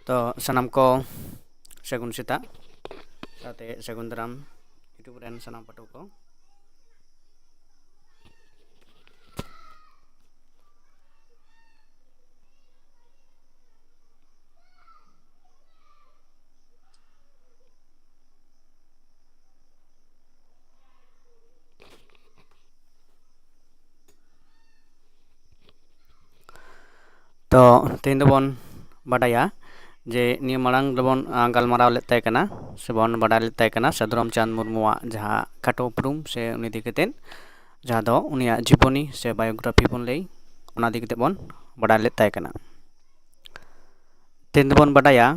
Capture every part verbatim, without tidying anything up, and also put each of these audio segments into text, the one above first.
ᱛᱚ ᱥᱟᱱᱟᱢ ᱠᱚ ᱥᱟᱹᱜᱩᱱ ᱥᱮᱛᱟᱜ, ᱥᱟᱶᱛᱮ ᱥᱟᱹᱜᱩᱱ ᱫᱟᱨᱟᱢ YouTube ᱨᱮᱱ ᱥᱟᱱᱟᱢ ᱯᱟᱹᱴᱷᱩᱣᱟᱹ ᱠᱚ᱾ ᱛᱚ ᱛᱮᱦᱮᱧ ᱫᱚᱵᱚᱱ ᱵᱟᱰᱟᱭᱟ ᱡᱮ ᱱᱤᱭᱟᱹ ᱢᱟᱲᱟᱝ ᱨᱮᱵᱚᱱ, ᱟ, ᱜᱟᱞᱢᱟᱨᱟᱣ ᱞᱮᱫ ᱛᱟᱦᱮᱸ ᱠᱟᱱᱟ ᱥᱮᱵᱚᱱ ᱵᱟᱰᱟᱭ ᱞᱮᱫ ᱛᱟᱦᱮᱸ ᱠᱟᱱᱟ ᱥᱟᱹᱫᱷᱩ ᱨᱟᱢᱪᱟᱸᱫᱽ ᱢᱩᱨᱢᱩᱣᱟᱜ ᱡᱟᱦᱟᱸ ᱠᱷᱟᱴᱚ ᱩᱯᱨᱩᱢ ᱥᱮ ᱩᱱᱤ ᱤᱫᱤ ᱠᱟᱛᱮᱫ, ᱡᱟᱦᱟᱸ ᱫᱚ ᱩᱱᱤᱭᱟᱜ ᱡᱤᱵᱚᱱᱤ ᱥᱮ biography ᱵᱚᱱ ᱞᱟᱹᱭ, ᱚᱱᱟ ᱤᱫᱤ ᱠᱟᱛᱮᱫ ᱵᱚᱱ ᱵᱟᱰᱟᱭ ᱞᱮᱫ ᱛᱟᱦᱮᱸ ᱠᱟᱱᱟ᱾ ᱛᱮᱦᱮᱧ ᱫᱚᱵᱚᱱ ᱵᱟᱰᱟᱭᱟ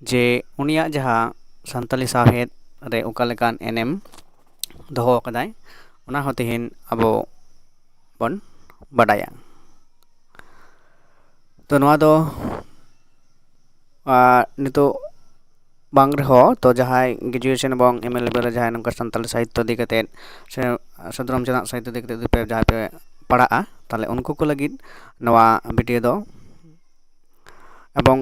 ᱡᱮ ᱩᱱᱤᱭᱟᱜ ᱡᱟᱦᱟᱸ ᱥᱟᱱᱛᱟᱞᱤ ᱥᱟᱶᱦᱮᱫ ᱨᱮ ᱚᱠᱟ ᱞᱮᱠᱟᱱ ᱮᱱᱮᱢ ᱫᱚᱦᱚ ᱟᱠᱟᱫᱟᱭ, ᱚᱱᱟ ᱦᱚᱸ ᱛᱮᱦᱮᱧ ᱟᱵᱚ ᱵᱚᱱ ᱵᱟᱰᱟᱭᱟ᱾ ᱛᱚ ᱱᱚᱣᱟ ᱫᱚ, ᱟ, ᱱᱤᱛᱚᱜ ᱵᱟᱝ ᱨᱮᱦᱚᱸ, ᱛᱚ ᱡᱟᱦᱟᱸᱭ graduation ᱮᱵᱚᱝ MA level ᱨᱮ ᱡᱟᱦᱟᱸᱭ ᱱᱚᱝᱠᱟ ᱥᱟᱱᱛᱟᱞᱤ ᱥᱟᱦᱤᱛᱛᱚ ᱤᱫᱤ ᱠᱟᱛᱮᱫ ᱥᱮ ᱥᱟᱹᱫᱷᱩ ᱨᱟᱢᱪᱟᱸᱫᱽ ᱥᱟᱦᱤᱛᱛᱚ ᱤᱫᱤ ᱠᱟᱛᱮᱫ ᱡᱩᱫᱤ ᱯᱮ ᱡᱟᱦᱟᱸᱭ ᱯᱮ ᱯᱟᱲᱦᱟᱜᱼᱟ, ᱛᱟᱦᱞᱮ ᱩᱱᱠᱩ ᱠᱚ ᱞᱟᱹᱜᱤᱫ ᱱᱚᱣᱟ video ᱫᱚ᱾ ᱮᱵᱚᱝ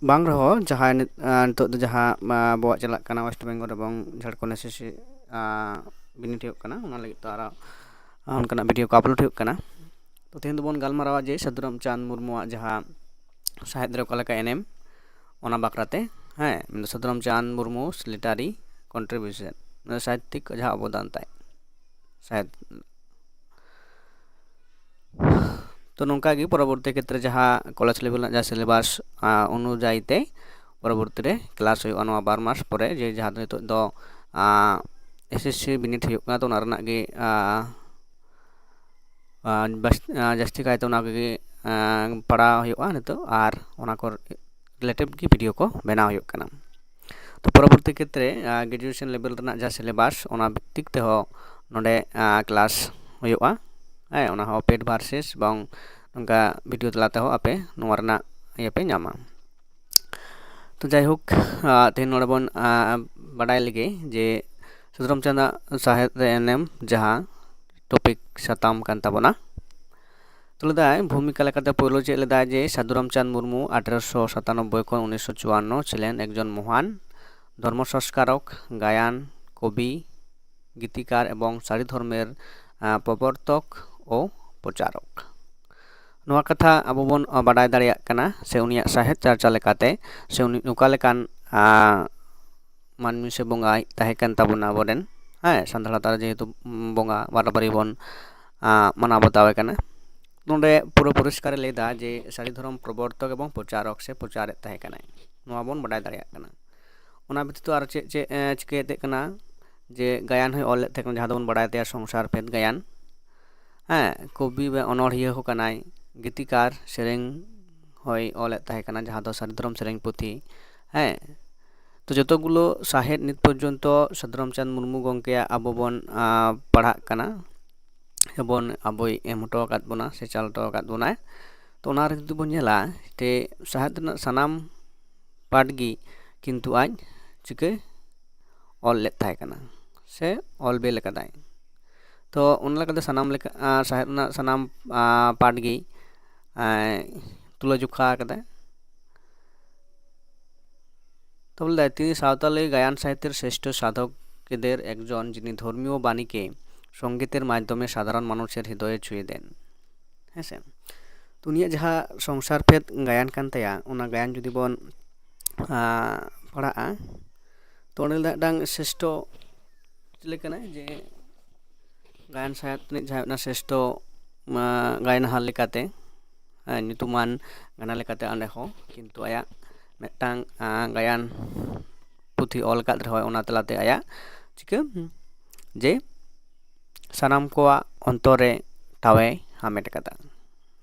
ᱵᱟᱝ ᱨᱮᱦᱚᱸ ᱡᱟᱦᱟᱸᱭ ᱱᱤᱛ-, ᱟ, ᱱᱤᱛᱚᱜ ᱫᱚ ᱡᱟᱦᱟᱸ, ᱟ, ᱟᱵᱚᱣᱟᱜ ᱪᱟᱞᱟᱜ ᱠᱟᱱᱟ West Bengal ᱮᱵᱚᱝ ᱡᱷᱟᱲᱠᱷᱚᱸᱰ SSC, ᱟ, ᱵᱤᱱᱤᱰ ᱦᱩᱭᱩᱜ ᱠᱟᱱᱟ, ᱚᱱᱟ ᱞᱟᱹᱜᱤᱫ ᱛᱮ ᱟᱨᱚ ᱚᱱᱠᱟᱱᱟᱜ video ᱠᱚ upload ᱦᱩᱭᱩᱜ ᱠᱟᱱᱟ᱾ ᱛᱚ ᱛᱮᱦᱮᱧ ᱫᱚᱵᱚᱱ ᱜᱟᱞᱢᱟᱨᱟᱣᱟ ᱡᱮ ᱥᱟᱹᱫᱷᱩ ᱨᱟᱢᱪᱟᱸᱫᱽ ᱢᱩᱨᱢᱩᱣᱟᱜ ᱡᱟᱦᱟᱸ ᱥᱟᱶᱦᱮᱫ ᱨᱮ ᱚᱠᱟ ᱞᱮᱠᱟ ᱮᱱᱮᱢ, ᱚᱱᱟ ᱵᱟᱠᱷᱨᱟ ᱛᱮ, ᱦᱮᱸ, ᱢᱮᱱᱫᱚ ᱥᱟᱹᱫᱷᱩ ᱨᱟᱢᱪᱟᱸᱫᱽ ᱢᱩᱨᱢᱩ literary contribution, ᱢᱟᱱᱮ ᱥᱟᱦᱤᱛᱛᱤᱠ ᱡᱟᱦᱟᱸ ᱚᱵᱚᱫᱟᱱ ᱛᱟᱭ, ᱥᱟᱦᱮᱫ᱾ ᱛᱚ ᱱᱚᱝᱠᱟ ᱜᱮ ᱯᱚᱨᱚᱵᱚᱨᱛᱤ ᱠᱷᱮᱛᱨᱮ ᱡᱟᱦᱟᱸ college level ᱨᱮᱱᱟᱜ ᱡᱟᱦᱟᱸ syllabus, ᱟ, ᱚᱱᱩᱡᱟᱭᱤ ᱛᱮ ᱯᱚᱨᱚᱵᱚᱨᱛᱤ ᱨᱮ class ᱦᱩᱭᱩᱜᱼᱟ ᱱᱚᱣᱟ ᱵᱟᱨ ᱢᱟᱥ ᱯᱚᱨᱮ, ᱡᱮ ᱡᱟᱦᱟᱸ ᱫᱚ ᱱᱤᱛᱚᱜ ᱫᱚ, ᱟ, SSC ᱵᱤᱱᱤᱰ ᱦᱩᱭᱩᱜ ᱠᱟᱱᱟ, ᱛᱚ ᱚᱱᱟ ᱨᱮᱱᱟᱜ ᱜᱮ, ᱟ, ᱟ, ᱵᱟᱥ-, ᱟ, ᱡᱟᱹᱥᱛᱤ ᱠᱟᱭᱛᱮ ᱚᱱᱟ ᱠᱚᱜᱮ, ᱟ, ᱯᱟᱲᱦᱟᱣ ᱦᱩᱭᱩᱜᱼᱟ ᱱᱤᱛᱚᱜ, ᱟᱨ ᱚᱱᱟ ᱠᱚ relative ᱜᱮ video ᱠᱚ ᱵᱮᱱᱟᱣ ᱦᱩᱭᱩᱜ ᱠᱟᱱᱟ᱾ ᱛᱚ ᱯᱚᱨᱚᱵᱚᱨᱛᱤ ᱠᱷᱮᱛᱨᱮ, ᱟ, graduation level ᱨᱮᱱᱟᱜ ᱡᱟᱦᱟᱸ syllabus, ᱚᱱᱟ ᱵᱷᱤᱛᱛᱤᱠ ᱛᱮᱦᱚᱸ ᱱᱚᱰᱮ, ᱟ, class ᱦᱩᱭᱩᱜᱼᱟ᱾ ᱦᱮᱸ, ᱚᱱᱟ ᱦᱚᱸ paid versus ᱵᱟᱝ ᱱᱚᱝᱠᱟ video ᱛᱟᱞᱟ ᱛᱮᱦᱚᱸ ᱟᱯᱮ ᱱᱚᱣᱟ ᱨᱮᱱᱟᱜ ᱤᱭᱟᱹ ᱯᱮ ᱧᱟᱢᱟ᱾ ᱛᱚ ᱡᱟᱭᱦᱳᱠ, ᱟ, ᱛᱮᱦᱮᱧ ᱱᱚᱰᱮ ᱵᱚᱱ, ᱟ, ᱵᱟᱰᱟᱭ ᱞᱮᱜᱮ ᱡᱮ ᱥᱟᱹᱫᱷᱩ ᱨᱟᱢᱪᱟᱸᱫᱽ ᱥᱟᱶᱦᱮᱫ ᱨᱮ ᱮᱱᱮᱢ ᱡᱟᱦᱟᱸ topic ᱥᱟᱛᱟᱢ ᱠᱟᱱ ᱛᱟᱵᱚᱱᱟ᱾ ᱛᱚ ᱞᱮᱫᱟᱭ, ᱵᱷᱩᱢᱤᱠᱟ ᱞᱮᱠᱟᱛᱮ ᱯᱳᱭᱞᱳ ᱪᱮᱫ ᱞᱮᱫᱟᱭ ᱡᱮ ᱥᱟᱹᱫᱷᱩ ᱨᱟᱢᱪᱟᱸᱫᱽ ᱢᱩᱨᱢᱩ ᱟᱴᱷᱨᱚᱥᱚ ᱥᱟᱛᱟᱱᱚᱵᱵᱳᱭ ᱠᱷᱚᱱ ᱩᱱᱤᱥᱥᱚ ᱪᱩᱣᱟᱱᱱᱚ ᱪᱷᱤᱞᱮᱱ ᱮᱠᱡᱚᱱ ᱢᱚᱦᱟᱱ ᱫᱷᱚᱨᱢᱚ ᱥᱚᱝᱥᱠᱟᱨᱚᱠ, ᱜᱟᱭᱟᱱ, ᱠᱚᱵᱤ, ᱜᱤᱛᱤᱠᱟᱨ ᱮᱵᱚᱝ ᱥᱟᱹᱨᱤ ᱫᱷᱚᱨᱢᱮᱨ ᱟᱸ, ᱯᱨᱚᱵᱚᱨᱛᱚᱠ ᱳ ᱯᱨᱚᱪᱟᱨᱚᱠ᱾ ᱱᱚᱣᱟ ᱠᱟᱛᱷᱟ ᱟᱵᱚ ᱵᱚᱱ ᱟᱸ, ᱵᱟᱰᱟᱭ ᱫᱟᱲᱮᱭᱟᱜ ᱠᱟᱱᱟ, ᱥᱮ ᱩᱱᱤᱭᱟᱜ ᱥᱟᱦᱮᱫ ᱪᱟᱨᱪᱟ ᱞᱮᱠᱟᱛᱮ, ᱥᱮ ᱩᱱᱤ ᱚᱠᱟ ᱞᱮᱠᱟᱱ ᱟᱸ, ᱢᱟᱹᱱᱢᱤ ᱥᱮ ᱵᱚᱸᱜᱟᱭ ᱛᱟᱦᱮᱸ ᱠᱟᱱ ᱛᱟᱵᱚᱱᱟ ᱟᱵᱚᱨᱮᱱ, ᱦᱮᱸ, ᱥᱟᱱᱛᱟᱲ ᱛᱟᱞᱟ ᱨᱮ ᱡᱮᱦᱮᱛᱩ ᱵᱚᱸᱜᱟ ᱵᱟᱨᱟᱵᱟᱨᱤ ᱵᱚᱱ ᱟᱸ, ᱢᱟᱱᱟᱣ ᱵᱟᱛᱟᱣᱮ ᱠᱟᱱᱟ᱾ ᱱᱚᱰᱮ ᱯᱩᱨᱟᱹ ᱯᱚᱨᱤᱥᱠᱟᱨᱮ ᱞᱟᱹᱭ ᱮᱫᱟ ᱡᱮ ᱥᱟᱹᱨᱤ ᱫᱷᱚᱨᱚᱢ ᱯᱨᱚᱵᱚᱨᱛᱚᱠ ᱮᱵᱚᱝ ᱯᱨᱚᱪᱟᱨᱚᱠ ᱥᱮ ᱯᱨᱚᱪᱟᱨᱮᱫ ᱛᱟᱦᱮᱸ ᱠᱟᱱᱟᱭ, ᱱᱚᱣᱟ ᱵᱚᱱ ᱵᱟᱰᱟᱭ ᱫᱟᱲᱮᱭᱟᱜ ᱠᱟᱱᱟ᱾ ᱚᱱᱟ ᱵᱮᱛᱤᱛᱚ ᱟᱨ ᱪᱮᱫ ᱪᱮᱫ ᱮ, ᱪᱤᱠᱟᱹᱭᱮᱫ ᱠᱟᱱᱟ, ᱡᱮ ᱜᱟᱭᱟᱱ ᱦᱚᱸᱭ ᱚᱞ ᱞᱮᱫ ᱛᱟᱦᱮᱸ ᱠᱟᱱᱟ, ᱡᱟᱦᱟᱸ ᱫᱚᱵᱚᱱ ᱵᱟᱲᱟᱭ ᱛᱟᱭᱟ ᱥᱚᱝᱥᱟᱨ ᱯᱷᱮᱫ ᱜᱟᱭᱟᱱ᱾ ᱦᱮᱸ, ᱠᱚᱵᱤ ᱵᱟ ᱚᱱᱚᱬᱦᱤᱭᱟᱹ ᱦᱚᱸ ᱠᱟᱱᱟᱭ, ᱜᱤᱛᱤᱠᱟᱨ, ᱥᱮᱨᱮᱧ ᱦᱚᱸᱭ ᱚᱞᱮᱫ ᱛᱟᱦᱮᱸ ᱠᱟᱱᱟ, ᱡᱟᱦᱟᱸ ᱫᱚ ᱥᱟᱹᱨᱤ ᱫᱷᱚᱨᱚᱢ ᱥᱮᱨᱮᱧ ᱯᱩᱛᱷᱤ᱾ ᱦᱮᱸ, ᱛᱚ ᱡᱚᱛᱚᱜᱩᱞᱳ ᱥᱟᱦᱮᱫ ᱱᱤᱛ ᱯᱚᱨᱡᱚᱱᱛᱚ ᱥᱟᱹᱫᱷᱩ ᱨᱟᱢᱪᱟᱸᱫᱽ ᱢᱩᱨᱢᱩ ᱜᱚᱢᱠᱮᱭᱟᱜ ᱟᱵᱚ ᱵᱚᱱ ᱟᱸ, ᱯᱟᱲᱦᱟᱜ ᱠᱟᱱᱟ, ᱥᱮᱵᱚᱱ ᱟᱵᱚᱭ ᱮᱢ ᱦᱚᱴᱚ ᱟᱠᱟᱫ ᱵᱚᱱᱟ ᱥᱮ ᱪᱟᱞ ᱦᱚᱴᱚ ᱟᱠᱟᱫ ᱵᱚᱱᱟᱭ᱾ ᱛᱚ ᱚᱱᱟ ᱨᱮ ᱡᱩᱫᱤ ᱵᱚᱱ ᱧᱮᱞᱟ, ᱛᱮ ᱥᱟᱦᱮᱫ ᱨᱮᱱᱟᱜ ᱥᱟᱱᱟᱢ ᱯᱟᱴ ᱜᱮ ᱠᱤᱱᱛᱩ ᱟᱡ ᱪᱤᱠᱟᱹ ᱚᱞ ᱞᱮᱫ ᱛᱟᱦᱮᱸ ᱠᱟᱱᱟ ᱥᱮ ᱚᱞ ᱵᱮᱞ ᱟᱠᱟᱫᱟᱭ᱾ ᱛᱚ ᱚᱱᱟ ᱞᱮᱠᱟᱛᱮ ᱥᱟᱱᱟᱢ ᱞᱮᱠᱟ ᱟᱸ, ᱥᱟᱦᱮᱫ ᱨᱮᱱᱟᱜ ᱥᱟᱱᱟᱢ ᱟᱸ, ᱯᱟᱴ ᱜᱮ ᱟᱸ, ᱛᱩᱞᱟᱹᱡᱚᱠᱷᱟ ᱟᱠᱟᱫᱟᱭ᱾ তো বলতে তিনি সাঁওতালি গায়ন সাহিত্যের শ্রেষ্ঠ সাধকদের একজন, যিনি ধর্মীয় বাণীকে সঙ্গীতের মাধ্যমে সাধারণ মানুষের হৃদয়ে ছুঁয়ে দেন। ᱦᱮᱸ ᱥᱮ? ᱛᱚ ᱩᱱᱤᱭᱟᱜ ᱡᱟᱦᱟᱸ ᱥᱚᱝᱥᱟᱨ ᱯᱷᱮᱫ ᱜᱟᱭᱟᱱ ᱠᱟᱱ ᱛᱟᱭᱟ, ᱚᱱᱟ ᱜᱟᱭᱟᱱ ᱡᱩᱫᱤ ᱵᱚᱱ ᱟᱸ, ᱯᱟᱲᱦᱟᱜᱼᱟ, ᱛᱚ ᱚᱸᱰᱮ ᱫᱚ ᱢᱤᱫᱴᱟᱝ ᱥᱨᱮᱥᱴᱷᱚ ᱪᱤᱞᱤ ᱠᱟᱱᱟᱭ ᱡᱮ ᱜᱟᱭᱟᱱ ᱥᱟᱦᱮᱫ ᱨᱤᱱᱤᱡ ᱡᱟᱦᱟᱸᱭ ᱚᱱᱟ ᱥᱨᱮᱥᱴᱷᱚ ᱟᱸ, ᱜᱟᱭᱱᱟᱦᱟᱨ ᱞᱮᱠᱟᱛᱮ, ᱦᱮᱸ, ᱧᱩᱛᱩᱢᱟᱱ ᱜᱟᱭᱱᱟ ᱞᱮᱠᱟᱛᱮ ᱚᱸᱰᱮ ᱦᱚᱸ ᱠᱤᱱᱛᱩ ᱟᱭᱟᱜ ᱢᱤᱫᱴᱟᱝ ᱟᱸ, ᱜᱟᱭᱟᱱ ᱯᱩᱛᱷᱤ ᱚᱞ ᱟᱠᱟᱫ ᱨᱮᱦᱚᱸ ᱚᱱᱟ ᱛᱟᱞᱟᱛᱮ ᱟᱭᱟᱜ ᱪᱤᱠᱟᱹ ᱡᱮ ᱥᱟᱱᱟᱢ ᱠᱚᱣᱟᱜ ᱚᱱᱛᱚᱨ ᱨᱮ ᱴᱷᱟᱶᱮ ᱦᱟᱢᱮᱴ ᱟᱠᱟᱫᱟ᱾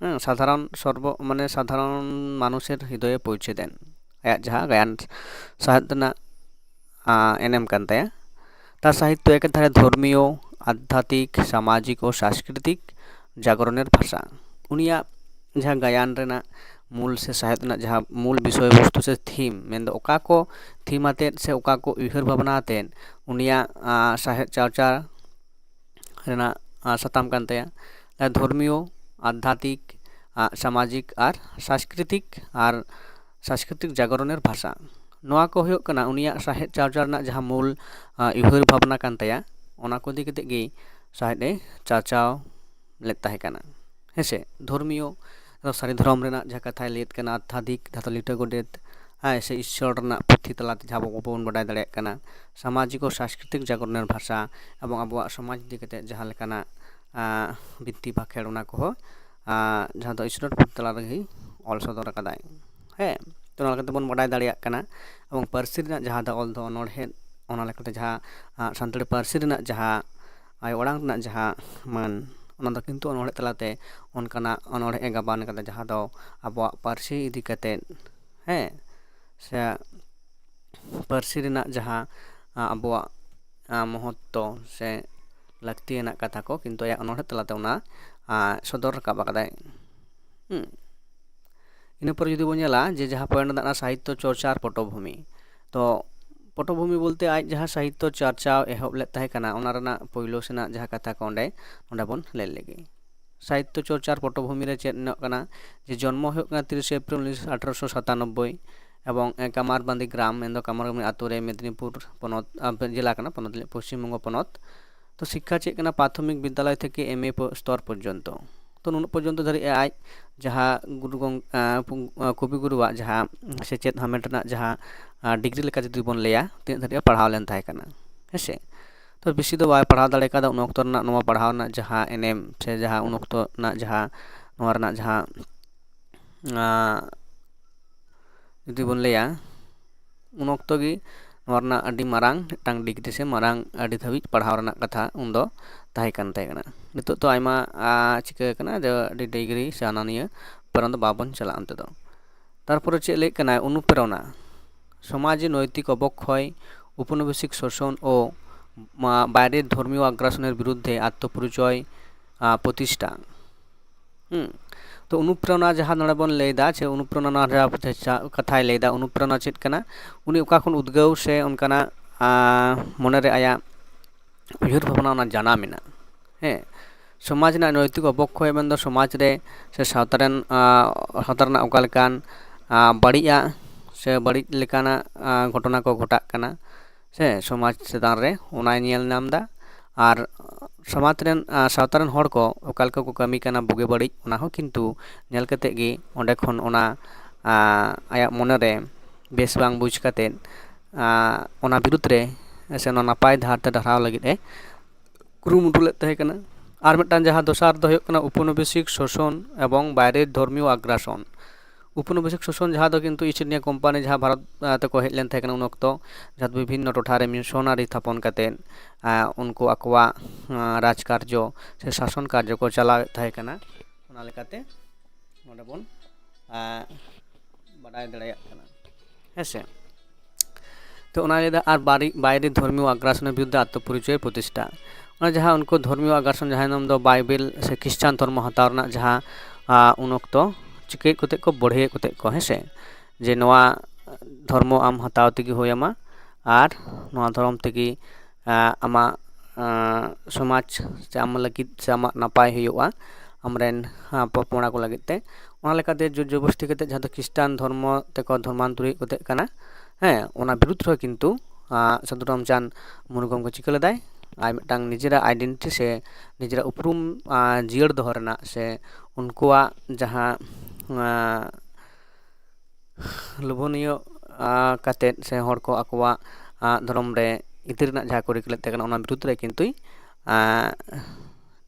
ᱦᱮᱸ, ᱥᱟᱫᱷᱟᱨᱚᱱ ᱥᱚᱨᱵᱚ ᱢᱟᱱᱮ ᱥᱟᱫᱷᱟᱨᱚᱱ ᱢᱟᱱᱩᱥᱮᱨ ᱦᱨᱤᱫᱚᱭᱮ ᱯᱳᱣᱪᱷᱮ ᱫᱮᱱ, ᱟᱭᱟᱜ ᱡᱟᱦᱟᱸ ᱜᱟᱭᱟᱱ ᱥᱟᱦᱮᱫ ᱨᱮᱱᱟᱜ ᱟᱸ, ᱮᱱᱮᱢ ᱠᱟᱱ ᱛᱟᱭᱟ᱾ তার সাহিত্য একেধারে ধর্মীয়, আধ্যাত্মিক, সামাজিক ও সাংস্কৃতিক জাগরণের ভাষা। ᱩᱱᱤᱭᱟᱜ ᱡᱟᱦᱟᱸ ᱜᱟᱭᱟᱱ ᱨᱮᱱᱟᱜ ᱢᱩᱞ ᱥᱮ ᱥᱟᱦᱮᱫ ᱨᱮᱱᱟᱜ ᱡᱟᱦᱟᱸ ᱢᱩᱞ ᱵᱤᱥᱚᱭ ᱵᱚᱥᱛᱩ ᱥᱮ ᱛᱷᱤᱢ, ᱢᱮᱱᱫᱚ ᱚᱠᱟ ᱠᱚ ᱛᱷᱤᱢ ᱟᱛᱮᱫ ᱥᱮ ᱚᱠᱟ ᱠᱚ ᱩᱭᱦᱟᱹᱨ ᱵᱷᱟᱵᱽᱱᱟ ᱟᱛᱮᱫ ᱩᱱᱤᱭᱟᱜ ᱟᱸ, ᱥᱟᱦᱮᱫ ᱪᱟᱨᱪᱟ ᱨᱮᱱᱟᱜ ᱟᱸ, ᱥᱟᱛᱟᱢ ᱠᱟᱱ ᱛᱟᱭᱟ᱾ ᱟᱨ ᱫᱷᱚᱨᱢᱤᱭᱚ ᱟᱫᱷᱭᱟᱛᱢᱤᱠ, ᱟ, ᱥᱟᱢᱟᱡᱤᱠ ᱟᱨ ᱥᱟᱝᱥᱠᱨᱤᱛᱤᱠ ᱟᱨ ᱥᱟᱝᱥᱠᱨᱤᱛᱤᱠ ᱡᱟᱜᱚᱨᱚᱱᱮᱨ ᱵᱷᱟᱥᱟ᱾ ᱱᱚᱣᱟ ᱠᱚ ᱦᱩᱭᱩᱜ ᱠᱟᱱᱟ ᱩᱱᱤᱭᱟᱜ ᱥᱟᱶᱦᱮᱫ ᱪᱟᱨᱪᱟᱣ ᱨᱮᱱᱟᱜ ᱡᱟᱦᱟᱸ ᱢᱩᱞ, ᱟ, ᱩᱭᱦᱟᱹᱨ ᱵᱷᱟᱵᱽᱱᱟ ᱠᱟᱱ ᱛᱟᱭᱟ᱾ ᱚᱱᱟ ᱠᱚ ᱤᱫᱤ ᱠᱟᱛᱮᱫ ᱜᱮ ᱥᱟᱶᱦᱮᱫ ᱮ ᱪᱟᱨᱪᱟᱣ ᱞᱮᱫ ᱛᱟᱦᱮᱸ ᱠᱟᱱᱟ᱾ ᱦᱮᱸᱥᱮ, ᱫᱷᱚᱨᱢᱤᱭᱚ, ᱥᱟᱹᱨᱤ ᱫᱷᱚᱨᱚᱢ ᱨᱮᱱᱟᱜ ᱡᱟᱦᱟᱸ ᱠᱟᱛᱷᱟᱭ ᱞᱟᱹᱭᱮᱫ ᱠᱟᱱᱟ, ᱟᱫᱷᱭᱟᱛᱢᱤᱠ, ᱫᱷᱟᱛᱚ ᱞᱤᱴᱟᱹ ᱜᱚᱰᱮᱛ, ᱦᱮᱸ, ᱥᱮ ᱤᱥᱥᱚᱨ ᱨᱮᱱᱟᱜ ᱯᱩᱛᱷᱤ ᱛᱟᱞᱟᱛᱮ ᱡᱟᱦᱟᱸ ᱟᱵᱚ ᱵᱚᱱ ᱵᱟᱰᱟᱭ ᱫᱟᱲᱮᱭᱟᱜ ᱠᱟᱱᱟ, ᱥᱟᱢᱟᱡᱤᱠ ᱚ ᱥᱟᱝᱥᱠᱨᱤᱛᱤᱠ ᱡᱟᱜᱚᱨᱚᱱᱮᱨ ᱵᱷᱟᱥᱟ, ᱮᱵᱚᱝ ᱟᱵᱚᱣᱟᱜ ᱥᱚᱢᱟᱡᱽ ᱤᱫᱤ ᱠᱟᱛᱮᱫ ᱡᱟᱦᱟᱸ ᱞᱮᱠᱟᱱᱟᱜ, ᱟ, ᱵᱤᱱᱛᱤ ᱵᱟᱠᱷᱮᱲ, ᱚᱱᱟ ᱠᱚᱦᱚᱸ, ᱟ, ᱡᱟᱦᱟᱸ ᱫᱚ ᱤᱥᱥᱚᱨ ᱯᱩᱛᱷᱤ ᱛᱟᱞᱟ ᱨᱮᱜᱮ ᱚᱞ ᱥᱚᱫᱚᱨ ᱟᱠᱟᱫᱟᱭ᱾ ᱦᱮᱸ, ᱛᱚ ᱚᱱᱟ ᱞᱮᱠᱟᱛᱮ ᱵᱚᱱ ᱵᱟᱰᱟᱭ ᱫᱟᱲᱮᱭᱟᱜ ᱠᱟᱱᱟ᱾ ᱮᱵᱚᱝ ᱯᱟᱹᱨᱥᱤ ᱨᱮᱱᱟᱜ ᱡᱟᱦᱟᱸ ᱫᱚ ᱚᱞ ᱫᱚ ᱚᱱᱚᱬᱦᱮ, ᱚᱱᱟ ᱞᱮᱠᱟᱛᱮ ᱡᱟᱦᱟᱸ, ᱟ, ᱥᱟᱱᱛᱟᱲᱤ ᱯᱟᱹᱨᱥᱤ ᱨᱮᱱᱟᱜ ᱡᱟᱦᱟᱸ ᱟᱭᱳ ᱟᱲᱟᱝ ᱨᱮᱱᱟᱜ ᱡᱟᱦᱟᱸ ᱢᱟᱹᱱ, ᱚᱱᱟ ᱫᱚ ᱠᱤᱱᱛᱩ ᱚᱱᱚᱬᱦᱮ ᱛᱟᱞᱟᱛᱮ ᱚᱱᱠᱟᱱᱟᱜ ᱚᱱᱚᱬᱦᱮ ᱜᱟᱵᱟᱱ ᱠᱟᱫᱟ, ᱡᱟᱦᱟᱸ ᱫᱚ ᱟᱵᱚᱣᱟᱜ ᱯᱟᱹᱨᱥᱤ ᱤᱫᱤ ᱠᱟᱛᱮᱫ, ᱦᱮᱸ, ᱥᱮ ᱯᱟᱹᱨᱥᱤ ᱨᱮᱱᱟᱜ ᱡᱟᱦᱟᱸ, ᱟ, ᱟᱵᱚᱣᱟᱜ, ᱟ, ᱢᱚᱦᱚᱛᱛᱚ ᱥᱮ ᱞᱟᱹᱠᱛᱤᱭᱟᱱᱟᱜ ᱠᱟᱛᱷᱟ ᱠᱚ ᱠᱤᱱᱛᱩ ᱟᱭᱟᱜ ᱚᱱᱚᱬᱦᱮ ᱛᱟᱞᱟᱛᱮ ᱚᱱᱟ, ᱟ, ᱥᱚᱫᱚᱨ ᱨᱟᱠᱟᱵ ᱟᱠᱟᱫᱟᱭ᱾ ᱦᱩᱸ᱾ ᱤᱱᱟᱹ ᱯᱚᱨᱮ ᱡᱩᱫᱤ ᱵᱚᱱ ᱧᱮᱞᱟ ᱡᱮ ᱡᱟᱦᱟᱸ point ᱫᱚ ᱠᱟᱱᱟ ᱥᱟᱦᱤᱛᱛᱚ ᱪᱚᱨᱪᱟ ᱟᱨ ᱯᱚᱴᱚᱵᱷᱩᱢᱤ, ᱛᱚ ᱯᱚᱴᱚᱵᱷᱩᱢᱤ ᱵᱚᱞᱛᱮ ᱟᱡ ᱡᱟᱦᱟᱸ ᱥᱟᱦᱤᱛᱛᱚ ᱪᱟᱨᱪᱟᱣ ᱮᱦᱚᱵ ᱞᱮᱫ ᱛᱟᱦᱮᱸ ᱠᱟᱱᱟ, ᱚᱱᱟ ᱨᱮᱱᱟᱜ ᱯᱳᱭᱞᱳ ᱥᱮᱱᱟᱜ ᱡᱟᱦᱟᱸ ᱠᱟᱛᱷᱟ ᱠᱚ ᱚᱸᱰᱮ, ᱚᱸᱰᱮ ᱵᱚᱱ ᱞᱟᱹᱭ ᱞᱮᱜᱮ᱾ ᱥᱟᱦᱤᱛᱛᱚ ᱪᱚᱨᱪᱟ ᱟᱨ ᱯᱚᱴᱚᱵᱷᱩᱢᱤ ᱨᱮ ᱪᱮᱫ ᱧᱮᱞᱚᱜ ᱠᱟᱱᱟ ᱡᱮ ᱡᱚᱱᱢᱚ ᱦᱩᱭᱩᱜ ᱠᱟᱱᱟ ᱛᱤᱨᱤᱥᱮ ᱮᱯᱨᱤᱞ ᱩᱱᱤᱥ ᱟᱴᱷᱨᱚᱥᱚ ᱥᱟᱛᱟᱱᱚᱵᱵᱳᱭ, ᱮᱵᱚᱝ, ᱮ, ᱠᱟᱢᱟᱨᱵᱟᱸᱫᱤ ᱜᱨᱟᱢ, ᱢᱮᱱᱫᱚ ᱠᱟᱢᱟᱨᱵᱟᱸᱫᱤ ᱟᱛᱳ ᱨᱮ, ᱢᱮᱫᱽᱱᱤᱯᱩᱨ ᱯᱚᱱᱚᱛ, ᱟ, ᱡᱮᱞᱟ ᱠᱟᱱᱟ, ᱯᱚᱱᱚᱛ, ᱯᱚᱥᱪᱤᱢ ᱵᱚᱝᱜᱚ ᱯᱚᱱᱚᱛ᱾ ᱛᱚ ᱥᱤᱠᱠᱷᱟ ᱪᱮᱫ ᱠᱟᱱᱟ? ᱯᱨᱟᱛᱷᱚᱢᱤᱠ ᱵᱤᱫᱽᱭᱟᱞᱚᱭ ᱛᱷᱮᱠᱮ ᱮᱢ ᱮ ᱯᱚ-, ᱥᱛᱚᱨ ᱯᱚᱨᱡᱚᱱᱛᱚ᱾ ᱛᱚ ᱱᱩᱱᱟᱹᱜ ᱯᱚᱨᱡᱚᱱᱛᱚ ᱫᱷᱟᱹᱨᱤᱡ ᱮ ᱟᱡ ᱡᱟᱦᱟᱸ ᱜᱩᱨᱩ ᱜᱚᱝ-, ᱟ, ᱯᱩᱝ-, ᱟ, ᱠᱚᱵᱤ ᱜᱩᱨᱩᱣᱟᱜ ᱡᱟᱦᱟᱸ ᱥᱮᱪᱮᱫ ᱦᱟᱢᱮᱴ ᱨᱮᱱᱟᱜ ᱡᱟᱦᱟᱸ, ᱟ, ᱰᱤᱜᱽᱨᱤ ᱞᱮᱠᱟ ᱡᱩᱫᱤ ᱵᱚᱱ ᱞᱟᱹᱭᱟ, ᱛᱤᱱᱟᱹᱜ ᱫᱷᱟᱹᱨᱤᱡ ᱮ ᱯᱟᱲᱦᱟᱣ ᱞᱮᱱ ᱛᱟᱦᱮᱸ ᱠᱟᱱᱟ, ᱦᱮᱸᱥᱮ᱾ ᱛᱚ ᱵᱮᱥᱤ ᱫᱚ ᱵᱟᱭ ᱯᱟᱲᱦᱟᱣ ᱫᱟᱲᱮ ᱠᱟᱣᱫᱟ᱾ ᱩᱱ ᱚᱠᱛᱚ ᱨᱮᱱᱟᱜ ᱱᱚᱣᱟ ᱯᱟᱲᱦᱟᱣ ᱨᱮᱱᱟᱜ ᱡᱟᱦᱟᱸ ᱮᱱᱮᱢ ᱥᱮ ᱡᱟᱦᱟᱸ ᱩᱱ ᱚᱠᱛᱚ ᱨᱮᱱᱟᱜ ᱡᱟᱦᱟᱸ, ᱱᱚᱣᱟ ᱨᱮᱱᱟᱜ ᱡᱟᱦᱟᱸ, ᱟ, ᱡᱩᱫᱤ ᱵᱚᱱ ᱞᱟᱹᱭᱟ, ᱩᱱ ᱚᱠᱛᱚ ᱜᱮ ᱱᱚᱣᱟ ᱨᱮᱱᱟᱜ ᱟᱹᱰᱤ ᱢᱟᱨᱟᱝ ᱢᱤᱫᱴᱟᱝ ᱰᱤᱜᱽᱨᱤ ᱥᱮ ᱢᱟᱨᱟᱝ ᱟᱹᱰᱤ ᱫᱷᱟᱹᱵᱤᱡ ᱯᱟᱲᱦᱟᱣ ᱨᱮᱱᱟᱜ ᱠᱟᱛᱷᱟ ᱩᱱᱫᱚ ᱛᱟᱦᱮᱸ ᱠᱟᱱ ᱛᱟᱦᱮᱸ ᱠᱟᱱᱟ᱾ ᱱᱤᱛᱚᱜ ᱫᱚ ᱟᱭᱢᱟ, ᱟ, ᱪᱤᱠᱟᱹ ᱠᱟᱱᱟ, ᱟᱫᱚ ᱟᱹᱰᱤ ᱰᱤᱜᱽᱨᱤ ᱥᱮ ᱦᱟᱱᱟ ᱱᱤᱭᱟᱹ ᱯᱟᱨᱚᱢ ᱫᱚ ᱵᱟᱵᱚᱱ ᱪᱟᱞᱟᱜᱼᱟ ᱚᱱᱛᱮ ᱫᱚ᱾ ᱛᱟᱨᱯᱚᱨᱮ ᱪᱮᱫ ᱞᱟᱹᱭᱮᱫ ᱠᱟᱱᱟᱭ? ᱚᱱᱩᱯᱨᱮᱨᱚᱱᱟ, ᱥᱚᱢᱟᱡᱽ ᱱᱳᱭᱛᱤᱠ ᱚᱵᱚᱠᱠᱷᱚᱭ, ᱩᱯᱚᱱᱤᱵᱮᱥᱤᱠ ᱥᱳᱥᱚᱱ ᱳ ᱢᱟ-, ᱵᱟᱭᱨᱮ ᱫᱷᱚᱨᱢᱤᱭᱚ ᱟᱜᱽᱨᱟᱥᱚᱱᱮᱨ ᱵᱤᱨᱩᱫᱽᱫᱷᱮ ᱟᱛᱢᱚ ᱯᱚᱨᱤᱪᱚᱭ, ᱟ, ᱯᱨᱚᱛᱤᱥᱴᱷᱟ᱾ ᱦᱩᱸ᱾ ᱛᱚ ᱚᱱᱩᱯᱨᱮᱨᱚᱱᱟ ᱡᱟᱦᱟᱸ ᱱᱚᱰᱮ ᱵᱚᱱ ᱞᱟᱹᱭᱫᱟ, ᱥᱮ ᱚᱱᱩᱯᱨᱮᱨᱚᱱᱟ ᱨᱮᱭᱟᱜ ᱠᱟᱛᱷᱟᱭ ᱞᱟᱹᱭᱫᱟ, ᱚᱱᱩᱯᱨᱮᱨᱚᱱᱟ ᱪᱮᱫ ᱠᱟᱱᱟ? ᱩᱱᱤ ᱚᱠᱟ ᱠᱷᱚᱱ ᱩᱫᱽᱜᱟᱹᱣ ᱥᱮ ᱚᱱᱠᱟᱱᱟᱜ, ᱟ, ᱢᱚᱱᱮᱨᱮ ᱟᱭᱟᱜ ᱩᱭᱦᱟᱹᱨ ᱵᱷᱟᱵᱽᱱᱟ ᱚᱱᱟ ᱡᱟᱱᱟᱢ ᱮᱱᱟ᱾ ᱦᱮᱸ, ᱥᱚᱢᱟᱡᱽ ᱨᱮᱱᱟᱜ ᱱᱳᱭᱛᱤᱠ ᱚᱵᱚᱠᱠᱷᱚᱭ ᱢᱮᱱᱫᱚ ᱥᱚᱢᱟᱡᱽ ᱨᱮ ᱥᱮ ᱥᱟᱶᱛᱟ ᱨᱮᱱ ᱥᱟᱶᱛᱟ ᱨᱮᱱᱟᱜ ᱚᱠᱟ ᱞᱮᱠᱟᱱ ᱵᱟᱹᱲᱤᱡᱟᱜ ᱥᱮ ᱵᱟᱹᱲᱤᱡ ᱞᱮᱠᱟᱱᱟᱜ ᱜᱷᱚᱴᱚᱱᱟ ᱠᱚ ᱜᱷᱚᱴᱟᱜ ᱠᱟᱱᱟ ᱥᱮ ᱥᱚᱢᱟᱡᱽ ᱪᱮᱛᱟᱱ ᱨᱮ, ᱚᱱᱟᱭ ᱧᱮᱞ ᱧᱟᱢ ᱮᱫᱟ᱾ ᱟᱨ ᱥᱚᱢᱟᱡᱽ ᱨᱮᱱ ᱥᱟᱶᱛᱟ ᱨᱮᱱ ᱦᱚᱲ ᱠᱚ ᱚᱠᱟ ᱞᱮᱠᱟ ᱠᱚ ᱠᱟᱹᱢᱤ ᱠᱟᱱᱟ ᱵᱩᱜᱤ ᱵᱟᱹᱲᱤᱡ, ᱚᱱᱟ ᱦᱚᱸ ᱠᱤᱱᱛᱩ ᱧᱮᱞ ᱠᱟᱛᱮ ᱜᱮ ᱚᱸᱰᱮ ᱠᱷᱚᱱ ᱚᱱᱟ ᱟᱭᱟᱜ ᱢᱚᱱᱮ ᱨᱮ ᱵᱮᱥ ᱵᱟᱝ ᱵᱩᱡᱽ ᱠᱟᱛᱮ ᱚᱱᱟ ᱵᱤᱨᱩᱫᱽ ᱨᱮ ᱥᱮ ᱚᱱᱟ ᱱᱟᱯᱟᱭ ᱰᱟᱦᱟᱨ ᱛᱮ ᱰᱟᱨᱦᱟᱣ ᱞᱟᱹᱜᱤᱫ ᱮ ᱠᱩᱨᱩᱢᱩᱴᱩ ᱞᱮᱫ ᱛᱟᱦᱮᱸ ᱠᱟᱱᱟ᱾ ᱟᱨ ᱢᱤᱫᱴᱟᱝ ᱡᱟᱦᱟᱸ ᱫᱚᱥᱟᱨ ᱫᱚ ᱦᱩᱭᱩᱜ ᱠᱟᱱᱟ ᱩᱯᱚᱱᱤᱵᱮᱥᱤᱠ ᱥᱳᱥᱚᱱ ᱮᱵᱚᱝ ᱵᱟᱭᱨᱮ ᱫᱷᱚᱨᱢᱤᱭᱚ ᱟᱜᱽᱨᱟᱥᱚᱱ᱾ ᱩᱯᱚᱱᱤᱵᱮᱥᱤᱠ ᱥᱳᱥᱚᱱ ᱡᱟᱦᱟᱸ ᱫᱚ ᱠᱤᱱᱛᱩ ᱤᱥᱴ ᱤᱱᱰᱤᱭᱟ ᱠᱳᱢᱯᱟᱱᱤ ᱡᱟᱦᱟᱸ ᱵᱷᱟᱨᱚᱛ ᱛᱮᱠᱚ ᱦᱮᱡ ᱞᱮᱱ ᱛᱟᱦᱮᱸ ᱠᱟᱱᱟ ᱩᱱ ᱚᱠᱛᱚ, ᱡᱟᱦᱟᱸ ᱫᱚ ᱵᱤᱵᱷᱤᱱᱱᱚ ᱴᱚᱴᱷᱟ ᱨᱮ ᱢᱤᱥᱚᱱᱟᱨᱤ ᱛᱷᱟᱯᱚᱱ ᱠᱟᱛᱮᱫ ᱩᱱᱠᱩ ᱟᱠᱚᱣᱟᱜ ᱨᱟᱡᱽ ᱠᱟᱨᱡᱚ ᱥᱮ ᱥᱟᱥᱚᱱ ᱠᱟᱨᱡᱚ ᱠᱚ ᱪᱟᱞᱟᱣᱮᱫ ᱛᱟᱦᱮᱸ ᱠᱟᱱᱟ᱾ ᱚᱱᱟ ᱞᱮᱠᱟᱛᱮ ᱱᱚᱰᱮ ᱵᱚᱱ ᱵᱟᱰᱟᱭ ᱫᱟᱲᱮᱭᱟᱜ ᱠᱟᱱᱟ, ᱦᱮᱸ ᱥᱮ᱾ ᱛᱚ ᱚᱱᱟ ᱞᱟᱹᱭᱫᱟ ᱟᱨ ᱵᱟᱭᱨᱮ ᱫᱷᱚᱨᱢᱤᱭᱚ ᱟᱜᱽᱨᱟᱥᱚᱱ ᱵᱤᱨᱩᱫᱽᱫᱷᱮ ᱟᱛᱢᱚᱯᱚᱨᱤᱪᱚᱭ ᱯᱨᱚᱛᱤᱥᱴᱷᱟ᱾ ᱚᱱᱟ ᱡᱟᱦᱟᱸ ᱩᱱᱠᱩ ᱫᱷᱚᱨᱢᱤᱭᱚ ᱟᱜᱽᱨᱟᱥᱚᱱ ᱡᱟᱦᱟᱸ ᱱᱚᱣᱟ ᱫᱚ ᱵᱟᱭᱵᱮᱞ ᱥᱮ ᱠᱷᱨᱤᱥᱴᱟᱱ ᱫᱷᱚᱨᱢᱚ ᱦᱟᱛᱟᱣ ᱨᱮᱱᱟᱜ ᱡᱟᱦᱟᱸ ᱩᱱ ᱚᱠᱛᱚ ᱪᱤᱠᱟᱹᱭᱮᱫ ᱠᱚᱛᱮ ᱠᱚ ᱵᱟᱹᱲᱦᱟᱹᱭᱮᱫ ᱠᱚᱛᱮ ᱠᱚ, ᱦᱮᱸ ᱥᱮ, ᱡᱮ ᱱᱚᱣᱟ ᱫᱷᱚᱨᱢᱚ ᱟᱢ ᱦᱟᱛᱟᱣ ᱛᱮᱜᱮ ᱦᱩᱭ ᱟᱢᱟ ᱟᱨ ᱱᱚᱣᱟ ᱫᱷᱚᱨᱚᱢ ᱛᱮᱜᱮ ᱟᱢᱟᱜ ᱥᱚᱢᱟᱡᱽ ᱥᱮ ᱟᱢ ᱞᱟᱹᱜᱤᱫ ᱥᱮ ᱟᱢᱟᱜ ᱱᱟᱯᱟᱭ ᱦᱩᱭᱩᱜᱼᱟ, ᱟᱢᱨᱮᱱ ᱯᱚᱯᱚᱲᱟ ᱠᱚ ᱞᱟᱹᱜᱤᱫ ᱛᱮ᱾ ᱚᱱᱟ ᱞᱮᱠᱟᱛᱮ ᱡᱳᱨ ᱡᱚᱵᱚᱥᱛᱤ ᱠᱟᱛᱮ ᱡᱟᱦᱟᱸ ᱫᱚ ᱠᱷᱨᱤᱥᱴᱟᱱ ᱫᱷᱚᱨᱢᱚ ᱛᱮᱠᱚ ᱫᱷᱚᱨᱢᱟᱱᱛᱚᱨᱤᱛ ᱠᱚᱛᱮ ᱠᱟᱱᱟ, ᱦᱮᱸ, ᱚᱱᱟ ᱵᱤᱨᱩᱫᱽ ᱨᱮᱦᱚᱸ ᱠᱤᱱᱛᱩ ᱥᱟᱹᱫᱷᱩ ᱨᱟᱢᱪᱟᱸᱫᱽ ᱢᱩᱨᱢᱩ ᱠᱚ ᱪᱤᱠᱟᱹ ᱞᱮᱫᱟᱭ? ᱟᱡ ᱢᱤᱫᱴᱟᱝ ᱱᱤᱡᱮᱨᱟᱜ ᱟᱭᱰᱮᱱᱴᱤᱴᱤ ᱥᱮ ᱱᱤᱡᱮᱨᱟᱜ ᱩᱯᱨᱩᱢ ᱡᱤᱭᱟᱹᱲ ᱫᱚᱦᱚ ᱨᱮᱱᱟᱜ ᱥᱮ ᱩᱱᱠᱩᱣᱟᱜ ᱡᱟᱦᱟᱸ ᱞᱳᱵᱷᱚᱱᱤᱭᱚ ᱠᱟᱛᱮᱫ ᱥᱮ ᱦᱚᱲ ᱠᱚ ᱟᱠᱚᱣᱟᱜ ᱫᱷᱚᱨᱚᱢ ᱨᱮ ᱤᱫᱤ ᱨᱮᱱᱟᱜ ᱡᱟᱦᱟᱸ ᱠᱚ ᱨᱤᱠᱟᱹ ᱞᱮᱫ ᱛᱟᱦᱮᱸ ᱠᱟᱱᱟ, ᱚᱱᱟ ᱵᱤᱨᱩᱫᱽ ᱨᱮ ᱠᱤᱱᱛᱩᱭ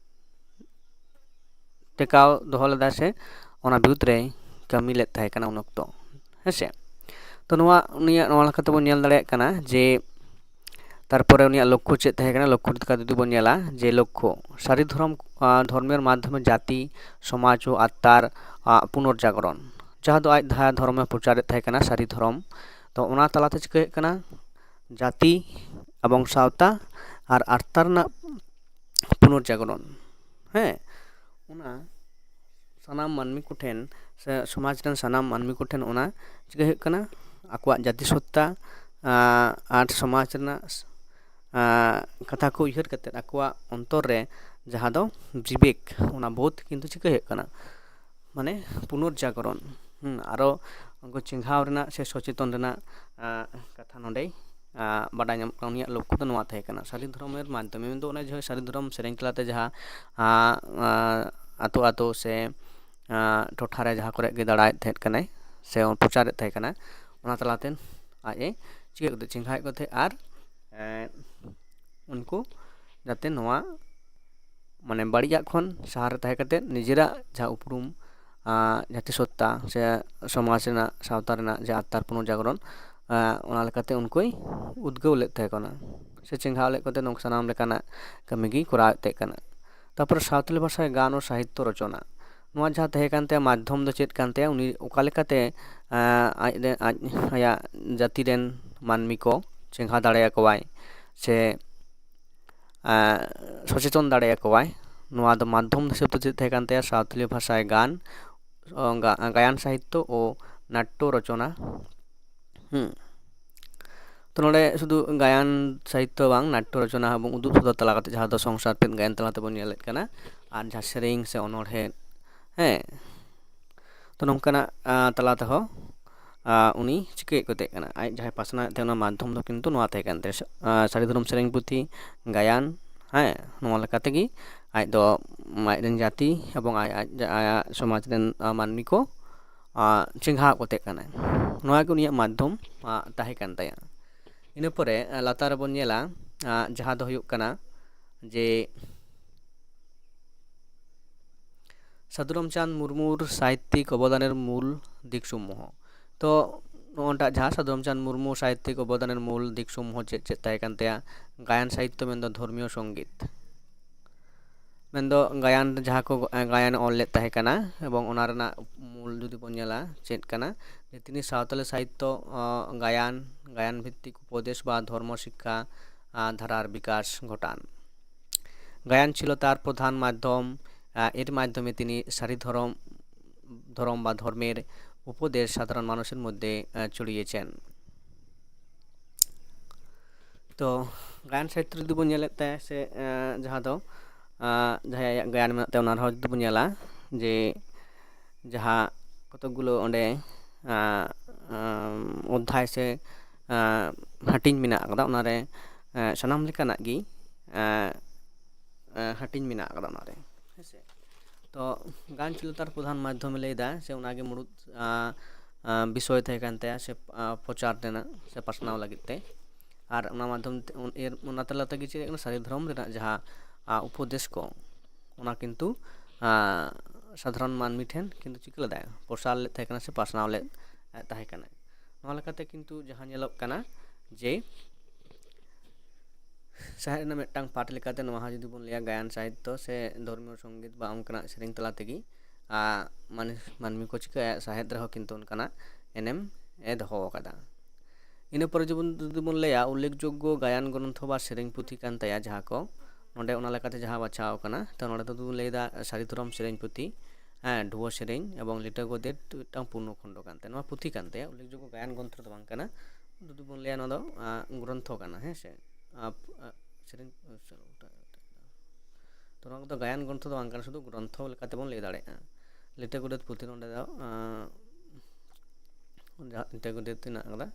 ᱴᱮᱠᱟᱣ ᱫᱚᱦᱚ ᱞᱮᱫᱟ ᱥᱮ ᱚᱱᱟ ᱵᱤᱨᱩᱫᱽ ᱨᱮᱭ ᱠᱟᱹᱢᱤ ᱞᱮᱫ ᱛᱟᱦᱮᱸ ᱠᱟᱱᱟ ᱩᱱ ᱚᱠᱛᱚ, ᱦᱮᱸ ᱥᱮ᱾ ᱛᱚ ᱱᱚᱣᱟ ᱩᱱᱤᱭᱟᱜ ᱱᱚᱣᱟ ᱞᱮᱠᱟ ᱛᱮᱵᱚᱱ ᱧᱮᱞ ᱫᱟᱲᱮᱭᱟᱜ ᱠᱟᱱᱟ ᱡᱮ ᱛᱟᱨᱯᱚᱨᱮ ᱩᱱᱤᱭᱟᱜ ᱞᱚᱠᱠᱷᱚ ᱪᱮᱫ ᱛᱟᱦᱮᱸ ᱠᱟᱱᱟ? ᱞᱚᱠᱠᱷᱚ ᱞᱮᱠᱟ ᱡᱩᱫᱤ ᱵᱚᱱ ᱧᱮᱞᱟ ᱡᱮ ᱞᱚᱠᱠᱷᱚ ᱥᱟᱹᱨᱤ ᱫᱷᱚᱨᱚᱢ, ᱫᱷᱚᱨᱢᱮᱨ ᱢᱟᱫᱽᱫᱷᱚᱢᱮ ᱡᱟᱹᱛᱤ, ᱥᱚᱢᱟᱡᱽ ᱳ ᱟᱛᱛᱟᱨ ᱯᱩᱱᱚᱨᱡᱟᱜᱚᱨᱚᱱ, ᱡᱟᱦᱟᱸ ᱫᱚ ᱟᱡ ᱫᱷᱟᱭᱟ ᱫᱷᱚᱨᱚᱢᱮ ᱯᱨᱚᱪᱟᱨᱮᱫ ᱛᱟᱦᱮᱸ ᱠᱟᱱᱟ, ᱥᱟᱹᱨᱤ ᱫᱷᱚᱨᱚᱢ᱾ ᱛᱚ ᱚᱱᱟ ᱛᱟᱞᱟᱛᱮ ᱪᱤᱠᱟᱹᱭᱮᱫ ᱠᱟᱱᱟ? ᱡᱟᱹᱛᱤ ᱮᱵᱚᱝ ᱥᱟᱶᱛᱟ ᱟᱨ ᱟᱛᱛᱟ ᱨᱮᱱᱟᱜ ᱯᱩᱱᱚᱨᱡᱟᱜᱚᱨᱚᱱ, ᱦᱮᱸ, ᱚᱱᱟ ᱥᱟᱱᱟᱢ ᱢᱟᱹᱱᱢᱤ ᱠᱚᱴᱷᱮᱱ ᱥᱮ ᱥᱚᱢᱟᱡᱽ ᱨᱮᱱ ᱥᱟᱱᱟᱢ ᱢᱟᱹᱱᱢᱤ ᱠᱚᱴᱷᱮᱱ ᱚᱱᱟ ᱪᱤᱠᱟᱹ ᱦᱩᱭᱩᱜ ᱠᱟᱱᱟ? ᱟᱠᱚᱣᱟᱜ ᱡᱟᱹᱛᱤ ᱥᱚᱛᱛᱟ ᱟᱨ ᱥᱚᱢᱟᱡᱽ ᱨᱮᱱᱟᱜ ᱠᱟᱛᱷᱟ ᱠᱚ ᱩᱭᱦᱟᱹᱨ ᱠᱟᱛᱮ ᱟᱠᱚᱣᱟᱜ ᱚᱱᱛᱚᱨ ᱨᱮ ᱡᱟᱦᱟᱸ ᱫᱚ ᱵᱤᱵᱮᱠ, ᱚᱱᱟ ᱵᱳᱫᱷ ᱠᱤᱱᱛᱩ ᱪᱤᱠᱟᱹ ᱦᱩᱭᱩᱜ ᱠᱟᱱᱟ, ᱢᱟᱱᱮ ᱯᱩᱱᱚᱨᱡᱟᱜᱚᱨᱚᱱ᱾ ᱦᱩᱸ, ᱟᱨᱚ ᱩᱱᱠᱩ ᱪᱮᱸᱜᱷᱟᱣ ᱨᱮᱱᱟᱜ ᱥᱮ ᱥᱚᱪᱮᱛᱚᱱ ᱨᱮᱱᱟᱜ ᱠᱟᱛᱷᱟ ᱱᱚᱰᱮ ᱵᱟᱰᱟᱭ ᱧᱟᱢᱚᱜ ᱠᱟᱱᱟ᱾ ᱩᱱᱤᱭᱟᱜ ᱞᱚᱠᱠᱷᱚ ᱫᱚ ᱱᱚᱣᱟ ᱛᱟᱦᱮᱸ ᱠᱟᱱᱟ, ᱥᱟᱹᱨᱤ ᱫᱷᱚᱨᱚᱢᱮᱨ ᱢᱟᱫᱽᱫᱷᱚᱢᱮ ᱢᱮᱱᱫᱚ ᱚᱱᱮ ᱡᱟᱦᱟᱸ ᱥᱟᱹᱨᱤ ᱫᱷᱚᱨᱚᱢ ᱥᱮᱨᱮᱧ ᱛᱟᱞᱟᱛᱮ ᱡᱟᱦᱟᱸ ᱟᱛᱳ ᱟᱛᱳ ᱥᱮ ᱴᱚᱴᱷᱟ ᱨᱮ ᱡᱟᱦᱟᱸ ᱠᱚᱨᱮ ᱜᱮ ᱫᱟᱬᱟᱭᱮᱫ ᱛᱟᱦᱮᱸᱫ ᱠᱟᱱᱟᱭ ᱥᱮ ᱯᱨᱚᱪᱟᱨᱮᱫ ᱛᱟᱦᱮᱸ ᱠᱟᱱᱟ, ᱚᱱᱟ ᱛᱟᱞᱟᱛᱮ ᱟᱡ ᱮ ᱪᱤᱠᱟᱹ ᱠᱟᱛᱮ ᱪᱮᱸᱜᱷᱟᱣᱮᱫ ᱠᱚ ᱛᱟᱦᱮᱸᱫ ᱟᱨ ᱩᱱᱠᱩ ᱡᱟᱛᱮ ᱱᱚᱣᱟ ᱢᱟᱱᱮ ᱵᱟᱹᱲᱤᱡᱟᱜ ᱠᱷᱚᱱ ᱥᱟᱦᱟ ᱨᱮ ᱛᱟᱦᱮᱸ ᱠᱟᱛᱮ ᱱᱤᱡᱮᱨᱟᱜ ᱡᱟᱦᱟᱸ ᱩᱯᱨᱩᱢ, ᱡᱟᱹᱛᱤ ᱥᱚᱛᱛᱟ ᱥᱮ ᱥᱚᱢᱟᱡᱽ ᱨᱮᱱᱟᱜ, ᱥᱟᱶᱛᱟ ᱨᱮᱱᱟᱜ ᱡᱟᱦᱟᱸ ᱟᱛᱛᱟᱨ ᱯᱩᱱᱚᱨᱡᱟᱜᱚᱨᱚᱱ, ᱚᱱᱟ ᱞᱮᱠᱟᱛᱮ ᱩᱱᱠᱩᱭ ᱩᱫᱽᱜᱟᱹᱣ ᱞᱮᱫ ᱛᱟᱦᱮᱸ ᱠᱟᱱᱟ ᱥᱮ ᱪᱮᱸᱜᱷᱟᱣ ᱞᱮᱫ ᱠᱚᱛᱮ ᱱᱚᱝᱠᱟ ᱥᱟᱱᱟᱢ ᱞᱮᱠᱟᱱᱟᱜ ᱠᱟᱹᱢᱤ ᱜᱮᱭ ᱠᱚᱨᱟᱣᱮᱫ ᱛᱟᱦᱮᱸ ᱠᱟᱱᱟ᱾ ᱛᱟᱨᱯᱚᱨᱮ ᱥᱟᱶᱛᱟᱞᱤ ᱵᱷᱟᱥᱟᱭ ᱜᱟᱱ ᱳ ᱥᱟᱦᱤᱛᱛᱚ ᱨᱚᱪᱚᱱᱟ, ᱱᱚᱣᱟ ᱡᱟᱦᱟᱸ ᱛᱟᱦᱮᱸ ᱠᱟᱱ ᱛᱟᱭᱟ ᱢᱟᱫᱽᱫᱷᱚᱢ ᱫᱚ ᱪᱮᱫ ᱠᱟᱱ ᱛᱟᱭᱟ, ᱩᱱᱤ ᱚᱠᱟ ᱞᱮᱠᱟᱛᱮ ᱟᱡ ᱨᱮᱱ ᱟᱡ ᱟᱭᱟᱜ ᱡᱟᱹᱛᱤ ᱨᱮᱱ ᱢᱟᱹᱱᱢᱤ ᱠᱚ ᱪᱮᱸᱜᱷᱟ ᱫᱟᱲᱮᱭᱟᱠᱚᱣᱟᱭ ᱥᱮ ᱥᱚᱪᱮᱛᱚᱱ ᱫᱟᱲᱮᱭᱟᱠᱚᱣᱟᱭ, ᱱᱚᱣᱟ ᱫᱚ ᱢᱟᱫᱽᱫᱷᱚᱢ ᱦᱤᱥᱟᱹᱵ ᱛᱮ ᱪᱮᱫ ᱛᱟᱦᱮᱸ ᱠᱟᱱ ᱛᱟᱭᱟ, ᱥᱟᱶᱛᱟᱞᱤ ᱵᱷᱟᱥᱟᱭ ᱜᱟᱱ, ᱜᱟᱭᱟᱱ ᱥᱟᱦᱤᱛᱛᱚ ᱳ ᱱᱟᱴᱴᱚ ᱨᱚᱪᱚᱱᱟ᱾ ᱦᱩᱸ᱾ ᱛᱚ ᱱᱚᱰᱮ ᱥᱩᱫᱷᱩ ᱜᱟᱭᱟᱱ ᱥᱟᱦᱤᱛᱛᱚ ᱵᱟᱝ, ᱱᱟᱴᱴᱚ ᱨᱚᱪᱚᱱᱟ ᱦᱚᱸᱵᱚᱱ ᱩᱫᱩᱜ ᱥᱚᱫᱚᱨ ᱛᱟᱞᱟ ᱠᱟᱛᱮ, ᱡᱟᱦᱟᱸ ᱫᱚ ᱥᱚᱝᱥᱟᱨ ᱯᱮᱫ ᱜᱟᱭᱟᱱ ᱛᱟᱞᱟ ᱛᱮᱵᱚᱱ ᱧᱮᱞᱮᱫ ᱠᱟᱱᱟ, ᱟᱨ ᱡᱟᱦᱟᱸ ᱥᱮᱨᱮᱧ ᱥᱮ ᱚᱱᱚᱬᱦᱮ, ᱦᱮᱸ, ᱛᱚ ᱱᱚᱝᱠᱟᱱᱟᱜ ᱛᱟᱞᱟ ᱛᱮᱦᱚᱸ ᱩᱱᱤ ᱪᱤᱠᱟᱹᱭᱮᱫ ᱠᱚ ᱛᱟᱦᱮᱸ ᱠᱟᱱᱟ, ᱟᱡ ᱡᱟᱦᱟᱸᱭ ᱯᱟᱥᱱᱟᱣᱮᱫ ᱛᱟᱦᱮᱸ ᱚᱱᱟ ᱢᱟᱫᱽᱫᱷᱚᱢ ᱫᱚ ᱠᱤᱱᱛᱩ ᱱᱚᱣᱟ ᱛᱟᱦᱮᱸ ᱠᱟᱱ ᱛᱟᱭᱟ, ᱥᱟᱹᱨᱤ ᱫᱷᱚᱨᱚᱢ ᱥᱮᱨᱮᱧ ᱯᱩᱛᱷᱤ, ᱜᱟᱭᱟᱱ, ᱦᱮᱸ, ᱱᱚᱣᱟ ᱞᱮᱠᱟ ᱛᱮᱜᱮ ᱟᱡ ᱫᱚ ᱟᱡ ᱨᱮᱱ ᱡᱟᱹᱛᱤ ᱮᱵᱚᱝ ᱟᱡ ᱟᱡ ᱟᱭᱟᱜ ᱥᱚᱢᱟᱡᱽ ᱨᱮᱱ ᱢᱟᱹᱱᱢᱤ ᱠᱚ ᱪᱮᱸᱜᱷᱟᱣ ᱠᱚ ᱛᱟᱦᱮᱸ ᱠᱟᱱᱟ᱾ ᱱᱚᱣᱟ ᱜᱮ ᱩᱱᱤᱭᱟᱜ ᱢᱟᱫᱽᱫᱷᱚᱢ ᱛᱟᱦᱮᱸ ᱠᱟᱱ ᱛᱟᱭᱟ᱾ ᱤᱱᱟᱹ ᱯᱚᱨᱮ ᱞᱟᱛᱟᱨ ᱨᱮᱵᱚᱱ ᱧᱮᱞᱟ, ᱡᱟᱦᱟᱸ ᱫᱚ ᱦᱩᱭᱩᱜ ᱠᱟᱱᱟ ᱡᱮ ᱥᱟᱹᱫᱷᱩ ᱨᱟᱢᱪᱟᱸᱫᱽ ᱢᱩᱨᱢᱩᱨ ᱥᱟᱦᱤᱛᱛᱤᱠ ᱚᱵᱚᱫᱟᱱᱮᱨ ᱢᱩᱞ ᱫᱤᱠ ᱥᱩᱢᱩᱦᱚ᱾ ᱛᱚ ᱱᱚᱜᱼᱚᱭᱴᱟᱜ ᱡᱟᱦᱟᱸ ᱥᱟᱹᱫᱷᱩ ᱨᱟᱢᱪᱟᱸᱫᱽ ᱢᱩᱨᱢᱩ ᱥᱟᱦᱤᱛᱛᱤᱠ ᱚᱵᱚᱫᱟᱱᱮᱨ ᱢᱩᱞ ᱫᱤᱠ ᱥᱩᱢᱩᱦᱚ ᱪᱮᱫ ᱪᱮᱫ ᱛᱟᱦᱮᱸ ᱠᱟᱱ ᱛᱟᱭᱟ? ᱜᱟᱭᱟᱱ ᱥᱟᱦᱤᱛᱛᱚ ᱢᱮᱱᱫᱚ ᱫᱷᱚᱨᱢᱤᱭᱚ ᱥᱚᱝᱜᱤᱛ, ᱢᱮᱱᱫᱚ ᱜᱟᱭᱟᱱ ᱡᱟᱦᱟᱸ ᱠᱚ ᱜᱟᱭᱟᱱ ᱚᱞ ᱞᱮᱫ ᱛᱟᱦᱮᱸ ᱠᱟᱱᱟ, ᱮᱵᱚᱝ ᱚᱱᱟ ᱨᱮᱱᱟᱜ ᱢᱩᱞ ᱡᱩᱫᱤ ᱵᱚᱱ ᱧᱮᱞᱟ ᱪᱮᱫ ᱠᱟᱱᱟ, ᱡᱮ ᱛᱤᱱᱤ ᱥᱟᱶᱛᱟᱞᱤ ᱥᱟᱦᱤᱛᱛᱚ, ᱜᱟᱭᱟᱱ, ᱜᱟᱭᱟᱱ ᱵᱷᱤᱛᱛᱤᱠ ᱩᱯᱚᱫᱮᱥ ᱵᱟ ᱫᱷᱚᱨᱢᱚ ᱥᱤᱠᱠᱷᱟ ᱫᱷᱟᱨᱟᱨ ᱵᱤᱠᱟᱥ ᱜᱷᱚᱴᱟᱱ᱾ ᱜᱟᱭᱟᱱ ᱪᱷᱤᱞᱚ ᱛᱟᱨ ᱯᱨᱚᱫᱷᱟᱱ ᱢᱟᱫᱽᱫᱷᱚᱢ, ᱮᱨ ᱢᱟᱫᱽᱫᱷᱚᱢᱮ ᱛᱤᱱᱤ ᱥᱟᱹᱨᱤ ᱫᱷᱚᱨᱚᱢ, ᱫᱷᱚᱨᱚᱢ ᱵᱟ ᱫᱷᱚᱨᱢᱮᱨ ᱩᱯᱚᱫᱮᱥ ᱥᱟᱫᱷᱟᱨᱚᱱ ᱢᱟᱱᱩᱥᱮᱨ ᱢᱚᱫᱽᱫᱷᱮ ᱪᱷᱩᱲᱤᱭᱮᱪᱮᱱ᱾ ᱛᱚ ᱜᱟᱭᱟᱱ ᱥᱟᱦᱤᱛᱛᱚ ᱡᱩᱫᱤ ᱵᱚᱱ ᱧᱮᱞᱮᱫ ᱛᱟᱭᱟ ᱥᱮ ᱮᱸ, ᱡᱟᱦᱟᱸ ᱫᱚ ᱮᱸ, ᱡᱟᱦᱟᱸᱭᱟᱜ ᱜᱟᱭᱟᱱ ᱢᱮᱱᱟᱜ ᱛᱟᱭᱟ, ᱚᱱᱟ ᱨᱮᱦᱚᱸ ᱡᱩᱫᱤ ᱵᱚᱱ ᱧᱮᱞᱟ ᱡᱮ ᱡᱟᱦᱟᱸ ᱠᱚᱛᱚᱠ ᱜᱩᱞᱳ ᱚᱸᱰᱮ ᱮᱸ, ᱮᱸ, ᱚᱫᱽᱫᱷᱟᱭ ᱥᱮ ᱮᱸ, ᱦᱟᱹᱴᱤᱧ ᱢᱮᱱᱟᱜ ᱟᱠᱟᱫᱟ, ᱚᱱᱟᱨᱮ ᱮᱸ, ᱥᱟᱱᱟᱢ ᱞᱮᱠᱟᱱᱟᱜ ᱜᱮ ᱮᱸ, ᱮᱸ, ᱦᱟᱹᱴᱤᱧ ᱢᱮᱱᱟᱜ ᱟᱠᱟᱫᱟ ᱚᱱᱟᱨᱮ, ᱦᱮᱸᱥᱮ᱾ ᱛᱚ ᱜᱟᱭᱟᱱ ᱪᱤᱞᱚᱛᱟᱨ ᱯᱨᱚᱫᱷᱟᱱ ᱢᱟᱫᱽᱫᱷᱚᱢᱮ ᱞᱟᱹᱭᱫᱟ ᱥᱮ ᱚᱱᱟᱜᱮ ᱢᱩᱲᱩᱫ ᱟᱸ, ᱟᱸ, ᱵᱤᱥᱚᱭ ᱛᱟᱦᱮᱸ ᱠᱟᱱ ᱛᱟᱭᱟ ᱥᱮ ᱟᱸ, ᱯᱨᱚᱪᱟᱨ ᱨᱮᱱᱟᱜ ᱥᱮ ᱯᱟᱥᱱᱟᱣ ᱞᱟᱹᱜᱤᱫ ᱛᱮ᱾ ᱟᱨ ᱚᱱᱟ ᱢᱟᱫᱽᱫᱷᱚᱢ ᱛᱮ, ᱚᱱ-, ᱮᱨ, ᱚᱱᱟ ᱛᱟᱞᱟ ᱛᱮᱜᱮ ᱪᱮᱫ ᱠᱟᱱᱟ, ᱥᱟᱹᱨᱤ ᱫᱷᱚᱨᱚᱢ ᱨᱮᱱᱟᱜ ᱡᱟᱦᱟᱸ ᱟᱸ, ᱩᱯᱚᱫᱮᱥ ᱠᱚ, ᱚᱱᱟ ᱠᱤᱱᱛᱩ ᱟᱸ, ᱥᱟᱫᱷᱟᱨᱚᱱ ᱢᱟᱹᱱᱢᱤ ᱴᱷᱮᱱ ᱠᱤᱱᱛᱩ ᱪᱤᱠᱟᱹ ᱞᱮᱫᱟᱭ, ᱯᱨᱚᱥᱟᱨ ᱞᱮᱫ ᱛᱟᱦᱮᱸ ᱠᱟᱱᱟ ᱥᱮ ᱯᱟᱥᱱᱟᱣ ᱞᱮᱫ ᱮ, ᱛᱟᱦᱮᱸ ᱠᱟᱱᱟᱭ᱾ ᱱᱚᱣᱟ ᱞᱮᱠᱟᱛᱮ ᱠᱤᱱᱛᱩ ᱡᱟᱦᱟᱸ ᱧᱮᱞᱚᱜ ᱠᱟᱱᱟ ᱡᱮ ᱥᱟᱶᱦᱮᱫ ᱨᱮᱱᱟᱜ ᱢᱤᱫᱴᱟᱝ ᱯᱟᱴ ᱞᱮᱠᱟᱛᱮ ᱱᱚᱣᱟ ᱦᱚᱸ ᱡᱩᱫᱤ ᱵᱚᱱ ᱞᱟᱹᱭᱟ, ᱜᱟᱭᱟᱱ ᱥᱟᱦᱤᱛᱛᱚ ᱥᱮ ᱫᱷᱚᱨᱢᱤᱭᱚ ᱥᱚᱝᱜᱤᱛ ᱵᱟ ᱚᱱᱠᱟᱱᱟᱜ ᱥᱮᱨᱮᱧ ᱛᱟᱞᱟ ᱛᱮᱜᱮ ᱟᱸ, ᱢᱟᱱ-, ᱢᱟᱹᱱᱢᱤ ᱠᱚ ᱪᱤᱠᱟᱹᱭᱟ, ᱥᱟᱶᱦᱮᱫ ᱨᱮᱦᱚᱸ ᱠᱤᱱᱛᱩ ᱚᱱᱠᱟᱱᱟᱜ ᱮᱱᱮᱢ ᱮ ᱫᱚᱦᱚ ᱟᱠᱟᱫᱟ᱾ ᱤᱱᱟᱹ ᱯᱚᱨᱮ ᱡᱩᱫᱤ ᱵᱚᱱ, ᱡᱩᱫᱤ ᱵᱚᱱ ᱞᱟᱹᱭᱟ, ᱩᱞᱞᱮᱠᱷᱡᱳᱜᱽᱜᱚ ᱜᱟᱭᱟᱱ ᱜᱨᱚᱱᱛᱷᱚ ᱵᱟ ᱥᱮᱨᱮᱧ ᱯᱩᱛᱷᱤ ᱠᱟᱱ ᱛᱟᱭᱟ ᱡᱟᱦᱟᱸ ᱠᱚ, ᱱᱚᱰᱮ ᱚᱱᱟ ᱞᱮᱠᱟᱛᱮ ᱡᱟᱦᱟᱸ ᱵᱟᱪᱷᱟᱣ ᱟᱠᱟᱱᱟ, ᱛᱚ ᱱᱚᱰᱮ ᱫᱚᱵᱚᱱ ᱞᱟᱹᱭᱫᱟ ᱥᱟᱹᱨᱤ ᱫᱷᱚᱨᱚᱢ ᱥᱮᱨᱮᱧ ᱯᱩᱛᱷᱤ, ᱦᱮᱸ, ᱰᱷᱩᱣᱟᱹ ᱥᱮᱨᱮᱧ ᱮᱵᱚᱝ ᱞᱤᱴᱟᱹ ᱜᱚᱫᱮᱛ ᱢᱤᱫᱴᱟᱝ ᱯᱩᱨᱱᱚ ᱠᱷᱚᱱᱰᱚ ᱠᱟᱱ ᱛᱟᱭᱟ᱾ ᱱᱚᱣᱟ ᱯᱩᱛᱷᱤ ᱠᱟᱱ ᱛᱟᱭᱟ, ᱩᱞᱞᱮᱠᱷᱡᱳᱜᱽᱜᱚ ᱜᱟᱭᱟᱱ ᱜᱨᱚᱱᱛᱷᱚ ᱫᱚ ᱵᱟᱝ ᱠᱟᱱᱟ, ᱡᱩᱫᱤ ᱵᱚᱱ ᱞᱟᱹᱭᱟ ᱱᱚᱣᱟ ᱫᱚ ᱟᱸ, ᱜᱨᱚᱱᱛᱷᱚ ᱠᱟᱱᱟ, ᱦᱮᱸ ᱥᱮ᱾ ᱟᱸ, ᱟᱸ, ᱥᱮᱨᱮᱧ, ᱛᱚ ᱱᱚᱣᱟ ᱠᱚᱫᱚ ᱜᱟᱭᱟᱱ ᱜᱨᱚᱱᱛᱷᱚ ᱫᱚ ᱵᱟᱝ ᱠᱟᱱᱟ, ᱥᱩᱫᱷᱩ ᱜᱨᱚᱱᱛᱷᱚ ᱞᱮᱠᱟᱛᱮᱵᱚᱱ ᱞᱟᱹᱭ ᱫᱟᱲᱮᱭᱟᱜᱼᱟ᱾ ᱞᱤᱴᱟᱹ ᱜᱚᱰᱮᱛ ᱯᱩᱛᱷᱤ ᱱᱚᱰᱮ ᱫᱚ ᱟᱸ, ᱡᱟᱦᱟᱸ ᱞᱤᱴᱟᱹ ᱜᱚᱰᱮᱛ ᱦᱮᱱᱟᱜ ᱟᱠᱟᱫᱟ᱾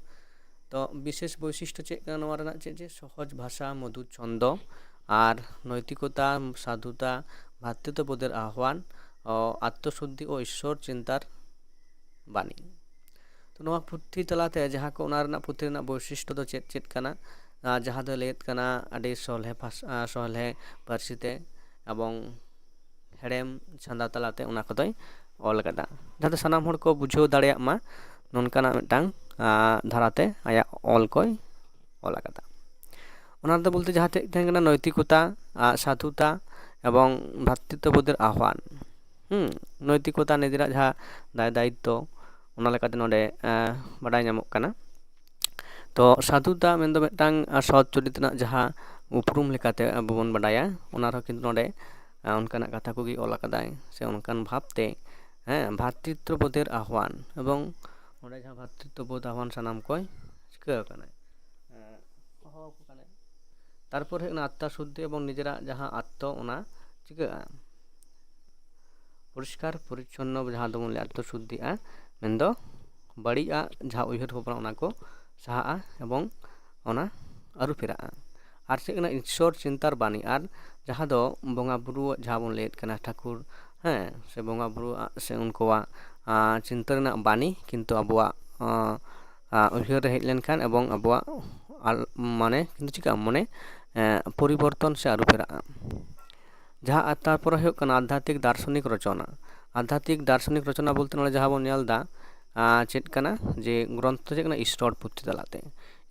ᱛᱚ ᱵᱤᱥᱮᱥ ᱵᱳᱭᱥᱤᱥᱴᱚ ᱪᱮᱫ ᱠᱟᱱᱟ ᱱᱚᱣᱟ ᱨᱮᱱᱟᱜ? ᱪᱮᱫ ᱡᱮ ᱥᱚᱦᱚᱡ ᱵᱷᱟᱥᱟ, ᱢᱚᱫᱷᱩᱨ ᱪᱷᱚᱱᱫᱚ ᱟᱨ ᱱᱳᱭᱛᱤᱠᱚᱛᱟ, ᱥᱟᱫᱷᱩᱛᱟ, ᱵᱷᱟᱛᱨᱤᱛᱵᱳᱫᱷᱮᱨ ᱟᱦᱣᱟᱱ, ᱚ, ᱟᱛᱢᱚᱥᱩᱫᱽᱫᱷᱤ ᱳ ᱤᱥᱥᱚᱨ ᱪᱤᱱᱛᱟᱨ ᱵᱟᱹᱱᱤᱡ᱾ ᱛᱚ ᱱᱚᱣᱟ ᱯᱩᱛᱷᱤ ᱛᱟᱞᱟᱛᱮ ᱡᱟᱦᱟᱸ ᱠᱚ ᱚᱱᱟ ᱨᱮᱱᱟᱜ ᱯᱩᱛᱷᱤ ᱨᱮᱱᱟᱜ ᱵᱳᱭᱥᱤᱥᱴᱚ ᱫᱚ ᱪᱮᱫ ᱪᱮᱫ ᱠᱟᱱᱟ? ᱟᱨ ᱡᱟᱦᱟᱸ ᱫᱚ ᱞᱟᱹᱭᱮᱫ ᱠᱟᱱᱟ ᱟᱹᱰᱤ ᱥᱚᱞᱦᱮ ᱵᱷᱟᱥ-, ᱟᱨ ᱥᱚᱞᱦᱮ ᱯᱟᱹᱨᱥᱤ ᱛᱮ ᱮᱵᱚᱝ ᱦᱮᱲᱮᱢ ᱪᱷᱟᱸᱫᱟ ᱛᱟᱞᱟᱛᱮ ᱚᱱᱟ ᱠᱚᱫᱚᱭ ᱚᱞ ᱟᱠᱟᱫᱟ, ᱡᱟᱦᱟᱸ ᱫᱚ ᱥᱟᱱᱟᱢ ᱦᱚᱲ ᱠᱚ ᱵᱩᱡᱷᱟᱹᱣ ᱫᱟᱲᱮᱭᱟᱜ ᱢᱟ, ᱱᱚᱝᱠᱟᱱᱟᱜ ᱢᱤᱫᱴᱟᱝ ᱟᱸ, ᱫᱷᱟᱨᱟᱛᱮ ᱟᱭᱟᱜ ᱚᱞ ᱠᱚᱭ ᱚᱞ ᱟᱠᱟᱫᱟ᱾ ᱚᱱᱟ ᱨᱮᱫᱚ ᱵᱚᱞᱛᱮ ᱡᱟᱦᱟᱸ ᱛᱮ ᱛᱟᱦᱮᱸ ᱠᱟᱱᱟ ᱱᱳᱭᱛᱤᱠᱚᱛᱟ, ᱟᱸ, ᱥᱟᱫᱷᱩᱛᱟ ᱮᱵᱚᱝ ᱵᱷᱨᱟᱛᱨᱤᱛᱵᱳᱫᱷᱮᱨ ᱟᱦᱣᱟᱱ᱾ ᱦᱩᱸ, ᱱᱳᱭᱛᱤᱠᱚᱛᱟ ᱱᱤᱡᱮᱨᱟᱜ ᱡᱟᱦᱟᱸ ᱫᱟᱭ ᱫᱟᱭᱤᱛᱛᱚ, ᱚᱱᱟ ᱞᱮᱠᱟᱛᱮ ᱱᱚᱰᱮ ᱟᱸ, ᱵᱟᱰᱟᱭ ᱧᱟᱢᱚᱜ ᱠᱟᱱᱟ᱾ ᱛᱚ ᱥᱟᱫᱷᱩᱛᱟ ᱢᱮᱱᱫᱚ ᱢᱤᱫᱴᱟᱝ ᱟᱸ, ᱥᱚᱛ ᱪᱚᱨᱤᱛ ᱨᱮᱱᱟᱜ ᱡᱟᱦᱟᱸ ᱩᱯᱨᱩᱢ ᱞᱮᱠᱟᱛᱮ ᱟᱵᱚ ᱵᱚᱱ ᱵᱟᱰᱟᱭᱟ, ᱚᱱᱟ ᱨᱮᱦᱚᱸ ᱠᱤᱱᱛᱩ ᱱᱚᱰᱮ ᱟᱸ, ᱚᱱᱠᱟᱱᱟᱜ ᱠᱟᱛᱷᱟ ᱠᱚᱜᱮ ᱚᱞ ᱟᱠᱟᱫᱟᱭ ᱥᱮ ᱚᱱᱠᱟᱱ ᱵᱷᱟᱵᱽᱛᱮ, ᱦᱮᱸ, ᱵᱷᱨᱟᱛᱨᱤᱛᱵᱳᱫᱷᱮᱨ ᱟᱦᱣᱟᱱ ᱮᱵᱚᱝ ᱚᱸᱰᱮ ᱡᱟᱦᱟᱸ ᱵᱷᱨᱟᱛᱨᱤᱛᱵᱳᱫᱷ ᱟᱦᱣᱟᱱ ᱥᱟᱱᱟᱢ ᱠᱚᱭ ᱪᱤᱠᱟᱹ ᱟᱠᱟᱱᱟᱭ, ᱮᱸ, ᱦᱚᱦᱚ ᱟᱠᱚ ᱠᱟᱱᱟ᱾ ᱛᱟᱨᱯᱚᱨ ᱦᱩᱭᱩᱜ ᱠᱟᱱᱟ ᱟᱛᱛᱟ ᱥᱩᱫᱽᱫᱷᱤ, ᱮᱵᱚᱝ ᱱᱤᱡᱮᱨᱟᱜ ᱡᱟᱦᱟᱸ ᱟᱛᱛᱚ ᱚᱱᱟ ᱪᱤᱠᱟᱹᱜᱼᱟ, ᱯᱚᱨᱤᱥᱠᱟᱨ ᱯᱚᱨᱤᱪᱷᱚᱱᱱᱚ ᱡᱟᱦᱟᱸ ᱫᱚᱵᱚᱱ ᱞᱟᱹᱭᱟ ᱟᱛᱛᱚ ᱥᱩᱫᱽᱫᱷᱤᱜᱼᱟ, ᱢᱮᱱᱫᱚ ᱵᱟᱹᱲᱤᱡᱟᱜ ᱡᱟᱦᱟᱸ ᱩᱭᱦᱟᱹᱨ ᱵᱷᱟᱵᱽᱱᱟ ᱚᱱᱟ ᱠᱚ ᱥᱟᱦᱟᱜᱼᱟ ᱮᱵᱚᱝ ᱚᱱᱟ ᱟᱹᱨᱩ ᱯᱷᱮᱨᱟᱜᱼᱟ᱾ ᱟᱨ ᱪᱮᱫ ᱠᱟᱱᱟ ᱤᱥᱥᱚᱨ ᱪᱤᱱᱛᱟᱨ ᱵᱟᱱᱤ, ᱟᱨ ᱡᱟᱦᱟᱸ ᱫᱚ ᱵᱚᱸᱜᱟ ᱵᱩᱨᱩᱣᱟᱜ ᱡᱟᱦᱟᱸ ᱵᱚᱱ ᱞᱟᱹᱭᱮᱫ ᱠᱟᱱᱟ ᱴᱷᱟᱹᱠᱩᱨ, ᱦᱮᱸ, ᱥᱮ ᱵᱚᱸᱜᱟ ᱵᱩᱨᱩᱣᱟᱜ ᱥᱮ ᱩᱱᱠᱩᱣᱟᱜ ᱟᱸ, ᱪᱤᱱᱛᱟᱹ ᱨᱮᱱᱟᱜ ᱵᱟᱱᱤ ᱠᱤᱱᱛᱩ ᱟᱵᱚᱣᱟᱜ ᱟᱸ, ᱟᱸ, ᱩᱭᱦᱟᱹᱨ ᱨᱮ ᱦᱮᱡ ᱞᱮᱱᱠᱷᱟᱱ ᱮᱵᱚᱝ ᱟᱵᱚᱣᱟᱜ ᱟᱞ- ᱢᱟᱱᱮ ᱠᱤᱱᱛᱩ ᱪᱤᱠᱟᱹᱜᱼᱟ, ᱢᱚᱱᱮ ᱮᱸ, ᱯᱚᱨᱤᱵᱚᱨᱛᱚᱱ ᱥᱮ ᱟᱹᱨᱩ ᱯᱷᱮᱨᱟᱜᱼᱟ᱾ ᱡᱟᱦᱟᱸ ᱟᱨ ᱛᱟᱨᱯᱚᱨᱮ ᱦᱩᱭᱩᱜ ᱠᱟᱱᱟ ᱟᱫᱷᱭᱟᱛᱢᱤᱠ ᱫᱟᱨᱥᱚᱱᱤᱠ ᱨᱚᱪᱚᱱᱟ᱾ ᱟᱫᱷᱭᱟᱛᱢᱤᱠ ᱫᱟᱨᱥᱚᱱᱤᱠ ᱨᱚᱪᱚᱱᱟ ᱵᱚᱞᱛᱮ ᱱᱚᱰᱮ ᱡᱟᱦᱟᱸ ᱵᱚᱱ ᱧᱮᱞ ᱮᱫᱟ, ᱟᱸ, ᱪᱮᱫ ᱠᱟᱱᱟ ᱡᱮ ᱜᱨᱚᱱᱛᱷᱚ ᱪᱮᱫ ᱠᱟᱱᱟ ᱤᱥᱨᱚᱲ ᱯᱩᱛᱷᱤ ᱛᱟᱞᱟᱛᱮ᱾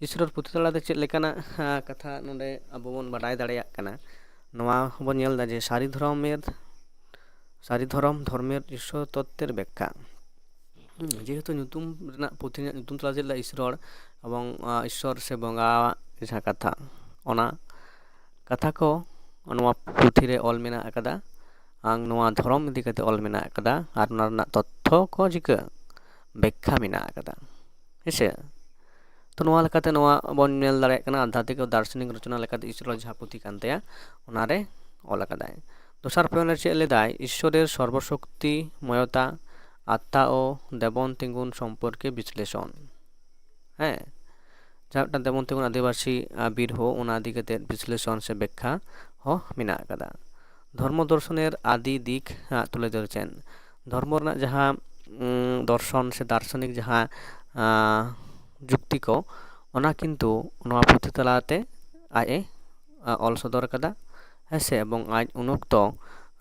ᱤᱥᱨᱚᱲ ᱯᱩᱛᱷᱤ ᱛᱟᱞᱟᱛᱮ ᱪᱮᱫ ᱞᱮᱠᱟᱱᱟᱜ ᱟᱸ, ᱠᱟᱛᱷᱟ ᱱᱚᱰᱮ ᱟᱵᱚ ᱵᱚᱱ ᱵᱟᱰᱟᱭ ᱫᱟᱲᱮᱭᱟᱜ ᱠᱟᱱᱟ, ᱱᱚᱣᱟ ᱦᱚᱸᱵᱚᱱ ᱧᱮᱞ ᱮᱫᱟ ᱡᱮ ᱥᱟᱹᱨᱤ ᱫᱷᱚᱨᱚᱢᱮᱨ ᱥᱟᱹᱨᱤ ᱫᱷᱚᱨᱚᱢ ᱫᱷᱚᱨᱢᱮᱨ ᱤᱥᱥᱚᱨ ᱛᱚᱛᱛᱮᱨ ᱵᱮᱠᱠᱷᱟ᱾ ᱦᱩᱸ, ᱡᱮᱦᱮᱛᱩ ᱧᱩᱛᱩᱢ ᱨᱮᱱᱟᱜ ᱯᱩᱛᱷᱤ ᱨᱮᱱᱟᱜ ᱧᱩᱛᱩᱢ ᱛᱟᱞᱟ ᱪᱮᱫ ᱞᱮᱠᱟ ᱤᱥᱨᱚᱲ ᱮᱵᱚᱝ ᱟᱸ, ᱤᱥᱥᱚᱨ ᱥᱮ ᱵᱚᱸᱜᱟᱣᱟᱜ ᱡᱟᱦᱟᱸ ᱠᱟᱛᱷᱟ, ᱚᱱᱟ ᱠᱟᱛᱷᱟ ᱠᱚ ᱱᱚᱣᱟ ᱯᱩᱛᱷᱤ ᱨᱮ ᱚᱞ ᱢᱮᱱᱟᱜ ᱟᱠᱟᱫᱟ᱾ ᱟᱨ ᱱᱚᱣᱟ ᱫᱷᱚᱨᱚᱢ ᱤᱫᱤ ᱠᱟᱛᱮ ᱚᱞ ᱢᱮᱱᱟᱜ ᱟᱠᱟᱫᱟ ᱟᱨ ᱚᱱᱟ ᱨᱮᱱᱟᱜ ᱛᱚᱛᱛᱷᱚ ᱠᱚ ᱪᱤᱠᱟᱹ ᱵᱮᱠᱠᱷᱟ ᱢᱮᱱᱟᱜ ᱟᱠᱟᱫᱟ, ᱦᱮᱸᱥᱮ᱾ ᱛᱚ ᱱᱚᱣᱟ ᱞᱮᱠᱟᱛᱮ ᱱᱚᱣᱟ ᱵᱚᱱ ᱧᱮᱞ ᱫᱟᱲᱮᱭᱟᱜ ᱠᱟᱱᱟ ᱟᱫᱷᱭᱟᱛᱢᱤᱠ ᱟᱨ ᱫᱟᱨᱥᱚᱱᱤᱠ ᱨᱚᱪᱚᱱᱟ ᱞᱮᱠᱟᱛᱮ ᱤᱥᱨᱚᱲ ᱡᱟᱦᱟᱸ ᱯᱩᱛᱷᱤ ᱠᱟᱱ ᱛᱟᱭᱟ, ᱚᱱᱟᱨᱮ ᱚᱞ ᱟᱠᱟᱫᱟᱭ᱾ ᱫᱚᱥᱟᱨ ᱯᱚᱭᱮᱱᱴ ᱨᱮ ᱪᱮᱫ ᱞᱟᱹᱭᱫᱟᱭ, ᱤᱥᱥᱚᱨᱮᱨ ᱥᱚᱨᱵᱚᱥᱚᱠᱛᱤ ᱢᱚᱭᱚᱛᱟ, ᱟᱛᱛᱟ ᱳ ᱫᱮᱵᱚᱱ ᱛᱤᱸᱜᱩᱱ ᱥᱚᱢᱯᱚᱨᱠᱮ ᱵᱤᱥᱞᱮᱥᱚᱱ᱾ ᱦᱮᱸ, ᱡᱟᱦᱟᱸ ᱢᱤᱫᱴᱟᱝ ᱫᱮᱵᱚᱱ ᱛᱤᱸᱜᱩᱱ ᱟᱹᱫᱤᱵᱟᱹᱥᱤ ᱟᱸ, ᱵᱤᱨᱦᱳ, ᱚᱱᱟ ᱤᱫᱤ ᱠᱟᱛᱮ ᱵᱤᱥᱞᱮᱥᱚᱱ ᱥᱮ ᱵᱮᱠᱠᱷᱟ ᱦᱚᱸ ᱢᱮᱱᱟᱜ ᱟᱠᱟᱫᱟ᱾ ᱫᱷᱚᱨᱢᱚ ᱫᱚᱨᱥᱚᱱᱮᱨ ᱟᱫᱤ ᱫᱤᱠ ᱟᱸ, ᱛᱩᱞᱮ ᱫᱷᱚᱨᱪᱮᱱ᱾ ᱫᱷᱚᱨᱢᱚ ᱨᱮᱱᱟᱜ ᱡᱟᱦᱟᱸ ᱩᱸ, ᱫᱚᱨᱥᱚᱱ ᱥᱮ ᱫᱟᱨᱥᱚᱱᱤᱠ ᱡᱟᱦᱟᱸ ᱟᱸ, ᱡᱩᱠᱛᱤ ᱠᱚ, ᱚᱱᱟ ᱠᱤᱱᱛᱩ ᱱᱚᱣᱟ ᱯᱩᱛᱷᱤ ᱛᱟᱞᱟᱛᱮ ᱟᱡ ᱮ ᱟᱸ, ᱚᱞ ᱥᱚᱫᱚᱨ ᱟᱠᱟᱫᱟ, ᱦᱮᱸ ᱥᱮ᱾ ᱮᱵᱚᱝ ᱟᱡ ᱩᱱ ᱚᱠᱛᱚ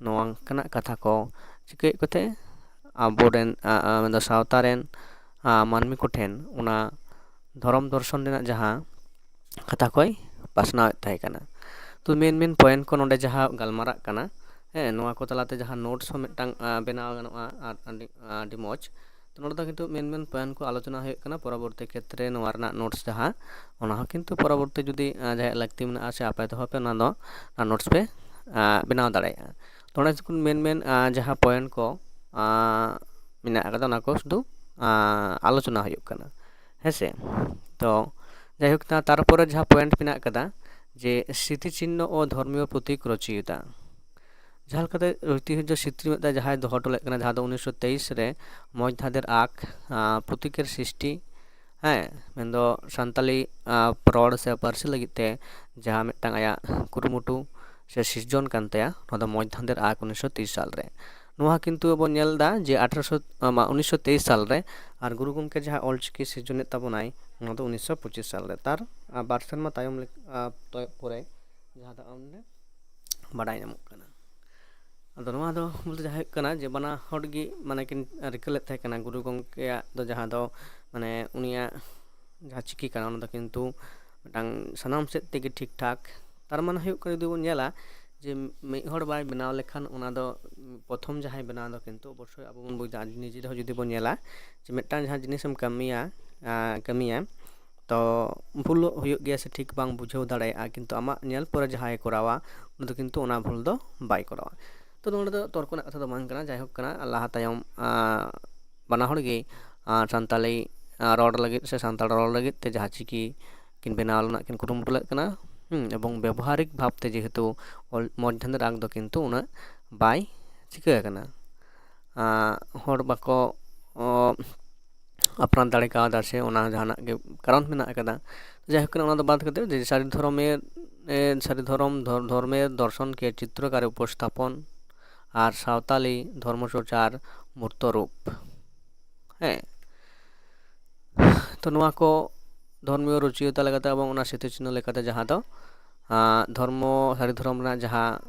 ᱱᱚᱣᱟ ᱞᱮᱠᱟᱱᱟᱜ ᱠᱟᱛᱷᱟ ᱠᱚ ᱪᱤᱠᱟᱹᱭᱮᱫ ᱠᱚ ᱛᱟᱦᱮᱸᱫ, ᱟᱵᱚᱨᱮᱱ ᱟᱸ, ᱟᱸ, ᱢᱮᱱᱫᱚ ᱥᱟᱶᱛᱟ ᱨᱮᱱ ᱟᱸ, ᱢᱟᱹᱱᱢᱤ ᱠᱚᱴᱷᱮᱱ ᱚᱱᱟ ᱫᱷᱚᱨᱚᱢ ᱫᱚᱨᱥᱚᱱ ᱨᱮᱱᱟᱜ ᱡᱟᱦᱟᱸ ᱠᱟᱛᱷᱟ ᱠᱚᱭ ᱯᱟᱥᱱᱟᱣᱮᱫ ᱛᱟᱦᱮᱸ ᱠᱟᱱᱟ᱾ ᱛᱚ ᱢᱮᱱ ᱢᱮᱱ ᱯᱚᱭᱮᱱᱴ ᱠᱚ ᱱᱚᱰᱮ ᱡᱟᱦᱟᱸ ᱜᱟᱞᱢᱟᱨᱟᱜ ᱠᱟᱱᱟ, ᱦᱮᱸ, ᱱᱚᱣᱟ ᱠᱚ ᱛᱟᱞᱟᱛᱮ ᱡᱟᱦᱟᱸ ᱱᱳᱴᱥ ᱦᱚᱸ ᱢᱤᱫᱴᱟᱝ ᱟᱸ, ᱵᱮᱱᱟᱣ ᱜᱟᱱᱚᱜᱼᱟ ᱟᱨ ᱟᱹᱰᱤ ᱟᱹᱰᱤ ᱢᱚᱡᱽ᱾ ᱛᱚ ᱱᱚᱰᱮ ᱫᱚ ᱠᱤᱱᱛᱩ ᱢᱮᱱ ᱢᱮᱱ ᱯᱚᱭᱮᱱᱴ ᱠᱚ ᱟᱞᱳᱪᱚᱱᱟ ᱦᱩᱭᱩᱜ ᱠᱟᱱᱟ᱾ ᱯᱚᱨᱚᱵᱚᱨᱛᱤ ᱠᱷᱮᱛᱨᱮ ᱱᱚᱣᱟ ᱨᱮᱱᱟᱜ ᱱᱳᱴᱥ ᱡᱟᱦᱟᱸ, ᱚᱱᱟ ᱦᱚᱸ ᱠᱤᱱᱛᱩ ᱯᱚᱨᱚᱵᱚᱨᱛᱤ ᱡᱩᱫᱤ ᱟᱸ, ᱡᱟᱦᱟᱸᱭᱟᱜ ᱞᱟᱹᱠᱛᱤ ᱢᱮᱱᱟᱜᱼᱟ ᱥᱮ ᱟᱯᱮ ᱫᱚᱦᱚ ᱯᱮ, ᱚᱱᱟ ᱫᱚ ᱚᱱᱟ ᱱᱳᱴᱥ ᱯᱮ ᱟᱸ, ᱵᱮᱱᱟᱣ ᱫᱟᱲᱮᱭᱟᱜᱼᱟ᱾ ᱛᱚ ᱚᱸᱰᱮ ᱡᱚᱠᱷᱚᱱ ᱢᱮᱱ ᱢᱮᱱ ᱟᱸ, ᱡᱟᱦᱟᱸ ᱯᱚᱭᱮᱱᱴ ᱠᱚ ᱟᱸ, ᱢᱮᱱᱟᱜ ᱟᱠᱟᱫᱟ, ᱚᱱᱟ ᱠᱚ ᱥᱩᱫᱷᱩ ᱟᱸ, ᱟᱞᱳᱪᱚᱱᱟ ᱦᱩᱭᱩᱜ ᱠᱟᱱᱟ, ᱦᱮᱸ ᱥᱮ᱾ ᱛᱚ ᱡᱟᱭᱦᱳᱠ, ᱛᱟ- ᱛᱟᱨᱯᱚᱨᱮ ᱡᱟᱦᱟᱸ ᱯᱚᱭᱮᱱᱴ ᱢᱮᱱᱟᱜ ᱟᱠᱟᱫᱟ, ᱡᱮ ᱥᱨᱤᱛᱤ ᱪᱤᱱᱦᱚ ᱳ ᱫᱷᱚᱨᱢᱤᱭᱚ ᱯᱨᱚᱛᱤᱠ ᱨᱚᱪᱤᱭᱚᱛᱟ᱾ ᱡᱟᱦᱟᱸ ᱞᱮᱠᱟᱛᱮ ᱳᱭᱛᱤᱦᱡᱚ ᱥᱨᱤᱛᱤ ᱢᱤᱫᱴᱟᱝ ᱡᱟᱦᱟᱸᱭ ᱫᱚᱦᱚ ᱦᱚᱴᱚ ᱞᱮᱫ ᱠᱟᱱᱟ, ᱡᱟᱦᱟᱸ ᱫᱚ ᱩᱱᱤᱥᱥᱚ ᱛᱮᱭᱤᱥ ᱨᱮ ᱢᱚᱸᱡᱽ ᱫᱷᱟᱸᱫᱮᱨ ᱟᱸᱠ, ᱟᱸ, ᱯᱨᱚᱛᱤᱠᱮᱨ ᱥᱨᱤᱥᱴᱤ, ᱦᱮᱸ, ᱢᱮᱱᱫᱚ ᱥᱟᱱᱛᱟᱞᱤ, ᱟᱸ, ᱨᱚᱲ ᱥᱮ ᱯᱟᱹᱨᱥᱤ ᱞᱟᱹᱜᱤᱫ ᱛᱮ ᱡᱟᱦᱟᱸ ᱢᱤᱫᱴᱟᱝ ᱟᱭᱟᱜ ᱠᱩᱨᱩᱢᱩᱴᱩ ᱥᱮ ᱥᱤᱨᱡᱚᱱ ᱠᱟᱱ ᱛᱟᱭᱟ, ᱱᱚᱣᱟ ᱫᱚ ᱢᱚᱸᱡᱽ ᱫᱷᱟᱸᱫᱮᱨ ᱟᱸᱠ ᱩᱱᱤᱥᱥᱚ ᱛᱮᱭᱤᱥ ᱥᱟᱞ ᱨᱮ᱾ ᱱᱚᱣᱟ ᱠᱤᱱᱛᱩ ᱵᱚᱱ ᱧᱮᱞ ᱮᱫᱟ ᱡᱮ ᱟᱴᱷᱨᱚᱥᱚ, ᱟᱸ, ᱢᱟ, ᱩᱱᱤᱥᱥᱚ ᱛᱮᱭᱤᱥ ᱥᱟᱞ ᱨᱮ, ᱟᱨ ᱜᱩᱨᱩ ᱜᱚᱢᱠᱮ ᱡᱟᱦᱟᱸ ᱚᱞᱪᱤᱠᱤ ᱥᱤᱨᱡᱚᱱᱮᱫ ᱛᱟᱵᱚᱱᱟᱭ, ᱱᱚᱣᱟ ᱫᱚ ᱩᱱᱤᱥᱥᱚ ᱯᱚᱸᱪᱤᱥ ᱥᱟᱞ ᱨᱮ᱾ ᱛᱟᱨ, ᱟᱸ, ᱵᱟᱨ ᱥᱮᱨᱢᱟ ᱛᱟᱭᱚᱢ ᱞᱮᱠ-, ᱟᱸ, ᱛᱚᱭᱚᱜ ᱯᱚᱨᱮ ᱡᱟᱦᱟᱸ ᱫᱚ ᱚᱸᱰᱮ ᱵᱟᱰᱟᱭ ᱧᱟᱢᱚᱜ ᱠᱟᱱᱟ᱾ ᱟᱫᱚ ᱱᱚᱣᱟ ᱫᱚ ᱵᱚᱞᱛᱮ ᱡᱟᱦᱟᱸ ᱦᱩᱭᱩᱜ ᱠᱟᱱᱟ ᱡᱮ ᱵᱟᱱᱟ ᱦᱚᱲ ᱜᱮ ᱢᱟᱱᱮ ᱠᱤᱱ ᱨᱤᱠᱟᱹ ᱞᱮᱫ ᱛᱟᱦᱮᱸ ᱠᱟᱱᱟ ᱜᱩᱨᱩ ᱜᱚᱢᱠᱮᱭᱟᱜ ᱫᱚ, ᱡᱟᱦᱟᱸ ᱫᱚ ᱢᱟᱱᱮ ᱩᱱᱤᱭᱟᱜ ᱡᱟᱦᱟᱸ ᱪᱤᱠᱤ ᱠᱟᱱᱟ, ᱚᱱᱟ ᱫᱚ ᱠᱤᱱᱛᱩ ᱢᱤᱫᱴᱟᱝ ᱥᱟᱱᱟᱢ ᱥᱮᱫ ᱛᱮᱜᱮ ᱴᱷᱤᱠ ᱴᱷᱟᱠ᱾ ᱛᱟᱨ ᱢᱟᱱᱮ ᱦᱩᱭᱩᱜ ᱠᱟᱱᱟ, ᱡᱩᱫᱤ ᱵᱚᱱ ᱧᱮᱞᱟ ᱡᱮ ᱢᱤᱫ ᱦᱚᱲ ᱵᱟᱭ ᱵᱮᱱᱟᱣ ᱞᱮᱠᱷᱟᱱ, ᱚᱱᱟ ᱫᱚ ᱯᱨᱚᱛᱷᱚᱢ ᱡᱟᱦᱟᱸᱭ ᱵᱮᱱᱟᱣ ᱫᱚ ᱠᱤᱱᱛᱩ ᱚᱵᱚᱥᱥᱳᱭ ᱟᱵᱚ ᱵᱚᱱ ᱵᱩᱡᱽ ᱮᱫᱟ, ᱱᱤᱡᱮ ᱨᱮᱦᱚᱸ ᱡᱩᱫᱤ ᱵᱚᱱ ᱧᱮᱞᱟ ᱡᱮ ᱢᱤᱫᱴᱟᱝ ᱡᱟᱦᱟᱸ ᱡᱤᱱᱤᱥᱮᱢ ᱠᱟᱹᱢᱤᱭᱟ, ᱟᱸ, ᱠᱟᱹᱢᱤᱭᱟ, ᱛᱚ ᱵᱷᱩᱞᱚᱜ ᱦᱩᱭᱩᱜ ᱜᱮᱭᱟ ᱥᱮ ᱴᱷᱤᱠ ᱵᱟᱝ ᱵᱩᱡᱷᱟᱹᱣ ᱫᱟᱲᱮᱭᱟᱜᱼᱟ, ᱠᱤᱱᱛᱩ ᱟᱢᱟᱜ ᱧᱮᱞ ᱯᱚᱨᱮ ᱡᱟᱦᱟᱸᱭ ᱠᱚᱨᱟᱣᱟ, ᱩᱱᱤ ᱫᱚ ᱠᱤᱱᱛᱩ ᱚᱱᱟ ᱵᱷᱩᱞ ᱫᱚ ᱵᱟᱭ ᱠᱚᱨᱟᱣᱟ᱾ ᱛᱚ ᱱᱚᱰᱮ ᱫᱚ ᱛᱚᱨᱠᱚ ᱨᱮᱱᱟᱜ ᱠᱟᱛᱷᱟ ᱫᱚ ᱵᱟᱝ ᱠᱟᱱᱟ᱾ ᱡᱟᱭᱦᱳᱠ ᱠᱟᱱᱟ, ᱞᱟᱦᱟ ᱛᱟᱭᱚᱢ, ᱟᱸ, ᱵᱟᱱᱟ ᱦᱚᱲ ᱜᱮ, ᱟᱸ, ᱥᱟᱱᱛᱟᱲᱤ, ᱟᱸ, ᱨᱚᱲ ᱞᱟᱹᱜᱤᱫ ᱥᱮ ᱥᱟᱱᱛᱟᱲ ᱨᱚᱲ ᱞᱟᱹᱜᱤᱫ ᱛᱮ ᱡᱟᱦᱟᱸ ᱪᱤᱠᱤ ᱠᱤᱱ ᱵᱮᱱᱟᱣ ᱨᱮᱱᱟᱜ ᱠᱤᱱ ᱠᱩᱨᱩᱢᱩᱴᱩ ᱞᱮᱫ ᱠᱟᱱᱟ᱾ ᱦᱩᱸ, ᱮᱵᱚᱝ ᱵᱮᱵᱚᱦᱟᱨᱤᱠ ᱵᱷᱟᱵᱽ ᱛᱮ ᱡᱮᱦᱮᱛᱩ ᱚᱞ, ᱢᱚᱸᱡᱽ ᱫᱷᱟᱸᱫᱮᱨ ᱟᱸᱠ ᱫᱚ ᱠᱤᱱᱛᱩ ᱩᱱᱟᱹᱜ ᱵᱟᱭ ᱪᱤᱠᱟᱹ ᱟᱠᱟᱱᱟ᱾ ᱟᱸ, ᱦᱚᱲ ᱵᱟᱠᱚ, ᱚ, ᱟᱯᱱᱟᱨ ᱫᱟᱲᱮ ᱠᱟᱣᱫᱟ ᱥᱮ ᱚᱱᱟ ᱡᱟᱦᱟᱱᱟᱜ ᱜᱮ ᱠᱟᱨᱚᱱ ᱢᱮᱱᱟᱜ ᱟᱠᱟᱫᱟ᱾ ᱡᱟᱭᱦᱳᱠ ᱠᱟᱱᱟ, ᱚᱱᱟ ᱫᱚ ᱵᱟᱫ ᱠᱟᱛᱮ ᱡᱮ ᱥᱟᱹᱨᱤ ᱫᱷᱚᱨᱚᱢᱮᱨ, ᱮ, ᱥᱟᱹᱨᱤ ᱫᱷᱚᱨᱚᱢ, ᱫᱷᱚᱨ-, ᱫᱷᱚᱨᱢᱮᱨ ᱫᱚᱨᱥᱚᱱ ᱠᱮ ᱪᱤᱛᱨᱚᱠᱟᱨᱮ ᱩᱯᱚᱥᱛᱷᱟᱯᱚᱱ ᱟᱨ ᱥᱟᱶᱛᱟᱞᱤ ᱫᱷᱚᱨᱢᱚ ᱪᱚᱨᱪᱟᱨ ᱢᱩᱨᱛᱚ ᱨᱩᱯ᱾ ᱦᱮᱸ᱾ ᱛᱚ ᱱᱚᱣᱟ ᱠᱚ ᱫᱷᱚᱨᱢᱤᱭᱚ ᱨᱩᱪᱤᱭᱚᱛᱟ ᱞᱮᱠᱟᱛᱮ ᱮᱵᱚᱝ ᱚᱱᱟ ᱥᱨᱤᱛᱤ ᱪᱤᱱᱦᱚ ᱞᱮᱠᱟᱛᱮ ᱡᱟᱦᱟᱸ ᱫᱚ, ᱟᱸ, ᱫᱷᱚᱨᱢᱚ, ᱥᱟᱹᱨᱤ ᱫᱷᱚᱨᱚᱢ ᱨᱮᱱᱟᱜ ᱡᱟᱦᱟᱸ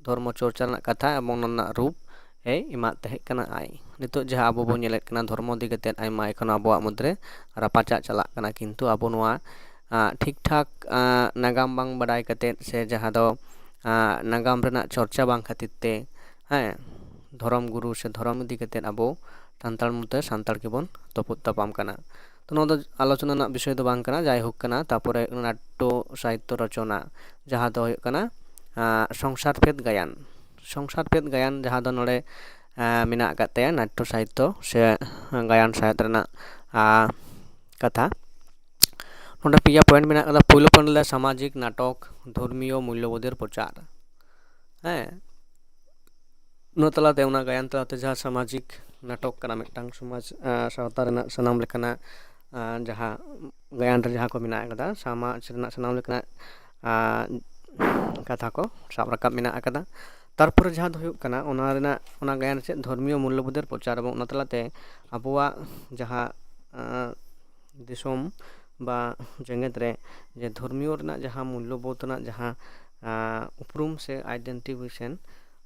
ᱫᱷᱚᱨᱢᱚ ᱪᱚᱨᱪᱟ ᱨᱮᱱᱟᱜ ᱠᱟᱛᱷᱟ ᱮᱵᱚᱝ ᱚᱱᱟ ᱨᱮᱱᱟᱜ ᱨᱩᱯ ᱮ ᱮᱢᱟᱫ ᱛᱟᱦᱮᱸ ᱠᱟᱱᱟ ᱟᱭ᱾ ᱱᱤᱛᱚᱜ ᱡᱟᱦᱟᱸ ᱟᱵᱚ ᱵᱚᱱ ᱧᱮᱞᱮᱫ ᱠᱟᱱᱟ, ᱫᱷᱚᱨᱢᱚ ᱤᱫᱤ ᱠᱟᱛᱮᱫ ᱟᱭᱢᱟ ᱮᱠᱷᱚᱱᱳ ᱟᱵᱚᱣᱟᱜ ᱢᱩᱫᱽᱨᱮ ᱨᱟᱯᱟᱪᱟᱜ ᱪᱟᱞᱟᱜ ᱠᱟᱱᱟ, ᱠᱤᱱᱛᱩ ᱟᱵᱚ ᱱᱚᱣᱟ, ᱟᱸ, ᱴᱷᱤᱠ ᱴᱷᱟᱠ, ᱟᱸ, ᱱᱟᱜᱟᱢ ᱵᱟᱝ ᱵᱟᱰᱟᱭ ᱠᱟᱛᱮᱫ ᱥᱮ ᱡᱟᱦᱟᱸ ᱫᱚ, ᱟᱸ, ᱱᱟᱜᱟᱢ ᱨᱮᱱᱟᱜ ᱪᱚᱨᱪᱟ ᱵᱟᱝ ᱠᱷᱟᱹᱛᱤᱨ ᱛᱮ, ᱦᱮᱸ, ᱫᱷᱚᱨᱚᱢ ᱜᱩᱨᱩ ᱥᱮ ᱫᱷᱚᱨᱚᱢ ᱤᱫᱤ ᱠᱟᱛᱮᱫ ᱟᱵᱚ ᱥᱟᱱᱛᱟᱲ ᱢᱚᱫᱽᱫᱷᱮ ᱥᱟᱱᱛᱟᱲ ᱜᱮᱵᱚᱱ ᱛᱩᱯᱩᱫ ᱛᱟᱯᱟᱢ ᱠᱟᱱᱟ᱾ ᱛᱚ ᱱᱚᱣᱟ ᱫᱚ ᱟᱞᱳᱪᱚᱱᱟ ᱨᱮᱱᱟᱜ ᱵᱤᱥᱚᱭ ᱫᱚ ᱵᱟᱝ ᱠᱟᱱᱟ, ᱡᱟᱭᱦᱳᱠ ᱠᱟᱱᱟ᱾ ᱛᱟᱯᱚᱨᱮ ᱱᱟᱴᱴᱚ ᱥᱟᱦᱤᱛᱛᱚ ᱨᱚᱪᱚᱱᱟ, ᱡᱟᱦᱟᱸ ᱫᱚ ᱦᱩᱭᱩᱜ ᱠᱟᱱᱟ, ᱟᱸ, ᱥᱚᱝᱥᱟᱨ ᱵᱷᱮᱫ ᱜᱟᱭᱟᱱ᱾ ᱥᱚᱝᱥᱟᱨ ᱵᱷᱮᱫ ᱜᱟᱭᱟᱱ ᱡᱟᱦᱟᱸ ᱫᱚ ᱱᱚᱰᱮ, ᱟᱸ, ᱢᱮᱱᱟᱜ ᱟᱠᱟᱫ ᱛᱟᱭᱟ ᱱᱟᱴᱴᱚ ᱥᱟᱦᱤᱛᱛᱚ ᱥᱮ ᱜᱟᱭᱟᱱ ᱥᱟᱦᱮᱫ ᱨᱮᱱᱟᱜ, ᱟᱸ, ᱠᱟᱛᱷᱟ᱾ ᱚᱸᱰᱮ ᱯᱮᱭᱟ ᱯᱚᱭᱮᱱᱴ ᱢᱮᱱᱟᱜ ᱟᱠᱟᱫᱟ᱾ ᱯᱳᱭᱞᱳ ᱯᱚᱭᱮᱱᱴ ᱞᱮ ᱥᱟᱢᱟᱡᱤᱠ ᱱᱟᱴᱚᱠ, ᱫᱷᱚᱨᱢᱤᱭᱚ ᱢᱩᱞᱞᱚᱵᱳᱫᱷᱮᱨ ᱯᱨᱚᱪᱟᱨ᱾ ᱦᱮᱸ, ᱚᱱᱟ ᱛᱟᱞᱟᱛᱮ ᱚᱱᱟ ᱜᱟᱭᱟᱱ ᱛᱟᱞᱟᱛᱮ ᱡᱟᱦᱟᱸ ᱥᱟᱢᱟᱡᱤᱠ ᱱᱟᱴᱚᱠ ᱠᱟᱱᱟ ᱢᱤᱫᱴᱟᱝ, ᱥᱚᱢᱟᱡᱽ ᱥᱟᱶᱛᱟ ᱨᱮᱱᱟᱜ ᱥᱟᱱᱟᱢ ᱞᱮᱠᱟᱱᱟᱜ ᱡᱟᱦᱟᱸ ᱜᱟᱭᱟᱱ ᱨᱮ ᱡᱟᱦᱟᱸ ᱠᱚ ᱢᱮᱱᱟᱜ ᱟᱠᱟᱫᱟ, ᱥᱚᱢᱟᱡᱽ ᱨᱮᱱᱟᱜ ᱥᱟᱱᱟᱢ ᱞᱮᱠᱟᱱᱟᱜ ᱠᱟᱛᱷᱟ ᱠᱚ ᱥᱟᱵ ᱨᱟᱠᱟᱵ ᱢᱮᱱᱟᱜ ᱟᱠᱟᱫᱟ᱾ ᱛᱟᱨᱯᱚᱨᱮ ᱡᱟᱦᱟᱸ ᱫᱚ ᱦᱩᱭᱩᱜ ᱠᱟᱱᱟ ᱚᱱᱟ ᱨᱮᱱᱟᱜ, ᱚᱱᱟ ᱜᱟᱭᱟᱱ ᱪᱮᱫ ᱫᱷᱚᱨᱢᱤᱭᱚ ᱢᱩᱞᱞᱚᱵᱳᱫᱷᱮᱨ ᱯᱨᱚᱪᱟᱨ, ᱮᱵᱚᱝ ᱚᱱᱟ ᱛᱟᱞᱟᱛᱮ ᱟᱵᱚᱣᱟᱜ ᱡᱟᱦᱟᱸ ᱫᱤᱥᱚᱢ ᱵᱟ ᱡᱮᱜᱮᱛ ᱨᱮ ᱡᱮ ᱫᱷᱚᱨᱢᱤᱭᱚ ᱨᱮᱱᱟᱜ ᱡᱟᱦᱟᱸ ᱢᱩᱞᱞᱚᱵᱳᱫᱷ ᱨᱮᱱᱟᱜ ᱡᱟᱦᱟᱸ ᱩᱯᱨᱩᱢ ᱥᱮ ᱟᱭᱰᱮᱱᱴᱤᱯᱷᱤᱠᱮᱥᱚᱱ,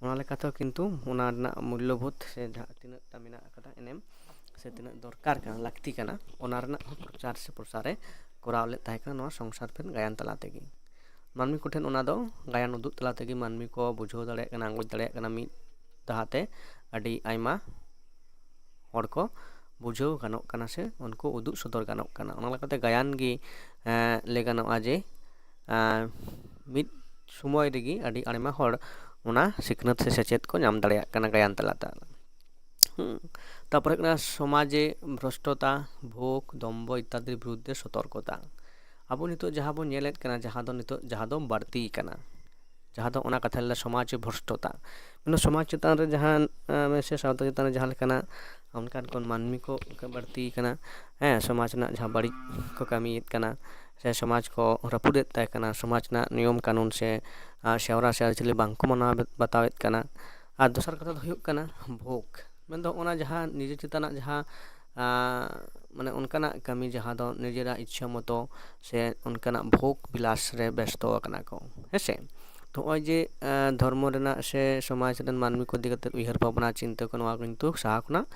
ᱚᱱᱟ ᱞᱮᱠᱟᱛᱮ ᱠᱤᱱᱛᱩ ᱚᱱᱟ ᱨᱮᱱᱟᱜ ᱢᱩᱞᱞᱚᱵᱳᱫᱷ ᱥᱮ ᱡᱟᱦᱟᱸ ᱛᱤᱱᱟᱹᱜᱴᱟ ᱢᱮᱱᱟᱜ ᱟᱠᱟᱫᱟ ᱮᱱᱮᱢ ᱥᱮ ᱛᱤᱱᱟᱹᱜ ᱫᱚᱨᱠᱟᱨ ᱠᱟᱱᱟ, ᱞᱟᱹᱠᱛᱤ ᱠᱟᱱᱟ, ᱚᱱᱟ ᱨᱮᱱᱟᱜ ᱦᱚᱸ ᱯᱨᱚᱪᱟᱨ ᱥᱮ ᱯᱨᱚᱥᱟᱨᱮ ᱠᱚᱨᱟᱣ ᱞᱮᱫ ᱛᱟᱦᱮᱸ ᱠᱟᱱᱟ ᱱᱚᱣᱟ ᱥᱚᱝᱥᱟᱨ ᱯᱷᱮᱫ ᱜᱟᱭᱟᱱ ᱛᱟᱞᱟ ᱛᱮᱜᱮ᱾ ᱢᱟᱹᱱᱢᱤ ᱠᱚᱴᱷᱮᱱ ᱚᱱᱟ ᱫᱚ ᱜᱟᱭᱟᱱ ᱩᱫᱩᱜ ᱛᱟᱞᱟ ᱛᱮᱜᱮ ᱢᱟᱹᱱᱢᱤ ᱠᱚ ᱵᱩᱡᱷᱟᱹᱣ ᱫᱟᱲᱮᱭᱟᱜ ᱠᱟᱱᱟ, ᱟᱸᱜᱚᱪ ᱫᱟᱲᱮᱭᱟᱜ ᱠᱟᱱᱟ ᱢᱤᱫ ᱫᱷᱟᱣᱛᱮ ᱟᱹᱰᱤ ᱟᱭᱢᱟ ᱦᱚᱲ ᱠᱚ ᱵᱩᱡᱷᱟᱹᱣ ᱜᱟᱱᱚᱜ ᱠᱟᱱᱟ ᱥᱮ ᱩᱱᱠᱩ ᱩᱫᱩᱜ ᱥᱚᱫᱚᱨ ᱜᱟᱱᱚᱜ ᱠᱟᱱᱟ᱾ ᱚᱱᱟ ᱞᱮᱠᱟᱛᱮ ᱜᱟᱭᱟᱱ ᱜᱮ ᱞᱟᱹᱭ ᱜᱟᱱᱚᱜᱼᱟ ᱡᱮ ᱢᱤᱫ ᱥᱚᱢᱚᱭ ᱨᱮᱜᱮ ᱟᱹᱰᱤ ᱟᱭᱢᱟ ᱦᱚᱲ ᱚᱱᱟ ᱥᱤᱠᱷᱱᱟᱹᱛ ᱥᱮ ᱥᱮᱪᱮᱫ ᱠᱚ ᱧᱟᱢ ᱫᱟᱲᱮᱭᱟᱜ ᱠᱟᱱᱟ ᱜᱟᱭᱟᱱ ᱛᱟᱞᱟᱛᱮ᱾ ᱛᱟᱨᱯᱚᱨᱮ ᱦᱩᱭᱩᱜ ᱠᱟᱱᱟ ᱥᱚᱢᱟᱡᱮ ᱵᱷᱨᱚᱥᱴᱚᱛᱟ, ᱵᱷᱳᱜᱽ, ᱫᱚᱢᱵᱚ ᱤᱛᱛᱟᱫᱤ ᱵᱤᱨᱩᱫᱽᱫᱷᱮ ᱥᱚᱛᱚᱨᱠᱚᱛᱟ᱾ ᱟᱵᱚ ᱱᱤᱛᱚᱜ ᱡᱟᱦᱟᱸ ᱵᱚᱱ ᱧᱮᱞᱮᱫ ᱠᱟᱱᱟ, ᱡᱟᱦᱟᱸ ᱫᱚ ᱱᱤᱛᱚᱜ ᱡᱟᱦᱟᱸ ᱫᱚ ᱵᱟᱹᱲᱛᱤ ᱠᱟᱱᱟ, ᱡᱟᱦᱟᱸ ᱫᱚ ᱚᱱᱟ ᱠᱟᱛᱷᱟ ᱞᱮᱠᱟ ᱥᱚᱢᱟᱡᱽ ᱵᱷᱨᱚᱥᱴᱚᱛᱟ, ᱢᱟᱱᱮ ᱥᱚᱢᱟᱡᱽ ᱪᱮᱛᱟᱱ ᱨᱮ ᱡᱟᱦᱟᱸ ᱥᱮ ᱥᱟᱶᱛᱟ ᱪᱮᱛᱟᱱ ᱨᱮ ᱡᱟᱦᱟᱸ ᱞᱮᱠᱟᱱᱟᱜ ᱚᱱᱠᱟᱱ ᱠᱚ ᱢᱟᱹᱱᱢᱤ ᱠᱚ ᱵᱟᱹᱲᱛᱤ ᱠᱟᱱᱟ᱾ ᱦᱮᱸ, ᱥᱚᱢᱟᱡᱽ ᱨᱮᱱᱟᱜ ᱡᱟᱦᱟᱸ ᱵᱟᱹᱲᱤᱡ ᱠᱚ ᱠᱟᱹᱢᱤᱭᱮᱫ ᱠᱟᱱᱟ ᱥᱮ ᱥᱚᱢᱟᱡᱽ ᱠᱚ ᱨᱟᱹᱯᱩᱫᱮᱫ ᱛᱟᱭ ᱠᱟᱱᱟ, ᱥᱚᱢᱟᱡᱽ ᱨᱮᱱᱟᱜ ᱱᱤᱭᱚᱢ ᱠᱟᱹᱱᱩᱱ ᱥᱮ ᱥᱮᱣᱨᱟ ᱥᱮ ᱟᱹᱨᱤᱪᱟᱹᱞᱤ ᱵᱟᱝ ᱠᱚ ᱢᱟᱱᱟᱣ ᱵᱟᱛᱟᱣᱮᱫ ᱠᱟᱱᱟ᱾ ᱟᱨ ᱫᱚᱥᱟᱨ ᱠᱟᱛᱷᱟ ᱫᱚ ᱦᱩᱭᱩᱜ ᱠᱟᱱᱟ ᱵᱷᱳᱜᱽ, ᱢᱮᱱᱫᱚ ᱚᱱᱟ ᱡᱟᱦᱟᱸ ᱱᱤᱡᱮ ᱪᱮᱛᱟᱱᱟᱜ ᱡᱟᱦᱟᱸ ᱢᱟᱱᱮ ᱚᱱᱠᱟᱱᱟᱜ ᱠᱟᱹᱢᱤ ᱡᱟᱦᱟᱸ ᱫᱚ ᱱᱤᱡᱮᱨᱟᱜ ᱤᱪᱪᱷᱟᱹ ᱢᱚᱛᱚ ᱥᱮ ᱚᱱᱠᱟᱱᱟᱜ ᱵᱷᱳᱜᱽ ᱵᱤᱞᱟᱥ ᱨᱮ ᱵᱮᱥᱛᱚ ᱟᱠᱟᱱᱟ ᱠᱚ, ᱦᱮᱸᱥᱮ᱾ ᱛᱚ ᱱᱚᱜᱼᱚᱭ ᱡᱮ ᱫᱷᱚᱨᱢᱚ ᱨᱮᱱᱟᱜ ᱥᱮ ᱥᱚᱢᱟᱡᱽ ᱨᱮᱱ ᱢᱟᱹᱱᱢᱤ ᱠᱚ ᱤᱫᱤ ᱠᱟᱛᱮ ᱩᱭᱦᱟᱹᱨ ᱵᱷᱟᱵᱽᱱᱟ ᱪᱤᱱᱛᱟᱹ ᱠᱚ, ᱱᱚᱣᱟ ᱠᱤᱱᱛᱩ ᱥᱟᱦᱟ ᱠᱷᱚᱱᱟᱜ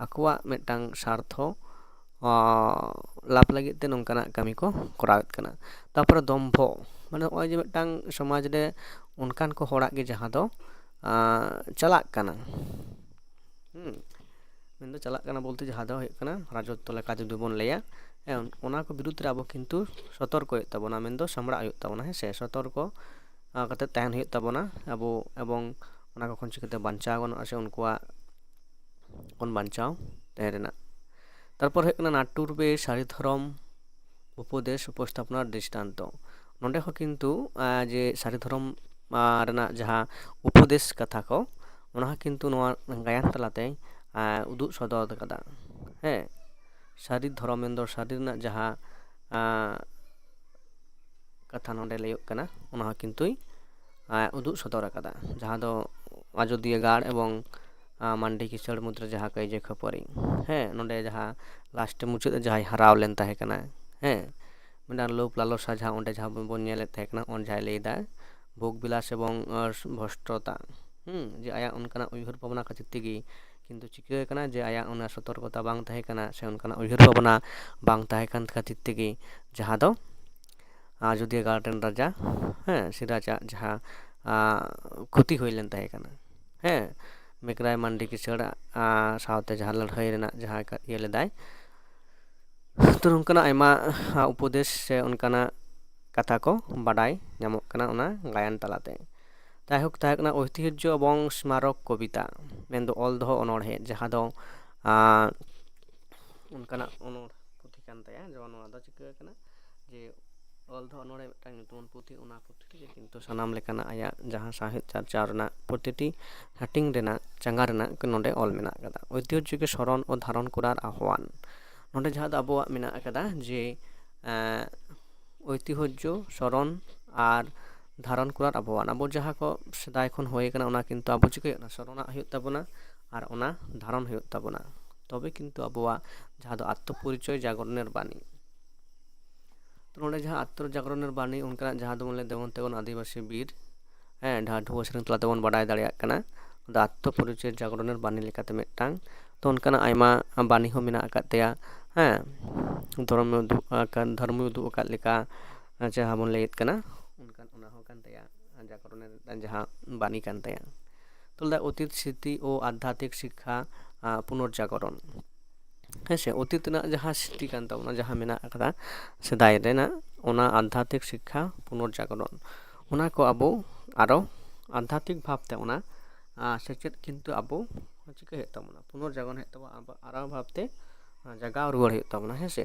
ᱟᱠᱚᱣᱟᱜ ᱢᱤᱫᱴᱟᱝ ᱥᱟᱨᱛᱷᱚ ᱞᱟᱵᱷ ᱞᱟᱹᱜᱤᱫ ᱛᱮ ᱱᱚᱝᱠᱟᱱᱟᱜ ᱠᱟᱹᱢᱤ ᱠᱚ ᱠᱚᱨᱟᱣᱮᱫ ᱠᱟᱱᱟ᱾ ᱛᱟᱨᱯᱚᱨᱮ ᱫᱚᱢᱵᱷᱚ, ᱢᱟᱱᱮ ᱱᱚᱜᱼᱚᱭ ᱡᱮ ᱢᱤᱫᱴᱟᱝ ᱥᱚᱢᱟᱡᱽ ᱨᱮ ᱚᱱᱠᱟᱱ ᱠᱚ ᱦᱚᱲᱟᱜ ᱜᱮ ᱡᱟᱦᱟᱸ ᱫᱚ ᱪᱟᱞᱟᱜ ᱠᱟᱱᱟ, ᱦᱩᱸ, ᱢᱮᱱᱫᱚ ᱪᱟᱞᱟᱜ ᱠᱟᱱᱟ ᱵᱚᱞᱛᱮ ᱡᱟᱦᱟᱸ ᱫᱚ ᱦᱩᱭᱩᱜ ᱠᱟᱱᱟ ᱨᱟᱡᱚᱛᱛᱚ ᱞᱮᱠᱟ ᱡᱩᱫᱤ ᱵᱚᱱ ᱞᱟᱹᱭᱟ, ᱦᱮᱸ, ᱚᱱᱟ ᱠᱚ ᱵᱤᱨᱩᱫᱽ ᱨᱮ ᱟᱵᱚ ᱠᱤᱱᱛᱩ ᱥᱚᱛᱚᱨᱠᱚ ᱦᱩᱭᱩᱜ ᱛᱟᱵᱚᱱᱟ, ᱢᱮᱱᱫᱚ ᱥᱟᱢᱲᱟᱜ ᱦᱩᱭᱩᱜ ᱛᱟᱵᱚᱱᱟ, ᱦᱮᱸ ᱥᱮ, ᱥᱚᱛᱚᱨᱠᱚ ᱠᱟᱛᱮ ᱛᱟᱦᱮᱱ ᱦᱩᱭᱩᱜ ᱛᱟᱵᱚᱱᱟ ᱟᱵᱚ, ᱮᱵᱚᱝ ᱚᱱᱟ ᱠᱚ ᱠᱷᱚᱱ ᱪᱤᱠᱟᱹᱛᱮ ᱵᱟᱧᱪᱟᱣ ᱜᱟᱱᱚᱜᱼᱟ ᱥᱮ ᱩᱱᱠᱩᱣᱟᱜ ᱠᱷᱚᱱ ᱵᱟᱧᱪᱟᱣ ᱛᱟᱦᱮᱸ ᱨᱮᱱᱟᱜ᱾ ᱛᱟᱨᱯᱚᱨ ᱦᱩᱭᱩᱜ ᱠᱟᱱᱟ ᱱᱟᱴᱩᱨ ᱵᱮ ᱥᱟᱹᱨᱤ ᱫᱷᱚᱨᱚᱢ, ᱩᱯᱚᱫᱮᱥ ᱩᱯᱚᱥᱛᱷᱟᱯᱚᱱᱟ ᱫᱨᱤᱥᱴᱟᱱᱛᱚ᱾ ᱱᱚᱰᱮ ᱦᱚᱸ ᱠᱤᱱᱛᱩ ᱟᱨ ᱡᱮ ᱥᱟᱹᱨᱤ ᱫᱷᱚᱨᱚᱢ ᱟᱨ ᱨᱮᱱᱟᱜ ᱡᱟᱦᱟᱸ ᱩᱯᱚᱫᱮᱥ ᱠᱟᱛᱷᱟ ᱠᱚ, ᱚᱱᱟ ᱦᱚᱸ ᱠᱤᱱᱛᱩ ᱱᱚᱣᱟ ᱜᱟᱭᱟᱱ ᱛᱟᱞᱟᱛᱮ ᱟᱨ ᱩᱫᱩᱜ ᱥᱚᱫᱚᱨ ᱠᱟᱫᱟ᱾ ᱦᱮᱸ, ᱥᱟᱹᱨᱤ ᱫᱷᱚᱨᱚᱢ ᱢᱮᱱᱫᱚ ᱥᱟᱹᱨᱤ ᱨᱮᱱᱟᱜ ᱡᱟᱦᱟᱸ ᱟᱨ ᱠᱟᱛᱷᱟ ᱱᱚᱰᱮ ᱞᱟᱹᱭᱚᱜ ᱠᱟᱱᱟ, ᱚᱱᱟ ᱦᱚᱸ ᱠᱤᱱᱛᱩᱭ ᱟᱨ ᱩᱫᱩᱜ ᱥᱚᱫᱚᱨ ᱟᱠᱟᱫᱟ, ᱡᱟᱦᱟᱸ ᱫᱚ ᱟᱡᱳᱫᱤᱭᱟᱹ ᱜᱟᱲ ᱮᱵᱚᱝ ᱟᱨ ᱢᱟᱱᱰᱤ ᱠᱤᱥᱟᱹᱲ ᱢᱩᱫᱽᱨᱮ ᱡᱟᱦᱟᱸ ᱠᱟᱹᱭᱡᱟᱹ ᱠᱷᱟᱹᱯᱟᱹᱨᱤ, ᱦᱮᱸ, ᱱᱚᱰᱮ ᱡᱟᱦᱟᱸ ᱞᱟᱥᱴ ᱢᱩᱪᱟᱹᱫ ᱨᱮ ᱡᱟᱦᱟᱸᱭ ᱦᱟᱨᱟᱣ ᱞᱮᱱ ᱛᱟᱦᱮᱸ ᱠᱟᱱᱟ, ᱦᱮᱸ, ᱢᱤᱫᱴᱟᱝ ᱞᱳᱵᱷ ᱞᱟᱞᱚᱥᱟ ᱡᱟᱦᱟᱸ ᱚᱸᱰᱮ ᱡᱟᱦᱟᱸ ᱵᱚᱱ ᱧᱮᱞᱮᱫ ᱛᱟᱦᱮᱸ ᱠᱟᱱᱟ, ᱚᱸᱰᱮ ᱡᱟᱦᱟᱸᱭ ᱞᱟᱹᱭᱫᱟ ᱵᱷᱳᱜᱽ ᱵᱤᱞᱟᱥ ᱮᱵᱚᱝ ᱟᱨ ᱵᱷᱨᱚᱥᱴᱚᱛᱟ, ᱦᱩᱸ, ᱡᱮ ᱟᱭᱟᱜ ᱚᱱᱠᱟᱱᱟᱜ ᱩᱭᱦᱟᱹᱨ ᱵᱷᱟᱵᱽᱱᱟ ᱠᱷᱟᱹᱛᱤᱨ ᱛᱮᱜᱮ ᱠᱤᱱᱛᱩ ᱪᱤᱠᱟᱹ ᱠᱟᱱᱟ ᱡᱮ ᱟᱭᱟᱜ ᱚᱱᱟ ᱥᱚᱛᱚᱨᱠᱚᱛᱟ ᱵᱟᱝ ᱛᱟᱦᱮᱸ ᱠᱟᱱᱟ ᱥᱮ ᱚᱱᱠᱟᱱᱟᱜ ᱩᱭᱦᱟᱹᱨ ᱵᱷᱟᱵᱽᱱᱟ ᱵᱟᱝ ᱛᱟᱦᱮᱸ ᱠᱟᱱ ᱠᱷᱟᱹᱛᱤᱨ ᱛᱮᱜᱮ ᱡᱟᱦᱟᱸ ᱫᱚ ᱟᱡᱳᱫᱤᱭᱟᱹ ᱜᱟᱲ ᱨᱮᱱ ᱨᱟᱡᱟ, ᱦᱮᱸ, ᱥᱤᱨᱟᱡᱽ ᱟᱜ ᱡᱟᱦᱟᱸ ᱟᱨ ᱠᱷᱚᱛᱤ ᱦᱩᱭ ᱞᱮᱱ ᱛᱟᱦᱮᱸ ᱠᱟᱱᱟ, ᱦᱮᱸ, ᱢᱮᱜᱽᱨᱟᱭ ᱢᱟᱱᱰᱤ ᱠᱤᱥᱟᱹᱲ ᱟᱜ ᱟᱨ ᱥᱟᱶᱛᱮ ᱡᱟᱦᱟᱸ ᱞᱟᱹᱲᱦᱟᱹᱭ ᱨᱮᱱᱟᱜ ᱡᱟᱦᱟᱸ ᱠᱟ- ᱤᱭᱟᱹ ᱞᱮᱫᱟᱭ᱾ ᱛᱚ ᱱᱚᱝᱠᱟᱱᱟᱜ ᱟᱭᱢᱟ ᱟᱨ ᱩᱯᱚᱫᱮᱥ ᱥᱮ ᱚᱱᱠᱟᱱᱟᱜ ᱠᱟᱛᱷᱟ ᱠᱚ ᱵᱟᱰᱟᱭ ᱧᱟᱢᱚᱜ ᱠᱟᱱᱟ ᱚᱱᱟ ᱜᱟᱭᱟᱱ ᱛᱟᱞᱟᱛᱮ᱾ ᱡᱟᱭᱦᱳᱠ, ᱛᱟᱦᱮᱸ ᱠᱟᱱᱟ ᱳᱭᱛᱤᱦᱡᱽᱡᱚ ᱮᱵᱚᱝ ᱥᱢᱟᱨᱚᱠ ᱠᱚᱵᱤᱛᱟ, ᱢᱮᱱᱫᱚ ᱚᱞ ᱫᱚᱦᱚ ᱚᱱᱚᱬᱦᱮ, ᱡᱟᱦᱟᱸ ᱫᱚ ᱟᱨ ᱚᱱᱠᱟᱱᱟᱜ ᱚᱱᱚᱬ ᱯᱩᱛᱷᱤ ᱠᱟᱱ ᱛᱟᱭᱟ᱾ ᱡᱮᱢᱚᱱ ᱱᱚᱣᱟ ᱫᱚ ᱪᱤᱠᱟᱹ ᱠᱟᱱᱟ ᱡᱮ ᱚᱞ ᱫᱚᱦᱚ ᱚᱱᱚᱬᱦᱮ ᱢᱤᱫᱴᱟᱝ ᱧᱩᱛᱩᱢᱟᱱ ᱯᱩᱛᱷᱤ, ᱚᱱᱟ ᱯᱩᱛᱷᱤ ᱨᱮᱜᱮ ᱠᱤᱱᱛᱩ ᱥᱟᱱᱟᱢ ᱞᱮᱠᱟᱱᱟᱜ ᱟᱭᱟᱜ ᱡᱟᱦᱟᱸ ᱥᱟᱶᱦᱮᱫ ᱪᱟᱨᱪᱟᱣ ᱨᱮᱱᱟᱜ ᱯᱨᱚᱛᱤᱴᱤ ᱦᱟᱹᱴᱤᱧ ᱨᱮᱱᱟᱜ ᱪᱟᱸᱜᱟ ᱨᱮᱱᱟᱜ ᱱᱚᱰᱮ ᱚᱞ ᱢᱮᱱᱟᱜ ᱟᱠᱟᱫᱟ᱾ ᱳᱭᱛᱤᱦᱡᱽᱡᱚ ᱠᱮ ᱥᱚᱨᱚᱱ ᱳ ᱫᱷᱟᱨᱚᱱ ᱠᱚᱨᱟᱨ ᱟᱦᱣᱟᱱ, ᱱᱚᱰᱮ ᱡᱟᱦᱟᱸ ᱫᱚ ᱟᱵᱚᱣᱟᱜ ᱢᱮᱱᱟᱜ ᱟᱠᱟᱫᱟ ᱡᱮ ᱟᱸ, ᱳᱭᱛᱤᱦᱡᱽᱡᱚ ᱥᱚᱨᱚᱱ ᱟᱨ ᱫᱷᱟᱨᱚᱱ ᱠᱚᱨᱟᱨ ᱟᱵᱚᱣᱟᱜ, ᱟᱵᱚ ᱡᱟᱦᱟᱸ ᱠᱚ ᱥᱮᱫᱟᱭ ᱠᱷᱚᱱ ᱦᱩᱭ ᱟᱠᱟᱱᱟ ᱚᱱᱟ ᱠᱤᱱᱛᱩ ᱟᱵᱚ ᱪᱤᱠᱟᱹᱭ ᱦᱩᱭᱩᱜ ᱛᱟᱵᱚᱱᱟ, ᱥᱚᱨᱚᱱᱟᱜ ᱦᱩᱭᱩᱜ ᱛᱟᱵᱚᱱᱟ ᱟᱨ ᱚᱱᱟ ᱫᱷᱟᱨᱚᱱ ᱦᱩᱭᱩᱜ ᱛᱟᱵᱚᱱᱟ, ᱛᱚᱵᱮ ᱠᱤᱱᱛᱩ ᱟᱵᱚᱣᱟᱜ ᱡᱟᱦᱟᱸ ᱫᱚ ᱟᱛᱢᱚ ᱯᱚᱨᱤᱪᱚᱭ ᱡᱟᱜᱚᱨᱚᱱᱮᱨ ᱵᱟᱱᱤ᱾ ᱛᱚ ᱱᱚᱰᱮ ᱡᱟᱦᱟᱸ ᱟᱛᱢᱚ ᱡᱟᱜᱚᱨᱚᱱᱮᱨ ᱵᱟᱱᱤ ᱚᱱᱠᱟᱱᱟᱜ ᱡᱟᱦᱟᱸ ᱫᱚᱵᱚᱱ ᱞᱟᱹᱭ ᱫᱮᱵᱚᱱ ᱛᱮᱵᱚᱱ ᱟᱹᱫᱤᱵᱟᱹᱥᱤ ᱵᱤᱨ, ᱦᱮᱸ, ᱰᱷᱟᱰᱷᱩᱣᱟᱹ ᱥᱮᱨᱮᱧ ᱛᱟᱞᱟ ᱛᱮᱵᱚᱱ ᱵᱟᱰᱟᱭ ᱫᱟᱲᱮᱭᱟᱜ ᱠᱟᱱᱟ᱾ ᱟᱫᱚ ᱟᱛᱢᱚ ᱯᱚᱨᱤᱪᱚᱭ ᱡᱟᱜᱚᱨᱚᱱᱮᱨ ᱵᱟᱱᱤ ᱞᱮᱠᱟᱛᱮ ᱢᱤᱫᱴᱟᱝ, ᱛᱚ ᱚᱱᱠᱟᱱᱟᱜ ᱟᱭᱢᱟ ᱵᱟᱱᱤ ᱦᱚᱸ ᱢᱮᱱᱟᱜ ᱟᱠᱟᱫ ᱛᱟᱭᱟ, ᱦᱮᱸ, ᱫᱷᱚᱨᱢᱚ ᱩᱫᱩᱜ ᱟᱠᱟᱫ, ᱫᱷᱚᱨᱢᱚ ᱩᱫᱩᱜ ᱟᱠᱟᱫ ᱞᱮᱠᱟ ᱡᱟᱦᱟᱸ ᱵᱚᱱ ᱞᱟᱹᱭᱮᱫ ᱠᱟᱱᱟ, ᱚᱱᱠᱟᱱ ᱚᱱᱟ ᱦᱚᱸ ᱠᱟᱱ ᱛᱟᱭᱟ ᱡᱟᱜᱚᱨᱚᱱᱮᱨ ᱢᱤᱫᱴᱟᱝ ᱡᱟᱦᱟᱸ ᱵᱟᱱᱤ ᱠᱟᱱ ᱛᱟᱭᱟ᱾ ᱛᱚ ᱞᱟᱹᱭᱫᱟ ᱚᱛᱤᱛ ᱥᱢᱨᱤᱛᱤ ᱳ ᱟᱫᱷᱭᱟᱛᱢᱤᱠ ᱥᱤᱠᱠᱷᱟ ᱟᱨ ᱯᱩᱱᱚᱨᱡᱟᱜᱚᱨᱚᱱ, ᱦᱮᱸ ᱥᱮ, ᱚᱛᱤᱛ ᱨᱮᱱᱟᱜ ᱡᱟᱦᱟᱸ ᱥᱢᱨᱤᱛᱤ ᱠᱟᱱ ᱛᱟᱵᱚᱱᱟ, ᱡᱟᱦᱟᱸ ᱢᱮᱱᱟᱜ ᱟᱠᱟᱫᱟ ᱥᱮᱫᱟᱭ ᱨᱮᱱᱟᱜ, ᱚᱱᱟ ᱟᱫᱷᱭᱟᱛᱢᱤᱠ ᱥᱤᱠᱠᱷᱟ ᱯᱩᱱᱚᱨᱡᱟᱜᱚᱨᱚᱱ, ᱚᱱᱟ ᱠᱚ ᱟᱵᱚ ᱟᱨᱚ ᱟᱫᱷᱭᱟᱛᱢᱤᱠ ᱵᱷᱟᱵᱽᱛᱮ ᱚᱱᱟ ᱟᱨ ᱥᱮᱪᱮᱫ ᱠᱤᱱᱛᱩ ᱟᱵᱚ ᱪᱤᱠᱟᱹ ᱦᱩᱭᱩᱜ ᱛᱟᱵᱚᱱᱟ, ᱯᱩᱱᱚᱨᱡᱟᱜᱚᱨᱚᱱ ᱦᱩᱭᱩᱜ ᱛᱟᱵᱚᱱᱟ, ᱟᱵᱚ ᱟᱨᱚ ᱵᱷᱟᱵᱽᱛᱮ ᱡᱟᱜᱟᱣ ᱨᱩᱣᱟᱹᱲ ᱦᱩᱭᱩᱜ ᱛᱟᱵᱚᱱᱟ, ᱦᱮᱸ ᱥᱮ᱾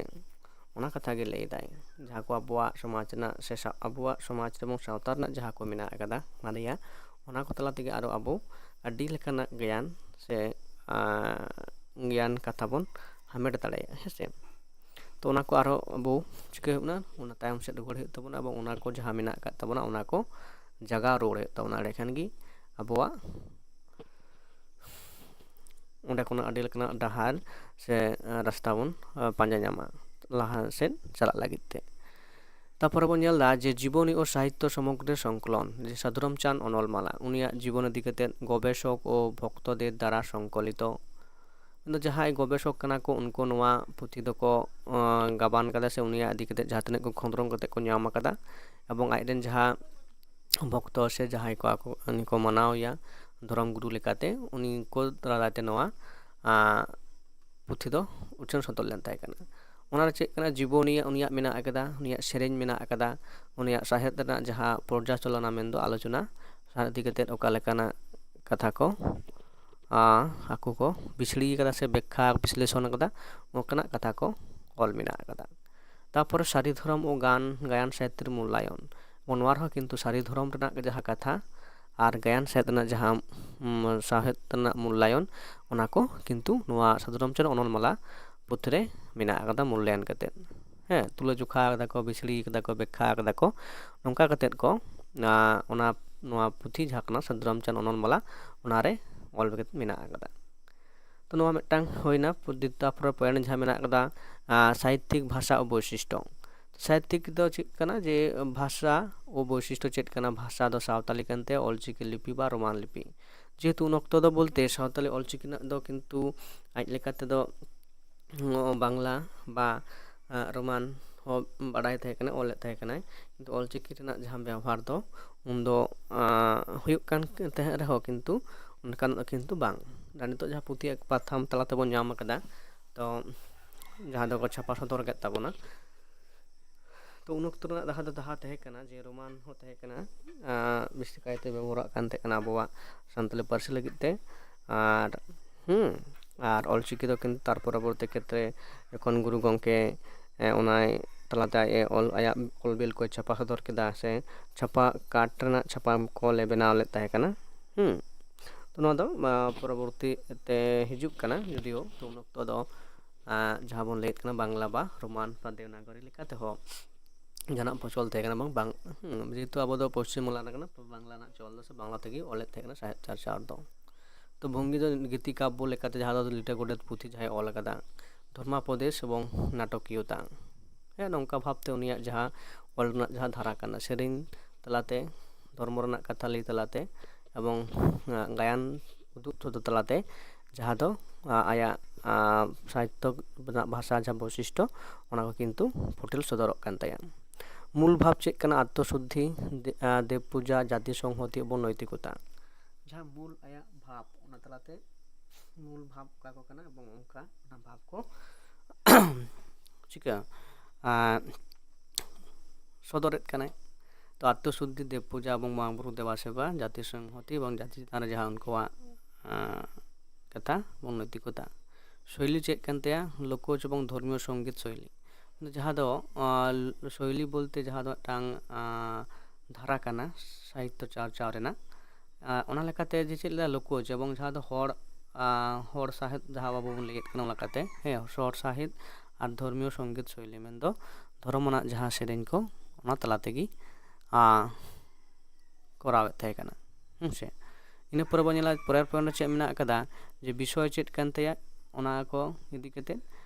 ᱚᱱᱟ ᱠᱟᱛᱷᱟ ᱜᱮ ᱞᱟᱹᱭ ᱮᱫᱟᱭ᱾ ᱡᱟᱦᱟᱸ ᱠᱚ ᱟᱵᱚᱣᱟᱜ ᱥᱚᱢᱟᱡᱽ ᱨᱮᱱᱟᱜ ᱥᱮ ᱥᱟ- ᱟᱵᱚᱣᱟᱜ ᱥᱚᱢᱟᱡᱽ ᱨᱮᱵᱚᱱ ᱥᱟᱶᱛᱟ ᱨᱮᱱᱟᱜ ᱡᱟᱦᱟᱸ ᱠᱚ ᱢᱮᱱᱟᱜ ᱟᱠᱟᱫᱟ ᱢᱟᱨᱮᱭᱟᱜ, ᱚᱱᱟ ᱠᱚ ᱛᱟᱞᱟ ᱛᱮᱜᱮ ᱟᱨᱚ ᱟᱵᱚ ᱟᱹᱰᱤ ᱞᱮᱠᱟᱱᱟᱜ ᱜᱮᱭᱟᱱ ᱥᱮ ᱟᱸ, ᱜᱮᱭᱟᱱ ᱠᱟᱛᱷᱟ ᱵᱚᱱ ᱦᱟᱢᱮᱴ ᱫᱟᱲᱮᱭᱟᱜᱼᱟ, ᱦᱮᱸ ᱥᱮ᱾ ᱛᱚ ᱚᱱᱟ ᱠᱚ ᱟᱨᱦᱚᱸ ᱟᱵᱚ ᱪᱤᱠᱟᱹ ᱦᱩᱭᱩᱜ ᱠᱟᱱᱟ, ᱚᱱᱟ ᱛᱟᱭᱚᱢ ᱥᱮᱫ ᱨᱩᱣᱟᱹᱲ ᱦᱩᱭᱩᱜ ᱛᱟᱵᱚᱱᱟ, ᱮᱵᱚᱝ ᱚᱱᱟ ᱠᱚ ᱡᱟᱦᱟᱸ ᱢᱮᱱᱟᱜ ᱟᱠᱟᱫ ᱛᱟᱵᱚᱱᱟ ᱚᱱᱟ ᱠᱚ ᱡᱟᱜᱟᱣ ᱨᱩᱣᱟᱹᱲ ᱦᱩᱭᱩᱜ ᱛᱟᱵᱚᱱᱟ᱾ ᱮᱸᱰᱮᱠᱷᱟᱱ ᱜᱮ ᱟᱵᱚᱣᱟᱜ ᱚᱸᱰᱮ ᱠᱷᱚᱱᱟᱜ ᱟᱹᱰᱤ ᱞᱮᱠᱟᱱᱟᱜ ᱰᱟᱦᱟᱨ ᱥᱮ ᱨᱟᱥᱛᱟ ᱵᱚᱱ ᱯᱟᱸᱡᱟ ᱧᱟᱢᱟ, ᱞᱟᱦᱟ ᱥᱮᱫ ᱪᱟᱞᱟᱜ ᱞᱟᱹᱜᱤᱫ ᱛᱮ᱾ ᱛᱟᱨᱯᱚᱨᱮ ᱵᱚᱱ ᱧᱮᱞ ᱮᱫᱟ ᱡᱮ ᱡᱤᱵᱚᱱᱤ ᱳ ᱥᱟᱦᱤᱛᱛᱚ ᱥᱚᱢᱚᱜᱨᱚ ᱥᱚᱝᱠᱚᱞᱚᱱ, ᱡᱮ ᱥᱟᱫᱷᱩᱨᱟᱢᱪᱟᱸᱫᱽ ᱚᱱᱚᱞᱢᱟᱞᱟ, ᱩᱱᱤᱭᱟᱜ ᱡᱤᱵᱚᱱ ᱤᱫᱤ ᱠᱟᱛᱮ ᱜᱚᱵᱮᱥᱚᱠ ᱳ ᱵᱷᱚᱠᱛᱚᱫᱮᱨ ᱫᱟᱨᱟ ᱥᱚᱝᱠᱚᱞᱤᱛᱚ᱾ ᱢᱮᱱᱫᱚ ᱡᱟᱦᱟᱸᱭ ᱜᱚᱵᱮᱥᱚᱠ ᱠᱟᱱᱟ ᱠᱚ, ᱩᱱᱠᱩ ᱱᱚᱣᱟ ᱯᱩᱛᱷᱤ ᱫᱚᱠᱚ ᱟᱸ, ᱜᱟᱵᱟᱱ ᱠᱟᱫᱟ ᱥᱮ ᱩᱱᱤᱭᱟᱜ ᱤᱫᱤ ᱠᱟᱛᱮ ᱡᱟᱦᱟᱸ ᱛᱤᱱᱟᱹᱜ ᱠᱚ ᱠᱷᱚᱸᱫᱽᱨᱚᱝ ᱠᱟᱛᱮ ᱠᱚ ᱧᱟᱢ ᱟᱠᱟᱫᱟ, ᱮᱵᱚᱝ ᱟᱡᱨᱮᱱ ᱡᱟᱦᱟᱸ ᱵᱷᱚᱠᱛᱚ ᱥᱮ ᱡᱟᱦᱟᱸᱭ ᱠᱚ ᱟᱠᱚ ᱩᱱᱤ ᱠᱚ ᱢᱟᱱᱟᱣ ᱮᱭᱟ ᱫᱷᱚᱨᱚᱢ ᱜᱩᱨᱩ ᱞᱮᱠᱟᱛᱮ, ᱩᱱᱤ ᱠᱚ ᱫᱟᱨᱟᱭ ᱛᱮ ᱱᱚᱣᱟ ᱟᱸ, ᱯᱩᱛᱷᱤ ᱫᱚ ᱩᱪᱷᱟᱹᱱ ᱥᱚᱫᱚᱨ ᱞᱮᱱ ᱛᱟᱦᱮᱸ ᱠᱟᱱᱟ᱾ ᱚᱱᱟᱨᱮ ᱪᱮᱫ ᱠᱟᱱᱟ, ᱡᱤᱵᱚᱱᱤ ᱩᱱᱤᱭᱟᱜ ᱢᱮᱱᱟᱜ ᱟᱠᱟᱫᱟ, ᱩᱱᱤᱭᱟᱜ ᱥᱮᱨᱮᱧ ᱢᱮᱱᱟᱜ ᱟᱠᱟᱫᱟ, ᱩᱱᱤᱭᱟᱜ ᱥᱟᱶᱦᱮᱫ ᱨᱮᱱᱟᱜ ᱡᱟᱦᱟᱸ ᱯᱚᱨᱡᱟᱪᱚᱞᱚᱱᱟ ᱢᱮᱱᱫᱚ ᱟᱞᱳᱪᱚᱱᱟ, ᱚᱱᱟ ᱤᱫᱤ ᱠᱟᱛᱮ ᱚᱠᱟ ᱞᱮᱠᱟᱱᱟᱜ ᱠᱟᱛᱷᱟ ᱠᱚ ᱟᱸ, ᱟᱠᱚ ᱠᱚ ᱵᱤᱥᱲᱤ ᱟᱠᱟᱫᱟ ᱥᱮ ᱵᱮᱠᱠᱷᱟ ᱵᱤᱥᱞᱮᱥᱚᱱ ᱟᱠᱟᱫᱟ, ᱚᱱᱠᱟᱱᱟᱜ ᱠᱟᱛᱷᱟ ᱠᱚ ᱚᱞ ᱢᱮᱱᱟᱜ ᱟᱠᱟᱫᱟ᱾ ᱛᱟᱨᱯᱚᱨᱮ ᱥᱟᱹᱨᱤ ᱫᱷᱚᱨᱚᱢ ᱳ ᱜᱟᱱ ᱜᱟᱭᱟᱱ ᱥᱟᱦᱤᱛᱛᱚ ᱨᱮ ᱢᱩᱞᱞᱟᱭᱚᱱ, ᱮᱵᱚᱝ ᱱᱚᱣᱟ ᱨᱮᱦᱚᱸ ᱠᱤᱱᱛᱩ ᱥᱟᱹᱨᱤ ᱫᱷᱚᱨᱚᱢ ᱨᱮᱱᱟᱜ ᱡᱟᱦᱟᱸ ᱠᱟᱛᱷᱟ ᱟᱨ ᱜᱟᱭᱟᱱ ᱥᱟᱦᱮᱫ ᱨᱮᱱᱟᱜ ᱡᱟᱦᱟᱸ ᱩᱢ, ᱥᱟᱶᱦᱮᱫ ᱨᱮᱱᱟᱜ ᱢᱩᱞᱞᱟᱭᱚᱱ, ᱚᱱᱟ ᱠᱚ ᱠᱤᱱᱛᱩ ᱱᱚᱣᱟ ᱥᱟᱫᱷᱩ ᱨᱟᱢᱪᱟᱸᱫᱽ ᱚᱱᱚᱞ ᱢᱟᱞᱟ ᱯᱩᱛᱷᱤ ᱨᱮ ᱢᱮᱱᱟᱜ ᱟᱠᱟᱫᱟ ᱢᱩᱞᱞᱟᱭᱚᱱ ᱠᱟᱛᱮᱫ᱾ ᱦᱮᱸ, ᱛᱩᱞᱟᱹᱡᱚᱠᱷᱟ ᱠᱟᱫᱟ ᱠᱚ, ᱵᱤᱥᱲᱤ ᱠᱟᱫᱟ ᱠᱚ, ᱵᱮᱠᱠᱷᱟ ᱠᱟᱫᱟ ᱠᱚ, ᱱᱚᱝᱠᱟ ᱠᱟᱛᱮᱫ ᱠᱚ ᱟᱸ, ᱚᱱᱟ ᱱᱚᱣᱟ ᱯᱩᱛᱷᱤ ᱡᱟᱦᱟᱸ ᱠᱟᱱᱟ ᱥᱟᱫᱷᱩ ᱨᱟᱢᱪᱟᱸᱫᱽ ᱚᱱᱚᱞ ᱢᱟᱞᱟ, ᱚᱱᱟᱨᱮ ᱚᱞ ᱠᱟᱛᱮ ᱢᱮᱱᱟᱜ ᱟᱠᱟᱫᱟ᱾ ᱛᱚ ᱱᱚᱣᱟ ᱢᱤᱫᱴᱟᱝ ᱦᱩᱭᱱᱟ᱾ ᱯᱩ- ᱛᱟᱨᱯᱚᱨᱮ ᱯᱚᱭᱮᱱᱴ ᱡᱟᱦᱟᱸ ᱢᱮᱱᱟᱜ ᱟᱠᱟᱫᱟ ᱟᱸ, ᱥᱟᱦᱤᱛᱛᱤᱠ ᱵᱷᱟᱥᱟ ᱳ ᱵᱳᱭᱥᱤᱥᱴᱚ᱾ ᱥᱟᱦᱤᱛᱛᱤᱠ ᱫᱚ ᱪᱮᱫ ᱠᱟᱱᱟ, ᱡᱮ ᱵᱷᱟᱥᱟ ᱳ ᱵᱳᱭᱥᱤᱥᱴᱚ ᱪᱮᱫ ᱠᱟᱱᱟ? ᱵᱷᱟᱥᱟ ᱫᱚ ᱥᱟᱶᱛᱟᱞᱤ ᱠᱟᱱᱛᱮ ᱚᱞᱪᱤᱠᱤ ᱞᱤᱯᱤ ᱵᱟ ᱨᱳᱢᱟᱱ ᱞᱤᱯᱤ᱾ ᱡᱮᱦᱮᱛᱩ ᱩᱱ ᱚᱠᱛᱚ ᱫᱚ ᱵᱚᱞᱛᱮ ᱥᱟᱶᱛᱟᱞᱤ ᱚᱞᱪᱤᱠᱤ ᱨᱮᱱᱟᱜ ᱫᱚ ᱠᱤᱱᱛᱩ ᱟᱡ ᱞᱮᱠᱟ ᱛᱮᱫᱚ ᱵᱟᱝᱞᱟ ᱵᱟ ᱨᱳᱢᱟᱱ ᱦᱚᱸ ᱵᱟᱰᱟᱭ ᱛᱟᱦᱮᱸ ᱠᱟᱱᱟ, ᱚᱞᱮᱫ ᱛᱟᱦᱮᱸ ᱠᱟᱱᱟᱭ, ᱠᱤᱱᱛᱩ ᱚᱞᱪᱤᱠᱤ ᱨᱮᱱᱟᱜ ᱡᱟᱦᱟᱸ ᱵᱮᱣᱦᱟᱨ ᱫᱚ ᱩᱱᱫᱚ ᱦᱩᱭᱩᱜ ᱠᱟᱱ ᱛᱟᱦᱮᱸᱫ ᱨᱮᱦᱚᱸ ᱠᱤᱱᱛᱩ ᱚᱱᱠᱟᱱᱟᱜ ᱫᱚ ᱠᱤᱱᱛᱩ ᱵᱟᱝ᱾ ᱟᱨ ᱱᱤᱛᱚᱜ ᱡᱟᱦᱟᱸ ᱯᱩᱛᱷᱤ ᱯᱟᱛᱷᱟᱢ ᱛᱟᱞᱟ ᱛᱮᱵᱚᱱ ᱧᱟᱢ ᱟᱠᱟᱫᱟ, ᱛᱚ ᱡᱟᱦᱟᱸ ᱫᱚᱠᱚ ᱪᱷᱟᱯᱟ ᱥᱚᱫᱚᱨ ᱠᱮᱫ ᱛᱟᱵᱚᱱᱟ, ᱛᱚ ᱩᱱ ᱚᱠᱛᱚ ᱨᱮᱱᱟᱜ ᱡᱟᱦᱟᱸ ᱫᱚ ᱡᱟᱦᱟᱸ ᱛᱟᱦᱮᱸ ᱠᱟᱱᱟ ᱡᱮ ᱨᱳᱢᱟᱱ ᱦᱚᱸ ᱛᱟᱦᱮᱸ ᱠᱟᱱᱟ, ᱵᱤᱥᱮᱥ ᱠᱟᱭᱛᱮ ᱵᱮᱵᱚᱦᱟᱨᱚᱜ ᱠᱟᱱ ᱛᱟᱦᱮᱸ ᱠᱟᱱᱟ ᱟᱵᱚᱣᱟᱜ ᱥᱟᱱᱛᱟᱲᱤ ᱯᱟᱹᱨᱥᱤ ᱞᱟᱹᱜᱤᱫ ᱛᱮ᱾ ᱟᱨ ᱦᱩᱸ ᱟᱨ ᱚᱞᱪᱤᱠᱤ ᱫᱚ ᱠᱤᱱᱛᱩ ᱛᱟᱨ ᱯᱚᱨᱚᱵᱚᱨᱛᱤ ᱠᱷᱮᱛᱨᱮ ᱡᱚᱠᱷᱚᱱ ᱜᱩᱨᱩ ᱜᱚᱢᱠᱮ ᱚᱱᱟ ᱛᱟᱞᱟᱛᱮ ᱟᱡ ᱮ ᱚᱞ, ᱟᱭᱟᱜ ᱚᱞ ᱵᱤᱞ ᱠᱚᱭ ᱪᱷᱟᱯᱟ ᱥᱚᱫᱚᱨ ᱠᱮᱫᱟ, ᱥᱮ ᱪᱷᱟᱯᱟ ᱠᱟᱴ ᱨᱮᱱᱟᱜ ᱪᱷᱟᱯᱟ ᱠᱚᱞ ᱮ ᱵᱮᱱᱟᱣ ᱞᱮᱫ ᱛᱟᱦᱮᱸ ᱠᱟᱱᱟ᱾ ᱦᱩᱸ᱾ ᱛᱚ ᱱᱚᱣᱟ ᱫᱚ, ᱟ, ᱯᱚᱨᱚᱵᱚᱨᱛᱤ ᱛᱮ ᱦᱤᱡᱩᱜ ᱠᱟᱱᱟ, ᱡᱩᱫᱤᱭᱳ ᱛᱚ ᱩᱱ ᱚᱠᱛᱚ ᱫᱚ, ᱟ, ᱡᱟᱦᱟᱸ ᱵᱚᱱ ᱞᱟᱹᱭᱮᱫ ᱠᱟᱱᱟ ᱵᱟᱝᱞᱟ ᱵᱟ ᱨᱳᱢᱟᱱ ᱵᱟ ᱫᱮᱵᱽᱱᱟᱜᱚᱨᱤ ᱞᱮᱠᱟ ᱛᱮᱦᱚᱸ ᱡᱟᱦᱟᱱᱟᱜ ᱯᱷᱚᱥᱚᱞ ᱛᱟᱦᱮᱸ ᱠᱟᱱᱟ ᱵᱟᱝ, ᱵᱟᱝ, ᱦᱩᱸ, ᱡᱮᱦᱮᱛᱩ ᱟᱵᱚ ᱫᱚ ᱯᱚᱥᱪᱤᱢ ᱵᱟᱝᱞᱟ ᱨᱮᱱ ᱠᱟᱱᱟ, ᱛᱚ ᱵᱟᱝᱞᱟ ᱨᱮᱱᱟᱜ ᱪᱚᱞ ᱫᱚ ᱥᱮ ᱵᱟᱝᱞᱟ ᱛᱮᱜᱮ ᱚᱞᱮᱫ ᱛᱟᱦᱮᱸ ᱠᱟᱱᱟ ᱥᱟᱦᱮᱵᱽ ᱪᱟᱨᱪᱟᱣ ᱫᱚ᱾ ᱛᱚ ᱵᱷᱚᱝᱜᱤ ᱫᱚ ᱜᱤᱛᱤ ᱠᱟᱵᱽᱵᱚ ᱞᱮᱠᱟᱛᱮ ᱡᱟᱦᱟᱸ ᱫᱚ ᱞᱤᱴᱟᱹ ᱜᱚᱰᱮᱛ ᱯᱩᱛᱷᱤ ᱡᱟᱦᱟᱸᱭ ᱚᱞ ᱟᱠᱟᱫᱟ, ᱫᱷᱚᱨᱢᱟᱯᱚᱫᱮᱥ ᱮᱵᱚᱝ ᱱᱟᱴᱚᱠᱤᱭᱚᱛᱟ᱾ ᱦᱮᱸ, ᱱᱚᱝᱠᱟ ᱵᱷᱟᱵᱽᱛᱮ ᱩᱱᱤᱭᱟᱜ ᱡᱟᱦᱟᱸ ᱚᱞ ᱨᱮᱱᱟᱜ ᱡᱟᱦᱟᱸ ᱫᱷᱟᱨᱟ ᱠᱟᱱᱟ, ᱥᱮᱨᱮᱧ ᱛᱟᱞᱟᱛᱮ, ᱫᱷᱚᱨᱢᱚ ᱨᱮᱱᱟᱜ ᱠᱟᱛᱷᱟ ᱞᱟᱹᱭ ᱛᱟᱞᱟᱛᱮ ᱮᱵᱚᱝ, ᱟ, ᱜᱟᱭᱟᱱ ᱩᱫᱩᱜ ᱥᱚᱫᱚᱨ ᱛᱟᱞᱟᱛᱮ ᱡᱟᱦᱟᱸ ᱫᱚ, ᱟ, ᱟᱭᱟᱜ, ᱟ, ᱥᱟᱦᱤᱛᱛᱚ ᱨᱮᱱᱟᱜ ᱵᱷᱟᱥᱟ ᱡᱟᱦᱟᱸ ᱵᱳᱭᱥᱤᱥᱴᱚ, ᱚᱱᱟ ᱠᱚ ᱠᱤᱱᱛᱩ ᱯᱷᱩᱴᱮᱞ ᱥᱚᱫᱚᱨᱚᱜ ᱠᱟᱱ ᱛᱟᱭᱟ᱾ ᱢᱩᱞ ᱵᱷᱟᱵᱽ ᱪᱮᱫ ᱠᱟᱱᱟ? ᱟᱛᱛᱚ ᱥᱩᱫᱽᱫᱷᱤ, ᱫᱮ-, ᱟ, ᱫᱮᱵᱽ ᱯᱩᱡᱟ, ᱡᱟᱛᱤ ᱥᱚᱝᱦᱚᱛᱤ ᱮᱵᱚᱝ ᱱᱳᱭᱛᱤᱠᱚᱛᱟ᱾ ᱡᱟᱦᱟᱸ ᱢᱩᱞ ᱟᱭᱟᱜ ᱵᱷᱟᱵᱽ, ᱚᱱᱟ ᱛᱟᱞᱟᱛᱮ ᱢᱩᱞ ᱵᱷᱟᱵᱽ ᱚᱠᱟ ᱠᱚ ᱠᱟᱱᱟ ᱮᱵᱚᱝ ᱚᱱᱠᱟ ᱚᱱᱟ ᱵᱷᱟᱵᱽ ᱠᱚ ᱪᱤᱠᱟᱹ, ᱟ, ᱥᱚᱫᱚᱨᱮᱫ ᱠᱟᱱᱟᱭ᱾ ᱛᱚ ᱟᱛᱛᱚ ᱥᱩᱫᱽᱫᱷᱤ, ᱫᱮᱵᱽ ᱯᱩᱡᱟ ᱮᱵᱚᱝ ᱵᱚᱸᱜᱟ ᱵᱩᱨᱩ ᱫᱮᱵᱟ ᱥᱮᱵᱟ, ᱡᱟᱛᱤ ᱥᱚᱝᱦᱚᱛᱤ ᱮᱵᱚᱝ ᱡᱟᱛᱤ ᱪᱮᱛᱟᱱ ᱨᱮ ᱡᱟᱦᱟᱸ ᱩᱱᱠᱩᱣᱟᱜ, ᱟ, ᱠᱟᱛᱷᱟ ᱮᱵᱚᱝ ᱱᱳᱭᱛᱤᱠᱚᱛᱟ᱾ ᱥᱳᱭᱞᱤ ᱪᱮᱫ ᱠᱟᱱ ᱛᱟᱭᱟ? ᱞᱳᱠᱚᱡᱽ ᱮᱵᱚᱝ ᱫᱷᱚᱨᱢᱤᱭᱚ ᱥᱚᱝᱜᱤᱛ ᱥᱳᱭᱞᱤ᱾ ᱡᱟᱦᱟᱸ ᱫᱚ, ᱟ, ᱥᱳᱭᱞᱤ ᱵᱚᱞᱛᱮ ᱡᱟᱦᱟᱸ ᱫᱚ ᱢᱤᱫᱴᱟᱝ, ᱟ, ᱫᱷᱟᱨᱟ ᱠᱟᱱᱟ ᱥᱟᱦᱤᱛᱛᱚ ᱪᱟᱨᱪᱟᱣ ᱨᱮᱱᱟᱜ᱾ ᱟ, ᱚᱱᱟ ᱞᱮᱠᱟᱛᱮ ᱡᱮ ᱪᱮᱫ ᱞᱮᱠᱟ ᱞᱳᱠᱚᱡᱽ ᱮᱵᱚᱝ ᱡᱟᱦᱟᱸ ᱫᱚ ᱦᱚᱲ, ᱟ, ᱦᱚᱲ ᱥᱟᱦᱮᱫ ᱡᱟᱦᱟᱸ ᱟᱵᱚ ᱵᱚᱱ ᱞᱟᱹᱭᱮᱫ ᱠᱟᱱᱟ, ᱚᱱᱟ ᱞᱮᱠᱟᱛᱮ, ᱦᱮᱸ, ᱦᱚᱲ ᱥᱟᱦᱮᱫ ᱟᱨ ᱫᱷᱚᱨᱢᱤᱭᱚ ᱥᱚᱝᱜᱤᱛ ᱥᱳᱭᱞᱤ, ᱢᱮᱱᱫᱚ ᱫᱷᱚᱨᱚᱢ ᱟᱱᱟᱜ ᱡᱟᱦᱟᱸ ᱥᱮᱨᱮᱧ ᱠᱚ, ᱚᱱᱟ ᱛᱟᱞᱟ ᱛᱮᱜᱮ, ᱟ, ᱠᱚᱨᱟᱣᱮᱫ ᱛᱟᱦᱮᱸ ᱠᱟᱱᱟ᱾ ᱦᱮᱸ ᱥᱮ? ᱤᱱᱟᱹ ᱯᱚᱨᱮ ᱵᱚᱱ ᱧᱮᱞᱟ ᱯᱚᱨᱮᱨ ᱯᱚᱭᱮᱱᱴ ᱨᱮ ᱪᱮᱫ ᱢᱮᱱᱟᱜ ᱟᱠᱟᱫᱟ, ᱡᱮ ᱵᱤᱥᱚᱭ ᱪᱮᱫ ᱠᱟᱱ ᱛᱟᱭᱟ, ᱚᱱᱟ ᱠᱚ ᱤᱫᱤ ᱠᱟᱛᱮᱫ,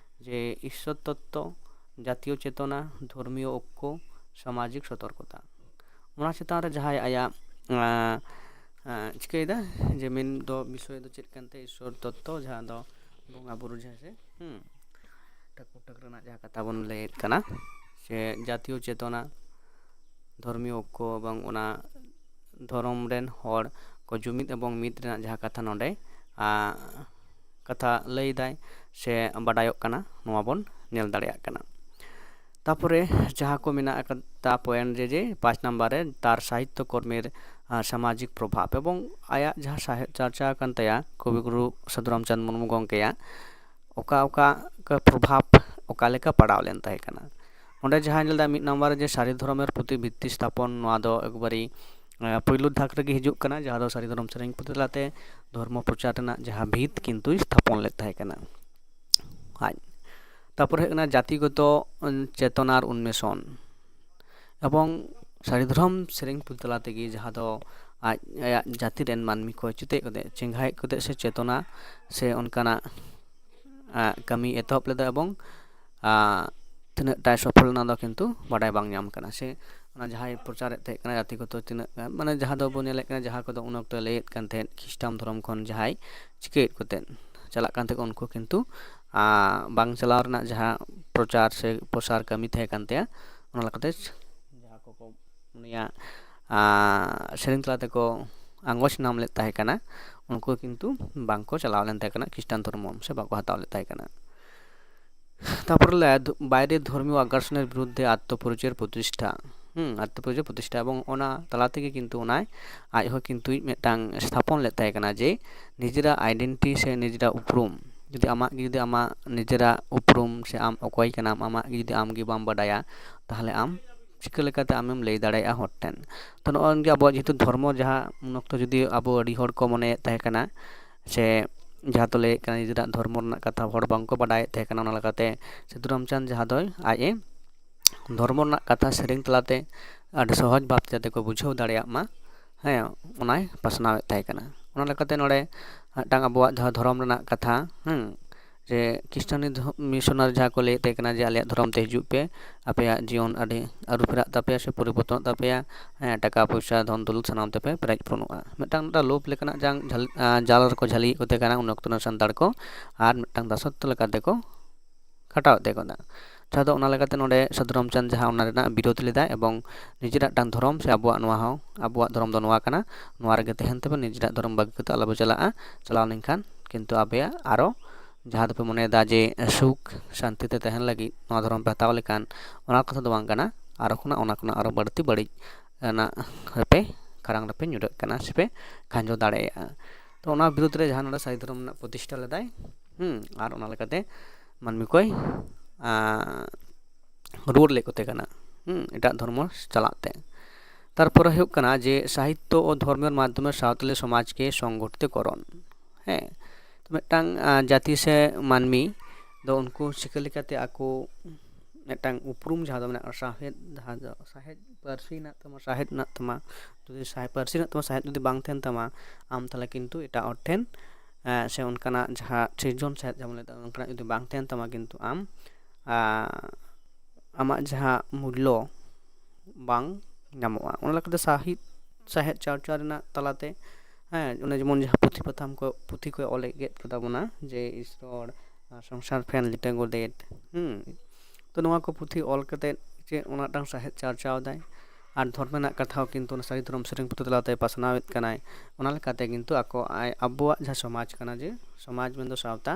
ᱡᱮ ᱤᱥᱥᱚᱨ ᱛᱚᱛᱛᱚ, ᱡᱟᱛᱤᱭᱚ ᱪᱮᱛᱚᱱᱟ, ᱫᱷᱚᱨᱢᱤᱭᱚ ᱳᱠᱠᱚ, ᱥᱟᱢᱟᱡᱤᱠ ᱥᱚᱛᱚᱨᱠᱚᱛᱟ᱾ ᱚᱱᱟ ᱪᱮᱛᱟᱱ ᱨᱮ ᱡᱟᱦᱟᱸᱭ ᱟᱭᱟᱜ, ᱟᱸ, ᱟᱸ, ᱪᱤᱠᱟᱹᱭᱮᱫᱟ, ᱡᱮ ᱢᱮᱱ ᱫᱚ ᱵᱤᱥᱚᱭ ᱫᱚ ᱪᱮᱫ ᱠᱟᱱ ᱛᱟᱭᱟ, ᱤᱥᱥᱚᱨ ᱛᱚᱛᱛᱚ, ᱡᱟᱦᱟᱸ ᱫᱚ ᱵᱚᱸᱜᱟ ᱵᱩᱨᱩ, ᱡᱟᱦᱟᱸ ᱥᱮ, ᱦᱩᱸ, ᱴᱷᱟᱹᱠᱩᱨ ᱴᱷᱟᱹᱠᱨᱟᱹᱱᱟᱜ ᱡᱟᱦᱟᱸ ᱠᱟᱛᱷᱟ ᱵᱚᱱ ᱞᱟᱹᱭᱮᱫ ᱠᱟᱱᱟ, ᱥᱮ ᱡᱟᱛᱤᱭᱚ ᱪᱮᱛᱚᱱᱟ, ᱫᱷᱚᱨᱢᱤᱭᱚ ᱳᱠᱠᱚ ᱮᱵᱚᱝ ᱚᱱᱟ ᱫᱷᱚᱨᱚᱢ ᱨᱮᱱ ᱦᱚᱲ ᱠᱚ ᱡᱩᱢᱤᱫ ᱮᱵᱚᱝ ᱢᱤᱫ ᱨᱮᱱᱟᱜ ᱡᱟᱦᱟᱸ ᱠᱟᱛᱷᱟ ᱱᱚᱰᱮ, ᱟ, ᱠᱟᱛᱷᱟ ᱞᱟᱹᱭ ᱫᱟᱭ ᱥᱮ ᱵᱟᱰᱟᱭᱚᱜ ᱠᱟᱱᱟ, ᱱᱚᱣᱟ ᱵᱚᱱ ᱧᱮᱞ ᱫᱟᱲᱮᱭᱟᱜ ᱠᱟᱱᱟ᱾ ᱛᱟᱯᱚᱨᱮ ᱡᱟᱦᱟᱸ ᱠᱚ ᱢᱮᱱᱟᱜ ᱟᱠᱟᱫᱟ ᱯᱚᱭᱮᱱᱴ ᱡᱮ, ᱡᱮ ᱯᱟᱸᱪ ᱱᱟᱢᱵᱟᱨ ᱨᱮ ᱛᱟᱨ ᱥᱟᱦᱤᱛᱛᱚ ᱠᱚᱨᱢᱮᱨ, ᱟ, ᱥᱟᱢᱟᱡᱤᱠ ᱯᱨᱚᱵᱷᱟᱵᱽ ᱮᱵᱚᱝ ᱟᱭᱟᱜ ᱡᱟᱦᱟᱸ ᱥᱟᱦᱮᱫ ᱪᱟᱨᱪᱟ ᱟᱠᱟᱱ ᱛᱟᱭᱟ ᱠᱚᱵᱤᱜᱩᱨᱩ ᱥᱟᱹᱫᱷᱩ ᱨᱟᱢᱪᱟᱸᱫᱽ ᱢᱩᱨᱢᱩ ᱜᱚᱢᱠᱮᱭᱟᱜ, ᱚᱠᱟ ᱚᱠᱟ ᱠᱚ ᱯᱨᱚᱵᱷᱟᱵᱽ ᱚᱠᱟ ᱞᱮᱠᱟ ᱯᱟᱲᱟᱣ ᱞᱮᱱ ᱛᱟᱦᱮᱸ ᱠᱟᱱᱟ᱾ ᱚᱸᱰᱮ ᱡᱟᱦᱟᱸᱧ ᱞᱟᱹᱭᱫᱟ ᱢᱤᱫ ᱱᱟᱢᱵᱟᱨ ᱨᱮ ᱡᱮ ᱥᱟᱹᱨᱤ ᱫᱷᱚᱨᱚᱢᱮᱨ ᱯᱩᱛᱷᱤ ᱵᱷᱤᱛᱛᱤ ᱥᱛᱷᱟᱯᱚᱱ, ᱱᱚᱣᱟ ᱫᱚ ᱮᱠᱵᱟᱨᱮ ᱯᱩᱭᱞᱩ ᱫᱷᱟᱠ ᱨᱮᱜᱮ ᱦᱤᱡᱩᱜ ᱠᱟᱱᱟ, ᱡᱟᱦᱟᱸ ᱫᱚ ᱥᱟᱹᱨᱤ ᱫᱷᱚᱨᱚᱢ ᱥᱮᱨᱮᱧ ᱯᱩᱛᱷᱤ ᱛᱟᱞᱟᱛᱮ ᱫᱷᱚᱨᱢᱚ ᱯᱨᱚᱪᱟᱨ ᱨᱮᱱᱟᱜ ᱡᱟᱦᱟᱸ ᱵᱷᱤᱛ ᱠᱤᱱᱛᱩᱭ ᱛᱷᱟᱯᱚᱱ ᱞᱮᱫ ᱛᱟᱦᱮᱸ ᱠᱟᱱᱟ᱾ ᱟᱡ ᱛᱟᱨᱯᱚᱨᱮ ᱦᱩᱭᱩᱜ ᱠᱟᱱᱟ ᱡᱟᱛᱤᱜᱚᱛᱚ ᱪᱮᱛᱚᱱᱟ ᱟᱨ ᱩᱱᱢᱮᱥᱚᱱ᱾ ᱮᱵᱚᱝ ᱥᱟᱹᱨᱤ ᱫᱷᱚᱨᱚᱢ ᱥᱮᱨᱮᱧ ᱯᱩᱛᱷᱤ ᱛᱟᱞᱟ ᱛᱮᱜᱮ ᱡᱟᱦᱟᱸ ᱫᱚ ᱟᱡ ᱟᱭᱟᱜ ᱡᱟᱹᱛᱤ ᱨᱮᱱ ᱢᱟᱹᱱᱢᱤ ᱠᱚ ᱪᱮᱛᱮᱫ ᱠᱟᱛᱮ, ᱪᱮᱸᱜᱷᱟᱭᱮᱫ ᱠᱟᱛᱮ ᱥᱮ ᱪᱮᱛᱚᱱᱟ ᱥᱮ ᱚᱱᱠᱟᱱᱟᱜ ᱠᱟᱹᱢᱤ ᱮᱛᱚᱦᱚᱵ ᱞᱮᱫᱟ᱾ ᱮᱵᱚᱝ ᱛᱤᱱᱟᱹᱜ ᱴᱟᱭ ᱥᱚᱯᱷᱚᱞ ᱞᱮᱱᱟ ᱫᱚ ᱠᱤᱱᱛᱩ ᱵᱟᱰᱟᱭ ᱵᱟᱝ ᱧᱟᱢ ᱠᱟᱱᱟ᱾ ᱥᱮ ᱚᱱᱟ ᱡᱟᱦᱟᱸᱭ ᱯᱨᱚᱪᱟᱨᱮᱫ ᱛᱟᱦᱮᱸ ᱠᱟᱱᱟ ᱡᱟᱹᱛᱤ ᱠᱚᱛᱚ ᱛᱤᱱᱟᱹᱜ ᱜᱟᱱ, ᱢᱟᱱᱮ ᱡᱟᱦᱟᱸ ᱫᱚᱵᱚ ᱧᱮᱞᱮᱫ ᱠᱟᱱᱟ, ᱡᱟᱦᱟᱸ ᱠᱚᱫᱚ ᱩᱱ ᱚᱠᱛᱚ ᱞᱟᱹᱭᱮᱫ ᱠᱟᱱ ᱛᱟᱦᱮᱸᱫ ᱠᱷᱨᱤᱥᱴᱟᱱ ᱫᱷᱚᱨᱚᱢ ᱠᱷᱚᱱ ᱡᱟᱦᱟᱸᱭ ᱪᱤᱠᱟᱹᱭᱮᱫ ᱠᱚᱛᱮ ᱪᱟᱞᱟᱜ ᱠᱟᱱ ᱛᱟᱦᱮᱸᱫ, ᱩᱱᱠᱩ ᱠᱤᱱᱛᱩ ᱵᱟᱝ ᱪᱟᱞᱟᱣ ᱨᱮᱱᱟᱜ ᱡᱟᱦᱟᱸ ᱯᱨᱚᱪᱟᱨ ᱥᱮ ᱯᱨᱚᱥᱟᱨ ᱠᱟᱹᱢᱤ ᱛᱟᱦᱮᱸ ᱠᱟᱱ ᱛᱟᱭᱟ, ᱚᱱᱟ ᱞᱮᱠᱟᱛᱮ ᱡᱟᱦᱟᱸ ᱠᱚᱠᱚ ᱩᱱᱤᱭᱟᱜ ᱥᱮᱨᱮᱧ ᱛᱟᱞᱟ ᱛᱮᱠᱚ ᱟᱸᱜᱚᱪ ᱧᱟᱢ ᱞᱮᱫ ᱛᱟᱦᱮᱸ ᱠᱟᱱᱟ, ᱩᱱᱠᱩ ᱠᱤᱱᱛᱩ ᱵᱟᱝᱠᱚ ᱪᱟᱞᱟᱣ ᱞᱮᱱ ᱛᱟᱦᱮᱸ ᱠᱟᱱᱟ ᱠᱷᱨᱤᱥᱴᱟᱱ ᱫᱷᱚᱨᱢᱚ, ᱥᱮ ᱵᱟᱠᱚ ᱦᱟᱛᱟᱣ ᱞᱮᱫ ᱛᱟᱦᱮᱸ ᱠᱟᱱᱟ᱾ ᱛᱟᱨᱯᱚᱨᱮ ᱞᱮ ᱫᱷ- ᱵᱟᱭᱨᱮ ᱫᱷᱚᱨᱢᱤᱭᱚ ᱟᱠᱚᱨᱥᱚᱱᱮᱨ ᱵᱤᱨᱩᱫᱽᱫᱷᱮ ᱟᱛᱢᱚᱯᱚᱨᱤᱪᱚᱭᱮᱨ ᱯᱨᱚᱛᱤᱥᱴᱷᱟ᱾ ᱦᱩᱸ, ᱟᱛᱢᱚᱯᱚᱨᱤᱪᱚᱭ ᱯᱨᱚᱛᱤᱥᱴᱷᱟ, ᱮᱵᱚᱝ ᱚᱱᱟ ᱛᱟᱞᱟ ᱛᱮᱜᱮ ᱠᱤᱱᱛᱩ ᱚᱱᱟᱭ ᱟᱡ ᱦᱚᱸ ᱠᱤᱱᱛᱩ ᱢᱤᱫᱴᱟᱝ ᱥᱛᱷᱟᱯᱚᱱ ᱞᱮᱫ ᱛᱟᱦᱮᱸ ᱠᱟᱱᱟ ᱡᱮ ᱱᱤᱡᱮᱨᱟᱜ ᱟᱭᱰᱮᱱᱴᱤᱴᱤ ᱥᱮ ᱱᱤᱡᱮᱨᱟᱜ ᱩᱯᱨᱩᱢ, ᱡᱩᱫᱤ ᱟᱢᱟᱜ ᱜᱮ ᱡᱩᱫᱤ ᱟᱢᱟᱜ ᱱᱤᱡᱮᱨᱟᱜ ᱩᱯᱨᱩᱢ ᱥᱮ ᱟᱢ ᱚᱠᱚᱭ ᱠᱟᱱᱟᱢ, ᱟᱢᱟᱜ ᱜᱮ ᱡᱩᱫᱤ ᱟᱢ ᱜᱮ ᱵᱟᱢ ᱵᱟᱰᱟᱭᱟ, ᱛᱟᱦᱚᱞᱮ ᱟᱢ ᱪᱤᱠᱟᱹ ᱞᱮᱠᱟᱛᱮ ᱟᱢᱮᱢ ᱞᱟᱹᱭ ᱫᱟᱲᱮᱭᱟᱜᱼᱟ ᱦᱚᱲ ᱴᱷᱮᱱ? ᱛᱚ ᱱᱚᱜᱼᱚᱭ ᱱᱚᱝᱠᱮ ᱟᱵᱚᱣᱟᱜ ᱡᱮᱦᱮᱛᱩ ᱫᱷᱚᱨᱢᱚ ᱡᱟᱦᱟᱸ ᱩᱱ ᱚᱠᱛᱚ ᱡᱩᱫᱤ ᱟᱵᱚ ᱟᱹᱰᱤ ᱦᱚᱲ ᱠᱚ ᱢᱚᱱᱮᱭᱮᱫ ᱛᱟᱦᱮᱸ ᱠᱟᱱᱟ ᱥᱮ ᱡᱟᱦᱟᱸ ᱫᱚ ᱞᱟᱹᱭᱮᱫ ᱠᱟᱱᱟ ᱱᱤᱡᱮᱨᱟᱜ ᱫᱷᱚᱨᱢᱚ ᱨᱮᱱᱟᱜ ᱠᱟᱛᱷᱟ ᱦᱚᱲ ᱵᱟᱝᱠᱚ ᱵᱟᱰᱟᱭᱮᱫ ᱛᱟᱦᱮᱸ ᱠᱟᱱᱟ, ᱚᱱᱟ ᱞᱮᱠᱟᱛᱮ ᱥᱤᱫᱷᱩ ᱨᱟᱢᱪᱟᱸᱫᱽ ᱡᱟᱦᱟᱸ ᱫᱚᱭ ᱟᱡ ᱮ ᱫᱷᱚᱨᱢᱚ ᱨᱮᱱᱟᱜ ᱠᱟᱛᱷᱟ ᱥᱮᱨᱮᱧ ᱛᱟᱞᱟᱛᱮ ᱟᱹᱰᱤ ᱥᱚᱦᱚᱡᱽ ᱵᱷᱟᱵᱽ ᱛᱮ ᱡᱟᱛᱮ ᱠᱚ ᱵᱩᱡᱷᱟᱹᱣ ᱫᱟᱲᱮᱭᱟᱜ ᱢᱟ, ᱦᱮᱸ, ᱚᱱᱟᱭ ᱯᱟᱥᱱᱟᱣᱮᱫ ᱛᱟᱦᱮᱸ ᱠᱟᱱᱟ᱾ ᱚᱱᱟ ᱞᱮᱠᱟᱛᱮ ᱱᱚᱰᱮ ᱢᱤᱫᱴᱟᱝ ᱟᱵᱚᱣᱟᱜ ᱡᱟᱦᱟᱸ ᱫᱷᱚᱨᱚᱢ ᱨᱮᱱᱟᱜ ᱠᱟᱛᱷᱟ, ᱦᱮᱸ, ᱡᱮ ᱠᱷᱨᱤᱥᱴᱟᱱᱤ ᱫᱷᱚ- ᱢᱤᱥᱚᱱᱟᱨᱤ ᱡᱟᱦᱟᱸ ᱠᱚ ᱞᱟᱹᱭᱮᱫ ᱛᱟᱦᱮᱸ ᱠᱟᱱᱟ ᱡᱮ ᱟᱞᱮᱭᱟᱜ ᱫᱷᱚᱨᱚᱢ ᱛᱮ ᱦᱤᱡᱩᱜ ᱯᱮ, ᱟᱯᱮᱭᱟᱜ ᱡᱤᱭᱚᱱ ᱟᱹᱰᱤ ᱟᱹᱨᱩ ᱯᱷᱮᱨᱟᱜ ᱛᱟᱯᱮᱭᱟ ᱥᱮ ᱯᱚᱨᱤᱵᱚᱨᱛᱚᱱᱚᱜ ᱛᱟᱯᱮᱭᱟ, ᱦᱮᱸ, ᱴᱟᱠᱟ ᱯᱚᱭᱥᱟ ᱫᱷᱚᱱ ᱫᱚᱞ ᱥᱟᱱᱟᱢ ᱛᱮᱯᱮ ᱯᱮᱨᱮᱡ ᱯᱩᱨᱚᱱᱚᱜᱼᱟ᱾ ᱢᱤᱫᱴᱟᱝ ᱢᱤᱫᱴᱟᱝ ᱞᱳᱵᱷ ᱞᱮᱠᱟᱱᱟᱜ ᱡᱟᱝ ᱡᱷᱟᱹᱞ-, ᱟᱸ, ᱡᱟᱞ ᱨᱮᱠᱚ ᱡᱷᱟᱹᱞᱤᱭᱮᱫ ᱠᱚ ᱛᱟᱦᱮᱸ ᱠᱟᱱᱟ ᱩᱱ ᱚᱠᱛᱚ ᱨᱮᱱ ᱥᱟᱱᱛᱟᱲ ᱠᱚ, ᱟᱨ ᱢᱤᱫᱴᱟᱝ ᱫᱟᱥᱚᱛ ᱞᱮᱠᱟ ᱛᱮᱠᱚ ᱠᱷᱟᱴᱟᱣᱮᱫ ᱛᱟᱦᱮᱸ ᱠᱟᱱᱟ᱾ ᱡᱟᱦᱟᱸ ᱫᱚ ᱚᱱᱟ ᱞᱮᱠᱟᱛᱮ ᱱᱚᱰᱮ ᱥᱟᱹᱫᱷᱩ ᱨᱟᱢᱪᱟᱸᱫᱽ ᱡᱟᱦᱟᱸ ᱚᱱᱟ ᱨᱮᱱᱟᱜ ᱵᱤᱨᱳᱫᱷ ᱞᱮᱫᱟᱭ ᱮᱵᱚᱝ ᱱᱤᱡᱮᱨᱟᱜ ᱢᱤᱫᱴᱟᱝ ᱫᱷᱚᱨᱚᱢ ᱥᱮ ᱟᱵᱚᱣᱟᱜ ᱱᱚᱣᱟ ᱦᱚᱸ, ᱟᱵᱚᱣᱟᱜ ᱫᱷᱚᱨᱚᱢ ᱫᱚ ᱱᱚᱣᱟ ᱠᱟᱱᱟ, ᱱᱚᱣᱟ ᱨᱮᱜᱮ ᱛᱟᱦᱮᱱ ᱛᱟᱵᱚᱱ, ᱱᱤᱡᱮᱨᱟᱜ ᱫᱷᱚᱨᱚᱢ ᱵᱟᱹᱜᱤ ᱠᱟᱛᱮ ᱟᱞᱚᱵᱚ ᱪᱟᱞᱟᱜᱼᱟ᱾ ᱪᱟᱞᱟᱣ ᱞᱮᱱᱠᱷᱟᱱ ᱠᱤᱱᱛᱩ ᱟᱯᱮᱭᱟᱜ ᱟᱨᱚ ᱡᱟᱦᱟᱸ ᱫᱚᱯᱮ ᱢᱚᱱᱮᱭᱮᱫᱟ ᱡᱮ ᱥᱩᱠ ᱥᱟᱱᱛᱤ ᱛᱮ ᱛᱟᱦᱮᱱ ᱞᱟᱹᱜᱤᱫ ᱱᱚᱣᱟ ᱫᱷᱚᱨᱚᱢ ᱯᱮ ᱦᱟᱛᱟᱣ ᱞᱮᱠᱷᱟᱱ, ᱚᱱᱟ ᱠᱟᱛᱷᱟ ᱫᱚ ᱵᱟᱝ ᱠᱟᱱᱟ, ᱟᱨᱚ ᱠᱷᱚᱱᱟᱜ ᱚᱱᱟ ᱠᱷᱚᱱᱟᱜ ᱟᱨᱚ ᱵᱟᱹᱲᱛᱤ ᱵᱟᱹᱲᱤᱡ ᱨᱮᱱᱟᱜ ᱨᱮᱯᱮ ᱠᱷᱟᱨᱟᱝ ᱨᱮᱯᱮ ᱧᱩᱨᱦᱟᱹᱜ ᱠᱟᱱᱟ ᱥᱮᱯᱮ ᱠᱷᱟᱸᱡᱚ ᱫᱟᱲᱮᱭᱟᱜᱼᱟ᱾ ᱛᱚ ᱚᱱᱟ ᱵᱤᱨᱩᱫᱽ ᱨᱮ ᱡᱟᱦᱟᱸ ᱱᱚᱰᱮ ᱥᱟᱹᱨᱤ ᱫᱷᱚᱨᱚᱢ ᱨᱮᱱᱟᱜ ᱯᱨᱚᱛᱤᱥᱴᱷᱟ ᱞᱮᱫᱟᱭ, ᱦᱩᱸ, ᱟᱨ ᱚᱱᱟ ᱞᱮᱠᱟᱛᱮ ᱢᱟᱹᱱᱢᱤ ᱠᱚᱭ ᱨᱩᱣᱟᱹᱲ ᱞᱮᱫ ᱠᱚᱛᱮ ᱠᱟᱱᱟ, ᱦᱩᱸ, ᱮᱴᱟᱜ ᱫᱷᱚᱨᱢᱚ ᱪᱟᱞᱟᱜ ᱛᱮ᱾ ᱛᱟᱨᱯᱚᱨᱮ ᱦᱩᱭᱩᱜ ᱠᱟᱱᱟ ᱡᱮ ᱥᱟᱦᱤᱛᱛᱚ ᱳ ᱫᱷᱚᱨᱢᱮᱨ ᱢᱟᱫᱽᱫᱷᱚᱢᱮ ᱥᱟᱶᱛᱟᱞᱤ ᱥᱚᱢᱟᱡᱽ ᱠᱮ ᱥᱚᱝᱜᱚᱴᱷᱤᱛ ᱠᱚᱨᱚᱱ᱾ ᱦᱮᱸ, ᱛᱚ ᱢᱤᱫᱴᱟᱝ ᱡᱟᱹᱛᱤ ᱥᱮ ᱢᱟᱹᱱᱢᱤ ᱫᱚ ᱩᱱᱠᱩ ᱪᱤᱠᱟᱹ ᱞᱮᱠᱟᱛᱮ ᱟᱠᱚ ᱢᱤᱫᱴᱟᱝ ᱩᱯᱨᱩᱢ ᱡᱟᱦᱟᱸ ᱫᱚ ᱢᱮᱱᱟᱜᱼᱟ, ᱥᱟᱶᱦᱮᱫ, ᱡᱟᱦᱟᱸ ᱫᱚ ᱥᱟᱶᱦᱮᱫ ᱯᱟᱹᱨᱥᱤ ᱦᱮᱱᱟᱜ ᱛᱟᱢᱟ, ᱥᱟᱶᱦᱮᱫ ᱦᱮᱱᱟᱜ ᱛᱟᱢᱟ, ᱡᱩᱫᱤ ᱥᱟᱦᱮᱫ, ᱯᱟᱹᱨᱥᱤ ᱦᱮᱱᱟᱜ ᱛᱟᱢᱟ, ᱥᱟᱶᱦᱮᱫ ᱡᱩᱫᱤ ᱵᱟᱝ ᱛᱟᱦᱮᱱ ᱛᱟᱢᱟ, ᱟᱢ ᱛᱟᱦᱚᱞᱮ ᱠᱤᱱᱛᱩ ᱮᱴᱟᱜ ᱦᱚᱲ ᱴᱷᱮᱱ ᱥᱮ ᱚᱱᱠᱟᱱᱟᱜ ᱡᱟᱦᱟᱸ ᱥᱤᱨᱡᱚᱱ ᱥᱟᱦᱮᱫ ᱡᱟᱦᱟᱸ ᱵᱚᱱ ᱞᱟᱹᱭ ᱫᱟ, ᱚᱱᱠᱟᱱᱟᱜ ᱡᱩᱫᱤ ᱵᱟᱝ ᱛᱟᱦᱮᱱ ᱛᱟᱢᱟ, ᱠᱤᱱᱛᱩ ᱟᱢ ᱟᱢᱟᱜ ᱡᱟᱦᱟᱸ ᱢᱩᱞᱞᱚ ᱵᱟᱝ ᱧᱟᱢᱚᱜᱼᱟ᱾ ᱚᱱᱟ ᱞᱮᱠᱟᱛᱮ ᱥᱟᱦᱤᱛ, ᱥᱟᱦᱮᱫ ᱪᱟᱨᱪᱟ ᱨᱮᱱᱟᱜ ᱛᱟᱞᱟᱛᱮ, ᱦᱮᱸ, ᱚᱱᱮ ᱡᱮᱢᱚᱱ ᱡᱟᱦᱟᱸ ᱯᱩᱛᱷᱤ ᱯᱟᱛᱷᱟᱢ ᱠᱚ, ᱯᱩᱛᱷᱤ ᱠᱚᱭ ᱚᱞ ᱜᱮᱫ ᱠᱟᱫᱟ ᱵᱚᱱᱟ, ᱡᱮ ᱤᱥᱨᱚᱲ, ᱥᱚᱝᱥᱟᱨ ᱯᱷᱮᱱ, ᱞᱤᱴᱟᱹ ᱜᱚᱰᱮᱛ, ᱦᱩᱸ, ᱛᱚ ᱱᱚᱣᱟ ᱠᱚ ᱯᱩᱛᱷᱤ ᱚᱞ ᱠᱟᱛᱮᱫ ᱪᱮᱫ ᱚᱱᱟᱴᱟᱝ ᱥᱟᱦᱮᱫ ᱪᱟᱨᱪᱟᱣ ᱫᱟᱭ᱾ ᱟᱨ ᱫᱷᱚᱨᱢᱮ ᱨᱮᱱᱟᱜ ᱠᱟᱛᱷᱟ ᱦᱚᱸ ᱠᱤᱱᱛᱩ ᱚᱱᱟ ᱥᱟᱹᱨᱤ ᱫᱷᱚᱨᱚᱢ ᱥᱮᱨᱮᱧ ᱯᱩᱛᱷᱤ ᱛᱟᱞᱟᱛᱮ ᱯᱟᱥᱱᱟᱣᱮᱫ ᱠᱟᱱᱟᱭ᱾ ᱚᱱᱟ ᱞᱮᱠᱟᱛᱮ ᱠᱤᱱᱛᱩ ᱟᱠᱚ ᱟᱭ-, ᱟᱵᱚᱣᱟᱜ ᱡᱟᱦᱟᱸ ᱥᱚᱢᱟᱡᱽ ᱠᱟᱱᱟ, ᱡᱮ ᱥᱚᱢᱟᱡᱽ ᱢᱮᱱᱫᱚ ᱥᱟᱶᱛᱟ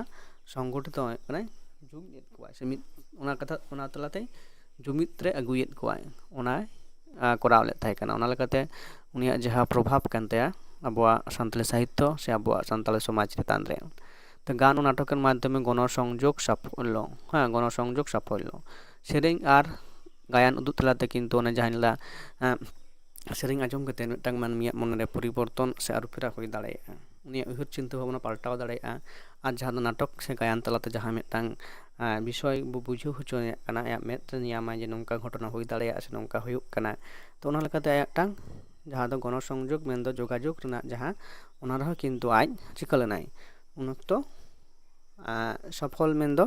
ᱥᱚᱝᱜᱚᱴᱷᱤᱛᱚ ᱦᱩᱭᱩᱜ ᱠᱟᱱᱟᱭ, ᱡᱩᱢᱤᱫ ᱮᱫ ᱠᱚᱣᱟᱭ ᱥᱮ ᱢᱤᱫ, ᱚᱱᱟ ᱠᱟᱛᱷᱟ, ᱚᱱᱟ ᱛᱟᱞᱟᱛᱮ ᱡᱩᱢᱤᱫ ᱨᱮ ᱟᱹᱜᱩᱭᱮᱫ ᱠᱚᱣᱟᱭ, ᱚᱱᱟᱭ ᱟᱸ, ᱠᱚᱨᱟᱣ ᱞᱮᱫ ᱛᱟᱦᱮᱸ ᱠᱟᱱᱟ᱾ ᱚᱱᱟ ᱞᱮᱠᱟᱛᱮ ᱩᱱᱤᱭᱟᱜ ᱡᱟᱦᱟᱸ ᱯᱨᱚᱵᱷᱟᱵᱽ ᱠᱟᱱ ᱛᱟᱭᱟ ᱟᱵᱚᱣᱟᱜ ᱥᱟᱱᱛᱟᱲᱤ ᱥᱟᱦᱤᱛᱛᱚ ᱥᱮ ᱟᱵᱚᱣᱟᱜ ᱥᱟᱱᱛᱟᱲᱤ ᱥᱚᱢᱟᱡᱽ ᱪᱮᱛᱟᱱ ᱨᱮ, ᱛᱚ ᱜᱟᱱ ᱳ ᱱᱟᱴᱚᱠᱮᱨ ᱢᱟᱫᱽᱫᱷᱚᱢᱮ ᱜᱚᱱᱚ ᱥᱚᱝᱡᱳᱜᱽ ᱥᱟᱯᱷᱚᱞᱞᱚ, ᱦᱮᱸ, ᱜᱚᱱᱚ ᱥᱚᱝᱡᱳᱜᱽ ᱥᱟᱯᱷᱚᱞᱞᱚ, ᱥᱮᱨᱮᱧ ᱟᱨ ᱜᱟᱭᱟᱱ ᱩᱫᱩᱜ ᱛᱟᱞᱟᱛᱮ ᱠᱤᱱᱛᱩ ᱚᱱᱮ ᱡᱟᱦᱟᱸᱧ ᱞᱟᱹᱭᱟ, ᱮᱸ, ᱥᱮᱨᱮᱧ ᱟᱸᱡᱚᱢ ᱠᱟᱛᱮ ᱢᱤᱫᱴᱟᱝ ᱢᱟᱹᱱᱢᱤᱭᱟᱜ ᱢᱚᱱᱮᱨᱮ ᱯᱚᱨᱤᱵᱚᱨᱛᱚᱱ ᱥᱮ ᱟᱹᱨᱩᱯᱷᱮᱨᱟᱣ ᱦᱩᱭ ᱫᱟᱲᱮᱭᱟᱜᱼᱟ, ᱩᱱᱤᱭᱟᱜ ᱩᱭᱦᱟᱹᱨ ᱪᱤᱱᱛᱟᱹ ᱵᱷᱟᱵᱽᱱᱟ ᱯᱟᱞᱴᱟᱣ ᱫᱟᱲᱮᱭᱟᱜᱼᱟ᱾ ᱟᱨ ᱡᱟᱦᱟᱸ ᱫᱚ ᱱᱟᱴᱚᱠ ᱥᱮ ᱜᱟᱭᱟᱱ ᱛᱟᱞᱟᱛᱮ ᱡᱟᱦᱟᱸ ᱢᱤᱫᱴᱟᱝ, ᱮᱸ, ᱵᱤᱥᱚᱭ ᱵᱚ ᱵᱩᱡᱷᱟᱹᱣ ᱦᱚᱪᱚᱭᱮᱫ ᱠᱟᱱᱟ, ᱟᱭᱟᱜ ᱢᱮᱫ ᱛᱮ ᱧᱮᱧᱟᱢᱟᱭ ᱡᱮ ᱱᱚᱝᱠᱟ ᱜᱷᱚᱴᱚᱱᱟ ᱦᱩᱭ ᱫᱟᱲᱮᱭᱟᱜᱼᱟ ᱥᱮ ᱱᱚᱝᱠᱟ ᱦᱩᱭᱩᱜ ᱠᱟᱱᱟ, ᱛᱚ ᱚᱱᱟ ᱞᱮᱠᱟᱛᱮ ᱟᱭᱟᱜ ᱢᱤᱫᱴᱟᱝ ᱡᱟᱦᱟᱸ ᱫᱚ ᱜᱚᱱᱚ ᱥᱚᱝᱡᱳᱜᱽ ᱢᱮᱱᱫᱚ ᱡᱳᱜᱟᱡᱳᱜᱽ ᱨᱮᱱᱟᱜ ᱡᱟᱦᱟᱸ, ᱚᱱᱟ ᱨᱮᱦᱚᱸ ᱠᱤᱱᱛᱩ ᱟᱡ ᱪᱤᱠᱟᱹ ᱞᱮᱱᱟᱭ ᱩᱱ ᱚᱠᱛᱚ, ᱟᱸ, ᱥᱚᱯᱷᱚᱞ ᱢᱮᱱᱫᱚ,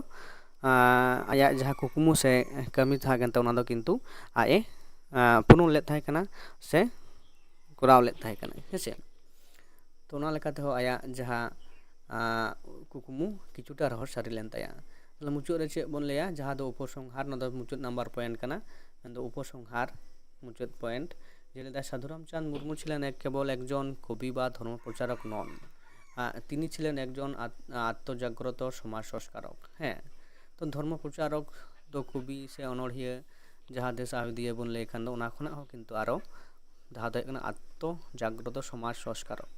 ᱟᱸ, ᱟᱭᱟᱜ ᱡᱟᱦᱟᱸ ᱠᱩᱠᱢᱩ ᱥᱮ ᱠᱟᱹᱢᱤ ᱛᱟᱦᱮᱸ ᱠᱟᱱ ᱛᱟᱭᱟ, ᱚᱱᱟ ᱫᱚ ᱠᱤᱱᱛᱩ ᱟᱡ ᱮ, ᱟᱸ, ᱯᱩᱨᱚᱱ ᱞᱮᱫ ᱛᱟᱦᱮᱸ ᱠᱟᱱᱟ ᱥᱮ ᱠᱚᱨᱟᱣ ᱞᱮᱫ ᱛᱟᱦᱮᱸ ᱠᱟᱱᱟ, ᱦᱮᱸ ᱥᱮ᱾ ᱛᱚ ᱚᱱᱟ ᱞᱮᱠᱟ ᱛᱮᱦᱚᱸ ᱟᱭᱟᱜ ᱡᱟᱦᱟᱸ, ᱟᱸ, ᱠᱩᱠᱢᱩ ᱠᱤᱪᱷᱩᱴᱟ ᱨᱮᱦᱚᱸ ᱥᱟᱹᱨᱤ ᱞᱮᱱ ᱛᱟᱭᱟ᱾ ᱛᱟᱦᱞᱮ ᱢᱩᱪᱟᱹᱫ ᱨᱮ ᱪᱮᱫ ᱵᱚᱱ ᱞᱟᱹᱭᱟ, ᱡᱟᱦᱟᱸ ᱫᱚ ᱩᱯᱚᱥᱚᱝᱦᱟᱨ, ᱱᱚᱣᱟ ᱫᱚ ᱢᱩᱪᱟᱹᱫ ᱱᱟᱢᱵᱟᱨ ᱯᱚᱭᱮᱱᱴ ᱠᱟᱱᱟ, ᱢᱮᱱᱫᱚ ᱩᱯᱚᱥᱚᱝᱦᱟᱨ, ᱢᱩᱪᱟᱹᱫ ᱯᱚᱭᱮᱱᱴ᱾ ᱡᱮ ᱞᱟᱹᱭᱫᱟᱭ, ᱥᱟᱹᱫᱷᱩ ᱨᱟᱢᱪᱟᱸᱫᱽ ᱢᱩᱨᱢᱩ ᱪᱷᱤᱞᱮᱱ ᱮᱠ ᱠᱮᱵᱚᱞ ᱮᱠᱡᱚᱱ ᱠᱚᱵᱤ ᱵᱟ ᱫᱷᱚᱨᱢᱚ ᱯᱨᱚᱪᱟᱨᱚᱠ ᱱᱚᱱ᱾ ᱟᱸ, ᱛᱤᱱᱤ ᱪᱷᱤᱞᱮᱱ ᱮᱠᱡᱚᱱ ᱟᱛ-, ᱟᱛᱛᱚ ᱡᱟᱜᱽᱨᱚᱛᱚ ᱥᱚᱢᱟᱡᱽ ᱥᱚᱝᱥᱠᱟᱨᱚᱠ᱾ ᱦᱮᱸ, ᱛᱚ ᱫᱷᱚᱨᱢᱚ ᱯᱨᱚᱪᱟᱨᱚᱠ ᱫᱚ ᱠᱚᱵᱤ ᱥᱮ ᱚᱱᱚᱬᱦᱤᱭᱟᱹ, ᱡᱟᱦᱟᱸ ᱫᱮᱥ ᱟᱦᱚᱫᱤᱭᱟᱹ ᱵᱚᱱ ᱞᱟᱹᱭ ᱠᱷᱟᱱ ᱫᱚ, ᱚᱱᱟ ᱠᱷᱚᱱᱟᱜ ᱦᱚᱸ ᱠᱤᱱᱛᱩ ᱟᱨᱚ ᱡᱟᱦᱟᱸ ᱫᱚ ᱦᱩᱭᱩᱜ ᱠᱟᱱᱟ ᱟᱛᱛᱚ ᱡᱟᱜᱽᱨᱚᱛᱚ ᱥᱚᱢᱟᱡᱽ ᱥᱚᱝᱥᱠᱟᱨᱚᱠ᱾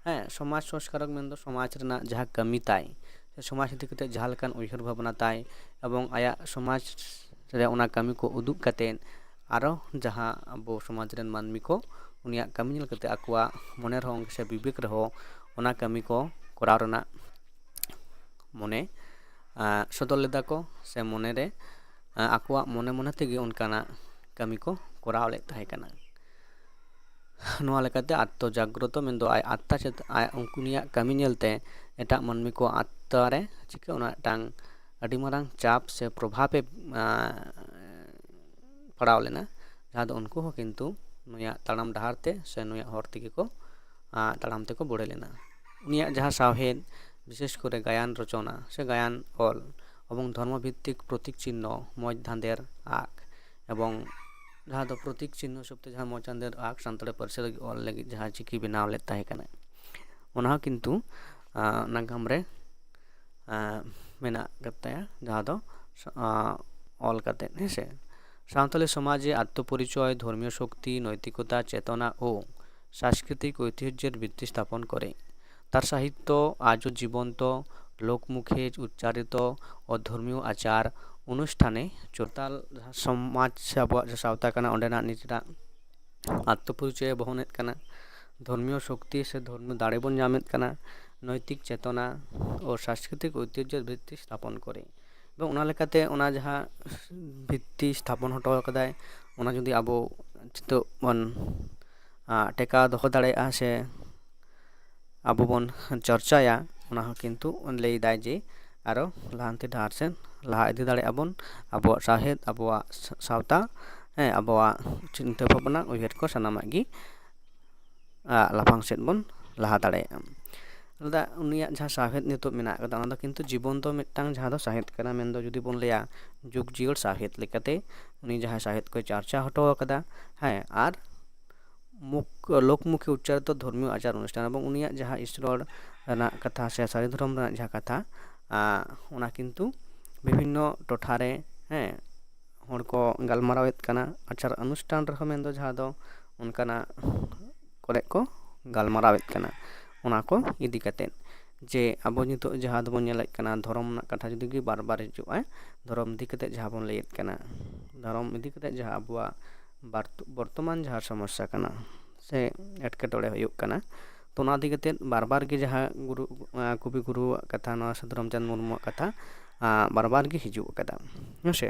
ᱦᱮᱸ, ᱥᱚᱢᱟᱡᱽ ᱥᱚᱝᱥᱠᱟᱨᱚᱠ ᱢᱮᱱᱫᱚ ᱥᱚᱢᱟᱡᱽ ᱨᱮᱱᱟᱜ ᱡᱟᱦᱟᱸ ᱠᱟᱹᱢᱤ ᱛᱟᱭ, ᱥᱚᱢᱟᱡᱽ ᱤᱫᱤ ᱠᱟᱛᱮ ᱡᱟᱦᱟᱸ ᱞᱮᱠᱟᱱ ᱩᱭᱦᱟᱹᱨ ᱵᱷᱟᱵᱽᱱᱟ ᱛᱟᱭ ᱮᱵᱚᱝ ᱟᱭᱟᱜ ᱥᱚᱢᱟᱡᱽ ᱨᱮ ᱚᱱᱟ ᱠᱟᱹᱢᱤ ᱠᱚ ᱩᱫᱩᱜ ᱠᱟᱛᱮ ᱟᱨᱚ ᱡᱟᱦᱟᱸ ᱟᱵᱚ ᱥᱚᱢᱟᱡᱽ ᱨᱮᱱ ᱢᱟᱹᱱᱢᱤ ᱠᱚ ᱩᱱᱤᱭᱟᱜ ᱠᱟᱹᱢᱤ ᱧᱮᱞ ᱠᱟᱛᱮ ᱟᱠᱚᱣᱟᱜ ᱢᱚᱱᱮ ᱨᱮᱦᱚᱸ ᱥᱮ ᱵᱤᱵᱮᱠ ᱨᱮᱦᱚᱸ ᱚᱱᱟ ᱠᱟᱹᱢᱤ ᱠᱚ ᱠᱚᱨᱟᱣ ᱨᱮᱱᱟᱜ ᱢᱚᱱᱮ ᱥᱚᱫᱚᱨ ᱞᱮᱫᱟ ᱠᱚ, ᱥᱮ ᱢᱚᱱᱮ ᱨᱮ ᱟᱠᱚᱣᱟᱜ ᱢᱚᱱᱮ ᱢᱚᱱᱮ ᱛᱮᱜᱮ ᱚᱱᱠᱟᱱᱟᱜ ᱠᱟᱹᱢᱤ ᱠᱚ ᱠᱚᱨᱟᱣ ᱞᱮᱫ ᱛᱟᱦᱮᱸ ᱠᱟᱱᱟ᱾ ᱱᱚᱣᱟ ᱞᱮᱠᱟᱛᱮ ᱟᱛᱛᱚ ᱡᱟᱜᱽᱨᱚᱛᱚ ᱢᱮᱱᱫᱚ ᱟᱡ ᱟᱛᱛᱟ ᱪᱮᱛ ᱟᱡ ᱩᱱᱠᱩᱱᱤᱭᱟᱜ ᱠᱟᱹᱢᱤ ᱧᱮᱞᱛᱮ ᱮᱴᱟᱜ ᱢᱟᱹᱱᱢᱤ ᱠᱚ ᱟᱛᱛᱟ ᱨᱮ ᱪᱤᱠᱟᱹ ᱚᱱᱟ ᱢᱤᱫᱴᱟᱝ ᱟᱹᱰᱤ ᱢᱟᱨᱟᱝ ᱪᱟᱯ ᱥᱮ ᱯᱨᱚᱵᱷᱟᱵᱽ ᱮ ᱯᱟᱲᱟᱣ ᱞᱮᱱᱟ, ᱡᱟᱦᱟᱸ ᱫᱚ ᱩᱱᱠᱩ ᱦᱚᱸ ᱠᱤᱱᱛᱩ ᱱᱩᱭᱟᱜ ᱛᱟᱲᱟᱢ ᱰᱟᱦᱟᱨ ᱛᱮ ᱥᱮ ᱱᱩᱭᱟᱜ ᱦᱚᱨ ᱛᱮᱜᱮ ᱠᱚ ᱛᱟᱲᱟᱢ ᱛᱮᱠᱚ ᱵᱚᱲᱦᱮ ᱞᱮᱱᱟ᱾ ᱩᱱᱤᱭᱟᱜ ᱡᱟᱦᱟᱸ ᱥᱟᱶᱦᱮᱫ, ᱵᱤᱥᱮᱥ ᱠᱚᱨᱮ ᱜᱟᱭᱟᱱ ᱨᱚᱪᱚᱱᱟ ᱥᱮ ᱜᱟᱭᱟᱱ ᱚᱞ ᱮᱵᱚᱝ ᱫᱷᱚᱨᱢᱚ ᱵᱷᱤᱛᱛᱤᱠ ᱯᱨᱚᱛᱤᱠ ᱪᱤᱱᱦᱚ, ᱢᱚᱡᱽ ᱫᱷᱟᱸᱫᱮᱨ ᱟᱸᱠ ᱮᱵᱚᱝ ᱡᱟᱦᱟᱸ ᱫᱚ ᱯᱨᱚᱛᱤᱠ ᱪᱤᱱᱦᱚ ᱦᱤᱥᱟᱹᱵ ᱛᱮ ᱡᱟᱦᱟᱸ ᱢᱚᱡᱽ ᱫᱷᱟᱸᱫᱮᱨ ᱟᱸᱠ ᱥᱟᱱᱛᱟᱲᱤ ᱯᱟᱹᱨᱥᱤ ᱞᱟᱹᱜᱤᱫ ᱚᱞ ᱞᱟᱹᱜᱤᱫ ᱡᱟᱦᱟᱸ ᱪᱤᱠᱤ ᱵᱮᱱᱟᱣ ᱞᱮᱫ ᱛᱟᱦᱮᱸ ᱠᱟᱱᱟ, ᱚᱱᱟ ᱦᱚᱸ ᱠᱤᱱᱛᱩ ᱱᱟᱜᱟᱢ ᱨᱮ ᱢᱮᱱᱟᱜ ᱟᱠᱟᱫ ᱛᱟᱭᱟ, ᱡᱟᱦᱟᱸ ᱫᱚ ᱚᱞ ᱠᱟᱛᱮᱫ, ᱦᱮᱸ ᱥᱮ᱾ ᱥᱟᱱᱛᱟᱲᱤ ᱥᱚᱢᱟᱡᱽ ᱨᱮ ᱟᱛᱛᱚ ᱯᱚᱨᱤᱪᱚᱭ, ᱫᱷᱚᱨᱢᱤᱭᱚ ᱥᱚᱠᱛᱤ, ᱱᱚᱭᱛᱤᱠᱚᱛᱟ, ᱪᱮᱛᱚᱱᱟ ᱳ ᱥᱟᱝᱥᱠᱨᱤᱛᱤᱠ ᱳᱭᱛᱤᱦᱡᱽᱡᱮᱨ ᱵᱷᱤᱛᱛᱤ ᱥᱛᱷᱟᱯᱚᱱ ᱠᱚᱨᱮ। তার সাহিত্য আজও জীবন্ত, লোকমুখে উচ্চারিত ও ধর্মীয় আচার অনুষ্ঠানে চোরতাল ᱥᱚᱢᱟᱡᱽ ᱥᱮ ᱟᱵᱚᱣᱟᱜ ᱡᱟᱦᱟᱸ ᱥᱟᱶᱛᱟ ᱠᱟᱱᱟ, ᱚᱸᱰᱮᱱᱟᱜ ᱱᱤᱡᱮᱨᱟᱜ ᱟᱛᱛᱚ ᱯᱚᱨᱤᱪᱚᱭᱮ ᱵᱚᱦᱚᱱᱮᱫ ᱠᱟᱱᱟ, ᱫᱷᱚᱨᱢᱤᱭᱚ ᱥᱚᱠᱛᱤ ᱥᱮ ᱫᱷᱚᱨᱢᱤᱭᱚ ᱫᱟᱲᱮ ᱵᱚᱱ ᱧᱟᱢᱮᱫ ᱠᱟᱱᱟ, ᱱᱳᱭᱛᱤᱠ ᱪᱮᱛᱚᱱᱟ ᱳ ᱥᱟᱝᱥᱠᱨᱤᱛᱤᱠ ᱳᱭᱛᱤᱦᱡᱽᱡᱮᱨ ᱵᱷᱤᱛᱛᱤ ᱥᱛᱷᱟᱯᱚᱱ ᱠᱚᱨᱮ। ᱮᱵᱚᱝ ᱚᱱᱟ ᱞᱮᱠᱟᱛᱮ ᱚᱱᱟ ᱡᱟᱦᱟᱸ ᱵᱷᱤᱛᱛᱤ ᱥᱛᱷᱟᱯᱚᱱ ᱦᱚᱴᱚ ᱟᱠᱟᱫᱟᱭ, ᱚᱱᱟ ᱡᱩᱫᱤ ᱟᱵᱚ ᱱᱤᱛᱚᱜ ᱵᱚᱱ ᱴᱮᱠᱟᱣ ᱫᱚᱦᱚ ᱫᱟᱲᱮᱭᱟᱜᱼᱟ ᱥᱮ ᱟᱵᱚ ᱵᱚᱱ ᱪᱚᱨᱪᱟᱭᱟ, ᱚᱱᱟ ᱦᱚᱸ ᱠᱤᱱᱛᱩ ᱞᱟᱹᱭᱫᱟᱭ ᱡᱮ ᱟᱨᱚ ᱞᱟᱦᱟᱱᱛᱤ ᱰᱟᱦᱟᱨ ᱥᱮᱫ ᱞᱟᱦᱟ ᱤᱫᱤ ᱫᱟᱲᱮᱭᱟᱜᱼᱟ ᱵᱚᱱ ᱟᱵᱚᱣᱟᱜ ᱥᱟᱶᱦᱮᱫ, ᱟᱵᱚᱣᱟᱜ ᱥᱟᱶᱛᱟ, ᱦᱮᱸ, ᱟᱵᱚᱣᱟᱜ ᱪᱤᱱᱛᱟᱹ ᱵᱷᱟᱵᱽᱱᱟ, ᱩᱭᱦᱟᱹᱨ ᱠᱚ ᱥᱟᱱᱟᱢᱟᱜ ᱜᱮ ᱞᱟᱯᱷᱟᱝ ᱥᱮᱫ ᱵᱚᱱ ᱞᱟᱦᱟ ᱫᱟᱲᱮᱭᱟᱜᱼᱟ᱾ ᱫᱟᱫᱟ, ᱩᱱᱤᱭᱟᱜ ᱡᱟᱦᱟᱸ ᱥᱟᱶᱦᱮᱫ ᱱᱤᱛᱚᱜ ᱢᱮᱱᱟᱜ ᱟᱠᱟᱫᱟ, ᱚᱱᱟ ᱫᱚ ᱠᱤᱱᱛᱩ ᱡᱤᱵᱚᱱᱛᱚ ᱢᱤᱫᱴᱟᱝ ᱡᱟᱦᱟᱸ ᱫᱚ ᱥᱟᱶᱦᱮᱫ ᱠᱟᱱᱟ, ᱢᱮᱱᱫᱚ ᱡᱩᱫᱤ ᱵᱚᱱ ᱞᱟᱹᱭᱟ ᱡᱩᱜᱽ ᱡᱤᱭᱟᱹᱲ ᱥᱟᱶᱦᱮᱫ ᱞᱮᱠᱟᱛᱮ ᱩᱱᱤ ᱡᱟᱦᱟᱸ ᱥᱟᱶᱦᱮᱫ ᱠᱚᱭ ᱪᱟᱨᱪᱟ ᱦᱚᱴᱚ ᱟᱠᱟᱫᱟ, ᱦᱮᱸ, ᱟᱨ ᱢᱩᱠ ᱞᱳᱠᱢᱩᱠᱷᱮ ᱩᱪᱪᱟᱨᱤᱛᱚ ᱫᱷᱚᱨᱢᱤᱭᱚ ᱟᱪᱟᱨ ᱚᱱᱩᱥᱴᱷᱟᱱ ᱮᱵᱚᱝ ᱩᱱᱤᱭᱟᱜ ᱡᱟᱦᱟᱸ ᱤᱥᱚᱨ ᱨᱮᱱᱟᱜ ᱠᱟᱛᱷᱟ ᱥᱮ ᱥᱟᱹᱨᱤ ᱫᱷᱚᱨᱚᱢ ᱨᱮᱱᱟᱜ ᱡᱟᱦᱟᱸ ᱠᱟᱛᱷᱟ, ᱚᱱᱟ ᱠᱤᱱᱛᱩ ᱵᱤᱵᱷᱤᱱᱱᱚ ᱴᱚᱴᱷᱟ ᱨᱮ, ᱦᱮᱸ, ᱦᱚᱲ ᱠᱚ ᱜᱟᱞᱢᱟᱨᱟᱣᱮᱫ ᱠᱟᱱᱟ᱾ ᱟᱪᱟᱨ ᱚᱱᱩᱥᱴᱷᱟᱱ ᱨᱮᱦᱚᱸ ᱢᱮᱱᱫᱚ ᱡᱟᱦᱟᱸ ᱫᱚ ᱚᱱᱠᱟᱱᱟᱜ ᱠᱚᱨᱮ ᱠᱚ ᱜᱟᱞᱢᱟᱨᱟᱣᱮᱫ ᱠᱟᱱᱟ, ᱚᱱᱟ ᱠᱚ ᱤᱫᱤ ᱠᱟᱛᱮᱫ᱾ ᱡᱮ ᱟᱵᱚ ᱱᱤᱛᱚᱜ ᱡᱟᱦᱟᱸ ᱫᱚᱵᱚᱱ ᱧᱮᱞᱮᱫ ᱠᱟᱱᱟ, ᱫᱷᱚᱨᱚᱢ ᱨᱮᱱᱟᱜ ᱠᱟᱛᱷᱟ ᱡᱩᱫᱤ ᱜᱮ ᱵᱟᱨ ᱵᱟᱨ ᱦᱤᱡᱩᱜᱼᱟ, ᱫᱷᱚᱨᱚᱢ ᱤᱫᱤ ᱠᱟᱛᱮ ᱡᱟᱦᱟᱸ ᱵᱚᱱ ᱞᱟᱹᱭᱮᱫ ᱠᱟᱱᱟ, ᱫᱷᱚᱨᱚᱢ ᱤᱫᱤ ᱠᱟᱛᱮ ᱡᱟᱦᱟᱸ ᱟᱵᱚᱣᱟᱜ ᱵᱟᱨᱛ- ᱵᱚᱨᱛᱚᱢᱟᱱ ᱡᱟᱦᱟᱸ ᱥᱚᱢᱚᱥᱥᱟ ᱠᱟᱱᱟ ᱥᱮ ᱮᱴᱠᱮᱴᱚᱬᱮ ᱦᱩᱭᱩᱜ ᱠᱟᱱᱟ, ᱛᱚ ᱚᱱᱟ ᱤᱫᱤ ᱠᱟᱛᱮ ᱵᱟᱨ ᱵᱟᱨ ᱜᱮ ᱡᱟᱦᱟᱸ ᱜᱩᱨᱩ, ᱟᱸ, ᱠᱚᱵᱤ ᱜᱩᱨᱩᱣᱟᱜ ᱠᱟᱛᱷᱟ, ᱱᱚᱣᱟ ᱥᱟᱹᱫᱷᱩ ᱨᱟᱢᱪᱟᱸᱫᱽ ᱢᱩᱨᱢᱩᱣᱟᱜ ᱠᱟᱛᱷᱟ, ᱟᱸ, ᱵᱟᱨ ᱵᱟᱨ ᱜᱮ ᱦᱤᱡᱩᱜ ᱟᱠᱟᱫᱟ, ᱦᱮᱸ ᱥᱮ᱾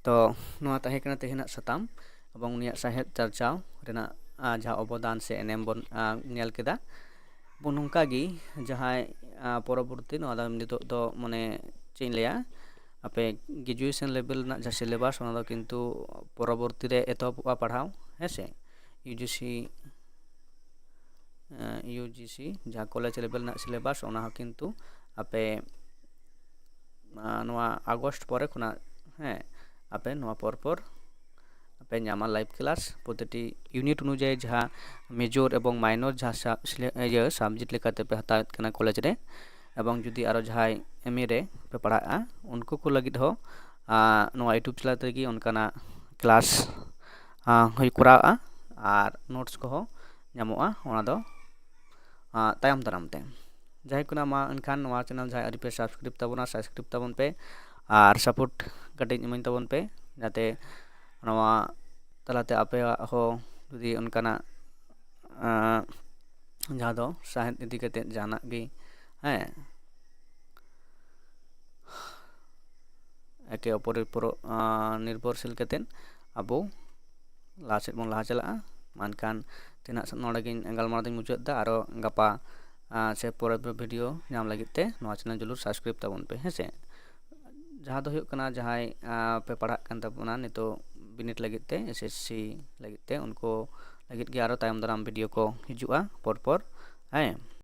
ᱛᱚ ᱱᱚᱣᱟ ᱛᱟᱦᱮᱸ ᱠᱟᱱᱟ ᱛᱮᱦᱮᱧᱟᱜ ᱥᱟᱛᱟᱢ ᱮᱵᱚᱝ ᱩᱱᱤᱭᱟᱜ ᱥᱟᱶᱦᱮᱫ ᱪᱟᱨᱪᱟᱣ ᱨᱮᱱᱟᱜ, ᱟᱸ, ᱡᱟᱦᱟᱸ ᱚᱵᱚᱫᱟᱱ ᱥᱮ ᱮᱱᱮᱢ ᱵᱚᱱ, ᱟᱸ, ᱧᱮᱞ ᱠᱮᱫᱟ᱾ ᱵᱚᱱ ᱱᱚᱝᱠᱟ ᱜᱮ ᱡᱟᱦᱟᱸᱭ, ᱟᱸ, ᱯᱚᱨᱚᱵᱚᱨᱛᱤ ᱱᱚᱣᱟ ᱫᱚ ᱱᱤᱛᱚᱜ ᱫᱚ ᱢᱟᱱᱮ ᱪᱮᱫ ᱤᱧ ᱞᱟᱹᱭᱟ, ᱟᱯᱮ graduation level ᱨᱮᱱᱟᱜ ᱡᱟᱦᱟᱸ syllabus ᱚᱱᱟ ᱫᱚ ᱠᱤᱱᱛᱩ ᱯᱚᱨᱚᱵᱚᱨᱛᱤ ᱨᱮ ᱮᱛᱚᱦᱚᱵᱚᱜᱼᱟ ᱯᱟᱲᱦᱟᱣ, ᱦᱮᱸ ᱥᱮ᱾ UGC, ᱟᱸ, UGC ᱡᱟᱦᱟᱸ college level ᱨᱮᱱᱟᱜ syllabus ᱚᱱᱟ ᱦᱚᱸ ᱠᱤᱱᱛᱩ ᱟᱯᱮ, ᱟᱸ, ᱱᱚᱣᱟ August ᱯᱚᱨᱮ ᱠᱷᱚᱱᱟᱜ, ᱦᱮᱸ, ᱟᱯᱮ ᱱᱚᱣᱟ ᱯᱚᱨ ᱯᱚᱨ ᱯᱮ ᱧᱟᱢᱟ live class᱾ ᱯᱨᱚᱛᱤᱴᱤ unit ᱚᱱᱩᱡᱟᱭᱤ ᱡᱟᱦᱟᱸ major ᱮᱵᱚᱝ minor ᱡᱟᱦᱟᱸ ᱥᱟ-, ᱥᱤᱞᱮ-, ᱤᱭᱟᱹ subject ᱞᱮᱠᱟᱛᱮ ᱯᱮ ᱦᱟᱛᱟᱣᱮᱫ ᱠᱟᱱᱟ college ᱨᱮ, ᱮᱵᱚᱝ ᱡᱩᱫᱤ ᱟᱨᱚ ᱡᱟᱦᱟᱸᱭ MA ᱨᱮ ᱯᱮ ᱯᱟᱲᱦᱟᱜᱼᱟ, ᱩᱱᱠᱩ ᱠᱚ ᱞᱟᱹᱜᱤᱫ ᱦᱚᱸ, ᱟᱸ, ᱱᱚᱣᱟ YouTube channel ᱨᱮᱜᱮ ᱚᱱᱠᱟᱱᱟᱜ class, ᱟᱸ, ᱦᱩᱭ ᱠᱚᱨᱟᱣᱜᱼᱟ ᱟᱨ notes ᱠᱚᱦᱚᱸ ᱧᱟᱢᱚᱜᱼᱟ, ᱚᱱᱟ ᱫᱚ, ᱟᱸ, ᱛᱟᱭᱚᱢ ᱫᱟᱨᱟᱢ ᱛᱮ᱾ ᱡᱟᱦᱟᱸᱭ ᱠᱚ ᱢᱟ ᱮᱱᱠᱷᱟᱱ ᱱᱚᱣᱟ channel ᱡᱟᱦᱟᱸᱭ ᱟᱹᱣᱨᱤ ᱯᱮ subscribe ᱛᱟᱵᱚᱱᱟ, subscribe ᱛᱟᱵᱚᱱ ᱯᱮ ᱟᱨ support ᱠᱟᱹᱴᱤᱡ ᱤᱢᱟᱹᱧ ᱛᱟᱵᱚᱱ ᱯᱮ, ᱡᱟᱛᱮ ᱱᱚᱣᱟ ᱛᱟᱞᱟᱛᱮ ᱟᱯᱮᱭᱟᱜ ᱦᱚᱸ ᱡᱩᱫᱤ ᱚᱱᱠᱟᱱᱟᱜ, ᱟᱸ, ᱡᱟᱦᱟᱸ ᱫᱚ ᱥᱟᱶᱦᱮᱫ ᱤᱫᱤ ᱠᱟᱛᱮᱫ ᱡᱟᱦᱟᱱᱟᱜ ᱜᱮ, ᱦᱮᱸ, ᱮᱠᱮ ᱚᱯᱚᱨᱮᱨ ᱯᱚᱨᱚ-, ᱟᱸ, ᱱᱤᱨᱵᱷᱚᱨᱥᱤᱞ ᱠᱟᱛᱮᱫ ᱟᱵᱚ ᱞᱟᱦᱟ ᱥᱮᱫ ᱵᱚᱱ ᱞᱟᱦᱟ ᱪᱟᱞᱟᱜᱼᱟ᱾ ᱢᱟ ᱮᱱᱠᱷᱟᱱ ᱛᱮᱦᱮᱧᱟᱜ ᱱᱚᱰᱮ ᱜᱤᱧ ᱜᱟᱞᱢᱟᱨᱟᱣ ᱫᱚᱧ ᱢᱩᱪᱟᱹᱫ ᱮᱫᱟ᱾ ᱟᱨᱚ ᱜᱟᱯᱟ, ᱟᱸ, ᱥᱮ ᱯᱚᱨᱮᱨ video ᱧᱟᱢ ᱞᱟᱹᱜᱤᱫ ᱛᱮ ᱱᱚᱣᱟ channel ᱡᱚᱨᱩᱨ subscribe ᱛᱟᱵᱚᱱ ᱯᱮ, ᱦᱮᱸ ᱥᱮ᱾ ᱡᱟᱦᱟᱸ ᱫᱚ ᱦᱩᱭᱩᱜ ᱠᱟᱱᱟ, ᱡᱟᱦᱟᱸᱭ, ᱟᱸ, ᱯᱮ ᱯᱟᱲᱦᱟᱜ ᱠᱟᱱ ᱛᱟᱵᱚᱱᱟ ᱱᱤᱛᱚᱜ ᱵᱤᱱᱤᱰ ᱞᱟᱹᱜᱤᱫ ᱛᱮ, SSC ᱞᱟᱹᱜᱤᱫ ᱛᱮ, ᱩᱱᱠᱩ ᱞᱟᱹᱜᱤᱫ ᱜᱮ ᱟᱨᱚ ᱛᱟᱭᱚᱢ ᱫᱟᱨᱟᱢ video ᱠᱚ ᱦᱤᱡᱩᱜᱼᱟ ᱯᱚᱨ ᱯᱚᱨ, ᱦᱮᱸ᱾